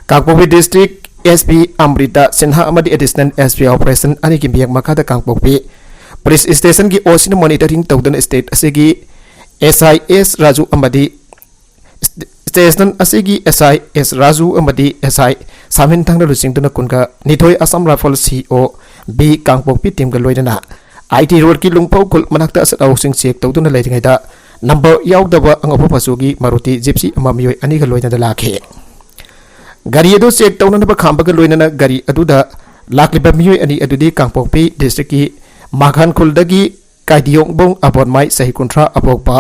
ꯀꯥꯡꯄꯣꯛꯄꯤ district S P Amrita Sinha ꯑꯃꯗꯤ ꯑꯦꯗꯤꯁꯅꯦꯜ ꯑꯦꯁ ꯄꯤ ꯑꯣꯄꯔꯦꯁꯟ ꯑꯅꯤꯒꯤ ꯃꯤꯌꯦꯡ ꯃꯈꯥꯗ ꯀꯥꯡꯄꯣꯛꯄꯤ ꯄꯨꯂꯤꯁ ꯁ꯭ꯇꯦꯁꯟꯒꯤ ꯑꯣꯁꯤꯅ ꯃꯣꯅꯤꯇꯔꯤꯡ ꯇꯧꯗꯨꯅ ꯁ꯭ꯇꯦꯠ ꯑꯁꯤꯒꯤ ꯑꯦꯁ ꯑꯥꯏ ꯑꯦꯁ ꯔꯥꯖꯨ ꯑꯃꯗꯤ ꯁ꯭ꯇꯦꯁꯟ ꯑꯁꯤꯒꯤ ꯑꯦꯁ ꯑꯥꯏ ꯑꯦꯁ ꯔꯥꯖꯨ ꯑꯃꯗꯤ ꯑꯦꯁ ꯑꯥꯏ ꯁꯥꯃꯤꯟ ꯊꯪꯅ ꯂꯨꯆꯤꯡꯗꯨꯅ ꯀꯨꯟꯒ ꯅꯤꯊꯣꯏ ꯑꯁꯥꯝ ꯔꯥꯏꯐꯜ ꯁꯤ ꯑꯣ ꯕꯤ ꯀꯥꯡꯄꯣꯛꯄꯤ ꯇꯤꯝꯒ ꯂꯣꯏꯅꯅ ꯑꯥꯏ ꯇꯤ ꯔꯣꯗꯀꯤ ꯂꯨꯡꯐꯧ ꯈꯨꯜ ꯃꯅꯥꯛꯇ ꯑꯆꯠ ꯑꯋꯣꯛꯁꯤꯡ ꯆꯦꯛ ꯇꯧꯗꯨꯅ ꯂꯩꯔꯤꯉꯩꯗ ꯅꯝꯕꯔ ꯌꯥꯎꯗꯕ ꯑꯉꯧꯕ ꯃꯆꯨꯒꯤ ꯃꯔꯨꯇꯤ ꯖꯤꯞꯁꯤ ꯑꯃ ꯃꯤꯑꯣꯏ ꯑꯅꯤꯒ ꯂꯣꯏꯅꯅ ꯂꯥꯛꯈꯤ꯫ ꯒꯥꯔꯤ ꯑꯗꯨ ꯆꯦꯛ ꯇꯧꯅꯅꯕ ꯈꯥꯝꯕꯒ ꯂꯣꯏꯅꯅ ꯒꯥꯔꯤ ꯑꯗꯨꯗ ꯂꯥꯛꯂꯤꯕ ꯃꯤꯑꯣꯏ ꯑꯅꯤ ꯑꯗꯨꯗꯤ ꯀꯥꯡꯄꯣꯛꯄꯤ ꯗꯤꯁꯇ꯭ꯔꯤꯛꯀꯤ ꯃꯥꯈꯥꯟ ꯈꯨꯜꯗꯒꯤ ꯀꯥꯏꯗꯤꯌꯣꯡꯕꯣꯡ ꯑꯕꯣꯟꯃꯥꯏ ꯆꯍꯤ ꯀꯨꯟꯊ꯭ꯔꯥ ꯑꯄꯣꯛꯄ,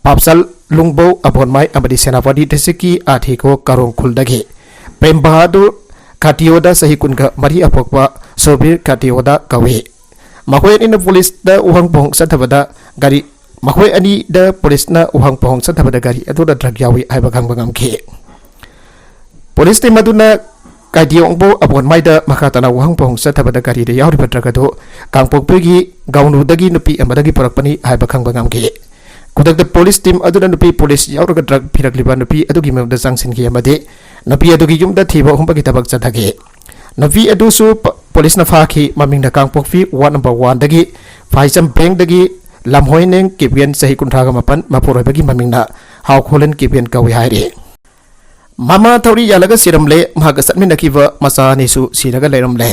ꯄꯥꯞꯁꯜ ꯂꯨꯡꯕꯧ ꯑꯕꯣꯟꯃꯥꯏ ꯑꯃꯗꯤ ꯁꯦꯅꯥꯄꯇꯤ ꯗꯤꯁꯇ꯭ꯔꯤꯛꯀꯤ ꯑꯥꯊꯤꯀꯣ ꯀꯥꯔꯣꯡ ꯈꯨꯜꯗꯒꯤ ꯄ꯭ꯔꯦꯝ ꯕꯍꯥꯗꯨꯔ ꯀꯥꯇꯤꯌꯣꯗ ꯆꯍꯤ ꯀꯨꯟꯒ ꯃꯔꯤ ꯑꯄꯣꯛꯄ ꯁꯣꯕꯤꯔ ꯀꯥꯇꯤꯌꯣꯗ ꯀꯧꯏ꯫ ꯃꯈꯣꯏ ꯑꯅꯤꯅ ꯄꯨꯂꯤꯁꯇ ꯋꯥꯍꯪ ꯄꯥꯎꯍꯪ ꯆꯠꯊꯕꯗ ꯒꯥꯔꯤ, ꯃꯈꯣꯏ ꯑꯅꯤꯗ ꯄꯨꯂꯤꯁꯅ ꯋꯥꯍꯪ ꯄꯥꯎꯍꯪ ꯆꯠꯊꯕꯗ ꯒꯥꯔꯤ ꯑꯗꯨꯗ ꯗ꯭ꯔꯒ ꯌꯥꯎꯏ ꯍꯥꯏꯕ ꯈꯪꯕ ꯉꯝꯈꯤ꯫ ꯄꯨꯂꯤꯁ ꯇꯤꯝ ꯑꯗꯨꯅ ꯀꯥꯏꯗꯤꯌꯣꯡꯕꯣ ꯑꯕꯣꯟꯃꯥꯏꯗ ꯃꯈꯥ ꯇꯥꯅ ꯋꯥꯍꯪ ꯄꯥꯎꯍꯪ ꯆꯠꯊꯕꯗ ꯒꯥꯔꯤꯗ ꯌꯥꯎꯔꯤꯕ ꯗ꯭ꯔꯒ ꯑꯗꯨ ꯀꯥꯡꯄꯣꯛꯄꯤꯒꯤ ꯒꯥꯎꯅꯨꯗꯒꯤ ꯅꯨꯄꯤ ꯑꯃꯗꯒꯤ ꯄꯨꯔꯛꯄꯅꯤ ꯍꯥꯏꯕ ꯈꯪꯕ ꯉꯝꯈꯤ꯫ ꯈꯨꯗꯛꯇ ꯄꯨꯂꯤꯁ ꯇꯤꯝ ꯑꯗꯨꯅ ꯅꯨꯄꯤ ꯄꯨꯂꯤꯁ ꯌꯥꯎꯔꯒ ꯗ꯭ꯔꯒ ꯄꯤꯔꯛꯂꯤꯕ ꯅꯨꯄꯤ ꯑꯗꯨꯒꯤ ꯃꯌꯨꯝꯗ ꯆꯪꯁꯤꯟꯈꯤ ꯑꯃꯗꯤ ꯅꯨꯄꯤ ꯑꯗꯨꯒꯤ ꯌꯨꯝꯗ ꯊꯤꯕ ꯍꯨꯝꯕꯒꯤ ꯊꯕꯛ ꯆꯠꯊꯈꯤ꯫ ꯅꯨꯄꯤ ꯑꯗꯨꯁꯨ ꯄ-, ꯄꯨꯂꯤꯁꯅ ꯐꯥꯈꯤ꯫ ꯃꯃꯤꯡꯅ ꯀꯥꯡꯄꯣꯛꯄꯤ ꯋꯥꯔꯗ ꯅꯝꯕꯔ ꯋꯥꯟꯗꯒꯤ ꯐꯥꯏꯆꯝ ꯕꯦꯡꯗꯒꯤ ꯂꯝꯍꯣꯏꯅꯦꯡ ꯀꯤꯞꯒꯦꯟ ꯆꯍꯤ ꯀꯨꯟꯊ꯭ꯔꯥꯒ ꯃꯥꯄꯟ, ꯃꯄꯨꯔꯣꯏꯕꯒꯤ ꯃꯃꯤꯡꯅ ꯍꯥꯎꯈꯣꯂꯦꯟ ꯀꯤꯞꯒꯦꯟ ꯀꯧꯏ ꯍꯥꯏꯔꯤ꯫ ꯃꯃꯥ ꯊꯧꯔꯤ ꯌꯥꯜꯂꯒ ꯁꯤꯔꯝꯂꯦ꯫ ꯃꯍꯥꯛꯀ ꯆꯠꯃꯤꯟꯅꯈꯤꯕ ꯃꯆꯥ ꯑꯅꯤꯁꯨ ꯁꯤꯔꯒ ꯂꯩꯔꯝꯂꯦ꯫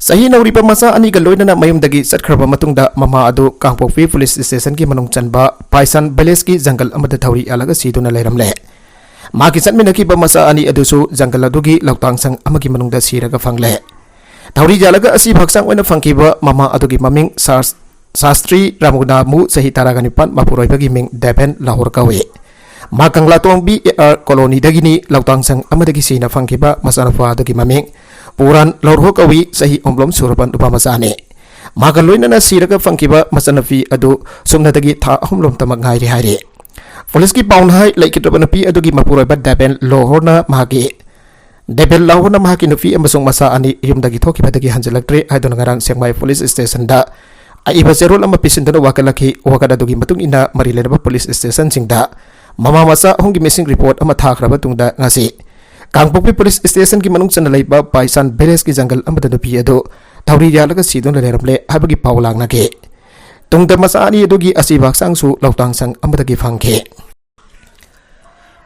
ꯆꯍꯤ ꯅꯧꯔꯤꯕ ꯃꯆꯥ ꯑꯅꯤꯒ ꯂꯣꯏꯅꯅ ꯃꯌꯨꯝꯗꯒꯤ ꯆꯠꯈ꯭ꯔꯕ ꯃꯇꯨꯡꯗ ꯃꯃꯥ ꯑꯗꯨ ꯀꯥꯡꯄꯣꯛꯄꯤ ꯄꯨꯂꯤꯁ ꯁ꯭ꯇꯦꯁꯟꯒꯤ ꯃꯅꯨꯡ ꯆꯟꯕ ꯄꯥꯏꯁꯥꯟ ꯚꯤꯂꯦꯖꯀꯤ ꯖꯪꯒꯜ ꯑꯃꯗ ꯊꯧꯔꯤ ꯌꯥꯜꯂꯒ ꯁꯤꯗꯨꯅ ꯂꯩꯔꯝꯂꯦ꯫ ꯃꯍꯥꯛꯀꯤ ꯆꯠꯃꯤꯟꯅꯈꯤꯕ ꯃꯆꯥ ꯑꯅꯤ ꯑꯗꯨꯁꯨ ꯖꯪꯒꯜ ꯑꯗꯨꯒꯤ ꯂꯧꯇꯥꯡ ꯁꯪ ꯑꯃꯒꯤ ꯃꯅꯨꯡꯗ ꯁꯤꯔꯒ ꯐꯪꯂꯦ꯫ ꯊꯧꯔꯤ ꯌꯥꯜꯂꯒ ꯑꯁꯤꯕ ꯍꯛꯆꯥꯡ ꯑꯣꯏꯅ ꯐꯪꯈꯤꯕ ꯃꯃꯥ ꯑꯗꯨꯒꯤ ꯃꯃꯤꯡ ꯁꯥꯔꯁ-, ꯁꯥꯁꯇ꯭ꯔꯤ ꯔꯥꯃꯨꯅꯥꯃꯨ, ꯆꯍꯤ ꯇꯔꯥꯒ ꯅꯤꯄꯥꯟ, ꯃꯄꯨꯔꯣꯏꯕꯒꯤ ꯃꯤꯡ ꯗꯦꯕꯦꯟ ꯂꯥꯍꯣꯔ ꯀꯧꯏ꯫ ꯃꯥ ꯀꯪꯂꯥꯇꯣꯡꯕꯤ ꯑꯦ ꯑꯥꯔ ꯀꯣꯂꯣꯅꯤꯗꯒꯤꯅꯤ꯫ ꯂꯧꯇꯥꯡ ꯁꯪ ꯑꯃꯗꯒꯤ ꯁꯤꯅ ꯐꯪꯈꯤꯕ ꯃꯆꯥꯅꯨꯄꯥ ꯑꯗꯨꯒꯤ ꯃꯃꯤꯡ ꯄꯨꯔꯥꯟ ꯂꯧꯔꯍꯣ ꯀꯧꯏ, ꯆꯍꯤ ꯑꯍꯨꯝꯂꯣꯝ ꯁꯨꯔꯕ ꯅꯨꯄꯥ ꯃꯆꯥꯅꯤ꯫ ꯃꯥꯒ ꯂꯣꯏꯅꯅ ꯁꯤꯔꯒ ꯐꯪꯈꯤꯕ ꯃꯆꯟꯅꯨꯄꯤ ꯑꯗꯨ ꯁꯨꯞꯅꯇꯒꯤ ꯊꯥ ꯑꯍꯨꯝꯂꯣꯝꯇꯃꯛ ꯉꯥꯏꯔꯤ ꯍꯥꯏꯔꯤ꯫ ꯄꯨꯂꯤꯁꯀꯤ ꯄꯥꯎꯅ ꯍꯥꯏ, ꯂꯩꯈꯤꯗ꯭ꯔꯕ ꯅꯨꯄꯤ ꯑꯗꯨꯒꯤ ꯃꯄꯨꯔꯣꯏꯕ ꯗꯦꯕꯦꯟ ꯂꯣꯍꯣꯔꯅ ꯃꯍꯥꯛꯀꯤ ꯗꯦꯕꯦꯟ ꯂꯥꯎꯍꯣꯔꯅ ꯃꯍꯥꯛꯀꯤ ꯅꯨꯄꯤ ꯑꯃꯁꯨꯡ ꯃꯆꯥ ꯑꯅꯤ ꯌꯨꯝꯗꯒꯤ ꯊꯣꯛꯈꯤꯕꯗꯒꯤ ꯍꯟꯖꯤꯜꯂꯛꯇ꯭ꯔꯦ ꯍꯥꯏꯗꯨꯅ ꯉꯔꯥꯡ ꯁꯦꯛꯃꯥꯏ ꯄꯨꯂꯤꯁ ꯁ꯭ꯇꯦꯁꯟꯗ ꯑꯏꯕ ꯆꯦꯔꯣꯜ ꯑꯃ ꯄꯤꯁꯤꯟꯗꯨꯅ ꯋꯥꯀꯠꯂꯛꯈꯤ꯫ ꯋꯥꯀꯠ ꯑꯗꯨꯒꯤ ꯃꯇꯨꯡ ꯏꯟꯅ ꯃꯔꯤ ꯂꯩꯅꯕ ꯄꯨꯂꯤꯁ ꯁ꯭ꯇꯦꯁꯟꯁꯤꯡꯗ ꯃꯃꯥ ꯃꯆꯥ ꯑꯍꯨꯝꯒꯤ ꯃꯤꯁꯤꯡ ꯔꯤꯄꯣꯔꯠ ꯑꯃ ꯊꯥꯈ꯭ꯔꯕ ꯇꯨꯡꯗ ꯉꯁꯤ ꯀꯥꯡꯄꯣꯛꯄꯤ ꯄꯨꯂꯤꯁ ꯁ꯭ꯇꯦꯁꯟꯒꯤ ꯃꯅꯨꯡ ꯆꯟꯅ ꯂꯩꯕ ꯄꯥꯏꯁꯥꯟ ꯚꯤꯂꯦꯖꯀꯤ ꯖꯪꯒꯜ ꯑꯃꯗ ꯅꯨꯄꯤ ꯑꯗꯨ ꯊꯧꯔꯤ ꯌꯥꯜꯂꯒ ꯁꯤꯗꯨꯅ ꯂꯩꯔꯝꯂꯦ ꯍꯥꯏꯕꯒꯤ ꯄꯥꯎ ꯂꯥꯛꯅꯈꯤ꯫ ꯇꯨꯡꯗ ꯃꯆꯥ ꯑꯅꯤ ꯑꯗꯨꯒꯤ ꯑꯁꯤꯕ ꯍꯛꯆꯥꯡꯁꯨ ꯂꯧꯇꯥꯡ ꯁꯪ ꯑꯃꯗꯒꯤ ꯐꯪꯈꯤ꯫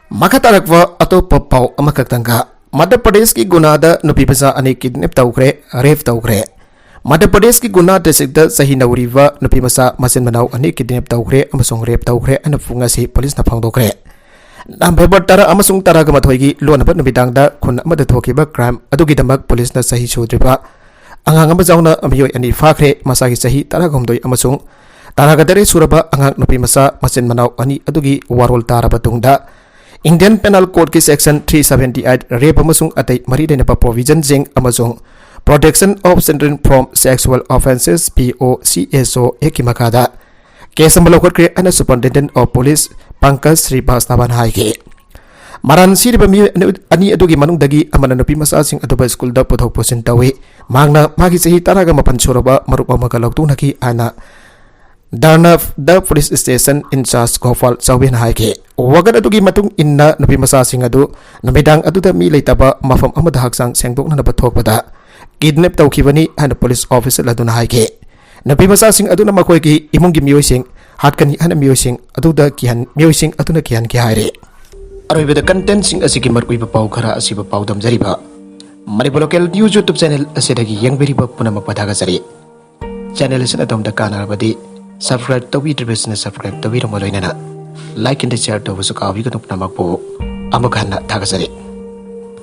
ꯃꯈꯥ ꯇꯥꯔꯛꯄ ꯑꯇꯣꯞꯄ ꯄꯥꯎ ꯑꯃꯈꯛꯇꯪꯒ, ꯃꯙ꯭ꯌ ꯄ꯭ꯔꯗꯦꯁꯀꯤ ꯒꯨꯅꯥꯗ ꯅꯨꯄꯤ ꯃꯆꯥ ꯑꯅꯤ ꯀꯤꯗꯅꯦꯞ ꯇꯧꯈ꯭ꯔꯦ, ꯔꯦꯞ ꯇꯧꯈ꯭ꯔꯦ꯫ ꯃꯙ꯭ꯌ ꯄ꯭ꯔꯗꯦꯁꯀꯤ ꯒꯨꯅꯥ ꯗꯤꯁꯇ꯭ꯔꯤꯛꯇ ꯆꯍꯤ ꯅꯧꯔꯤꯕ ꯅꯨꯄꯤ ꯃꯆꯥ ꯃꯆꯤꯟ ꯃꯅꯥꯎ ꯑꯅꯤ ꯀꯤꯗꯅꯦꯞ ꯇꯧꯈ꯭ꯔꯦ ꯑꯃꯁꯨꯡ ꯔꯦꯞ ꯇꯧꯈ꯭ꯔꯦ ꯍꯥꯏꯅ ꯉꯁꯤ ꯄꯨꯂꯤꯁꯅ ꯐꯣꯡꯗꯣꯛꯈ꯭ꯔꯦ꯫ ꯅꯕꯦꯝꯕꯔ ꯇꯔꯥ ꯑꯃꯁꯨꯡ ꯇꯔꯥꯒ ꯃꯥꯊꯣꯏꯒꯤ ꯂꯣꯟꯅꯕ ꯅꯨꯃꯤꯗꯥꯡꯗ ꯈꯨꯟ ꯑꯃꯗ ꯊꯣꯛꯈꯤꯕ ꯀ꯭ꯔꯥꯏꯝ ꯑꯗꯨꯒꯤꯗꯃꯛ ꯄꯨꯂꯤꯁꯅ ꯆꯍꯤ ꯁꯨꯗ꯭ꯔꯤꯕ ꯑꯉꯥꯡ ꯑꯃ ꯌꯥꯎꯅ ꯃꯤꯑꯣꯏ ꯑꯅꯤ ꯐꯥꯈ꯭ꯔꯦ꯫ ꯃꯁꯥꯒꯤ ꯆꯍꯤ ꯇꯔꯥꯒ ꯍꯨꯝꯗꯣꯏ ꯑꯃꯁꯨꯡ ꯇꯔꯥꯒ ꯇꯔꯦꯠ ꯁꯨꯔꯕ ꯑꯉꯥꯡ ꯅꯨꯄꯤ ꯃꯆꯥ ꯃꯆꯤꯟ ꯃꯅꯥꯎ ꯑꯅꯤ ꯑꯗꯨꯒꯤ ꯋꯥꯔꯣꯜ ꯇꯥꯔꯕ ꯇꯨꯡꯗ, Indian Penal Codeꯀꯤ Section three seventy eight, rape ꯑꯃꯁꯨꯡ ꯑꯇꯩ ꯃꯔꯤ ꯂꯩꯅꯕ provisionꯁꯤꯡ ꯑꯃꯁꯨꯡ Protection of Children from Sexual Offences, P O C S O Actꯀꯤ ꯃꯈꯥꯗ case ꯑꯃ ꯂꯧꯈꯠꯈ꯭ꯔꯦ ꯍꯥꯏꯅ Superintendent of Police ꯄꯪꯀꯖ ꯁ꯭ꯔꯤꯚꯥꯁꯇꯚꯅ ꯍꯥꯏꯈꯤ꯫ ꯃꯔꯥꯜ ꯁꯤꯔꯤꯕ ꯃꯤꯑꯣꯏ ꯑꯅꯤ ꯑꯗꯨꯒꯤ ꯃꯅꯨꯡꯗꯒꯤ ꯑꯃꯅ ꯅꯨꯄꯤ ꯃꯆꯥꯁꯤꯡ ꯑꯗꯨꯕꯨ ꯁ꯭ꯀꯨꯜꯗ ꯄꯨꯊꯣꯛ ꯄꯨꯁꯤꯟ ꯇꯧꯏ꯫ ꯃꯍꯥꯛꯅ ꯃꯥꯒꯤ ꯆꯍꯤ ꯇꯔꯥꯒ ꯃꯥꯄꯟ ꯁꯨꯔꯕ ꯃꯔꯨꯞ ꯑꯃꯒ ꯂꯧꯊꯣꯛꯅꯈꯤ ꯍꯥꯏꯅ ꯗꯥꯔꯅꯥꯐꯗ police station in charge Gopal ꯆꯧꯕꯦꯅ ꯍꯥꯏꯈꯤ꯫ ꯋꯥꯀꯠ ꯑꯗꯨꯒꯤ ꯃꯇꯨꯡ ꯏꯟꯅ ꯅꯨꯄꯤ ꯃꯆꯥꯁꯤꯡ ꯑꯗꯨ ꯅꯨꯃꯤꯗꯥꯡ ꯑꯗꯨꯗ ꯃꯤ ꯂꯩꯇꯕ ꯃꯐꯝ ꯑꯃꯗ ꯍꯛꯆꯥꯡ ꯁꯦꯡꯗꯣꯛꯅꯅꯕ ꯊꯣꯛꯄꯗ kidnap ꯇꯧꯈꯤꯕꯅꯤ ꯍꯥꯏꯅ police official ꯑꯗꯨꯅ ꯍꯥꯏꯈꯤ꯫ ꯅꯨꯄꯤ ꯃꯆꯥꯁꯤꯡ ꯑꯗꯨꯅ ꯃꯈꯣꯏꯒꯤ ꯏꯃꯨꯡꯒꯤ ꯃꯤꯑꯣꯏꯁꯤꯡ ꯍꯥꯠꯀꯅꯤ ꯍꯥꯏꯅ ꯃꯤꯑꯣꯏꯁꯤꯡ ꯑꯗꯨꯗ ꯀꯤꯍꯟ-, ꯃꯤꯑꯣꯏꯁꯤꯡ ꯑꯗꯨꯅ ꯀꯤꯍꯟꯈꯤ ꯍꯥꯏꯔꯤ꯫ ꯑꯔꯣꯏꯕꯗ contentꯁꯤꯡ ꯑꯁꯤꯒꯤ ꯃꯔꯨꯑꯣꯏꯕ ꯄꯥꯎ ꯈꯔ ꯑꯁꯤꯕꯨ ꯄꯥꯎꯗꯝꯖꯔꯤꯕ Manipur Local News YouTube channel ꯑꯁꯤꯗꯒꯤ ꯌꯦꯡꯕꯤꯔꯤꯕ ꯄꯨꯝꯅꯃꯛꯄꯨ ꯊꯥꯒꯠꯆꯔꯤ꯫ Channel ꯑꯁꯤꯅ ꯑꯗꯣꯝꯗ ꯀꯥꯟꯅꯔꯕꯗꯤ subscribe ꯇꯧꯕꯤꯗ꯭ꯔꯤꯕꯁꯤꯡꯅ subscribe ꯇꯧꯕꯤꯔꯝꯕ ꯂꯣꯏꯅꯅ like and share ꯇꯧꯕꯁꯨ ꯀꯥꯎꯕꯤꯒꯅꯨ꯫ ꯄꯨꯝꯅꯃꯛꯄꯨ ꯑꯃꯨꯛ ꯍꯟꯅ ꯊꯥꯒꯠꯆꯔꯤ꯫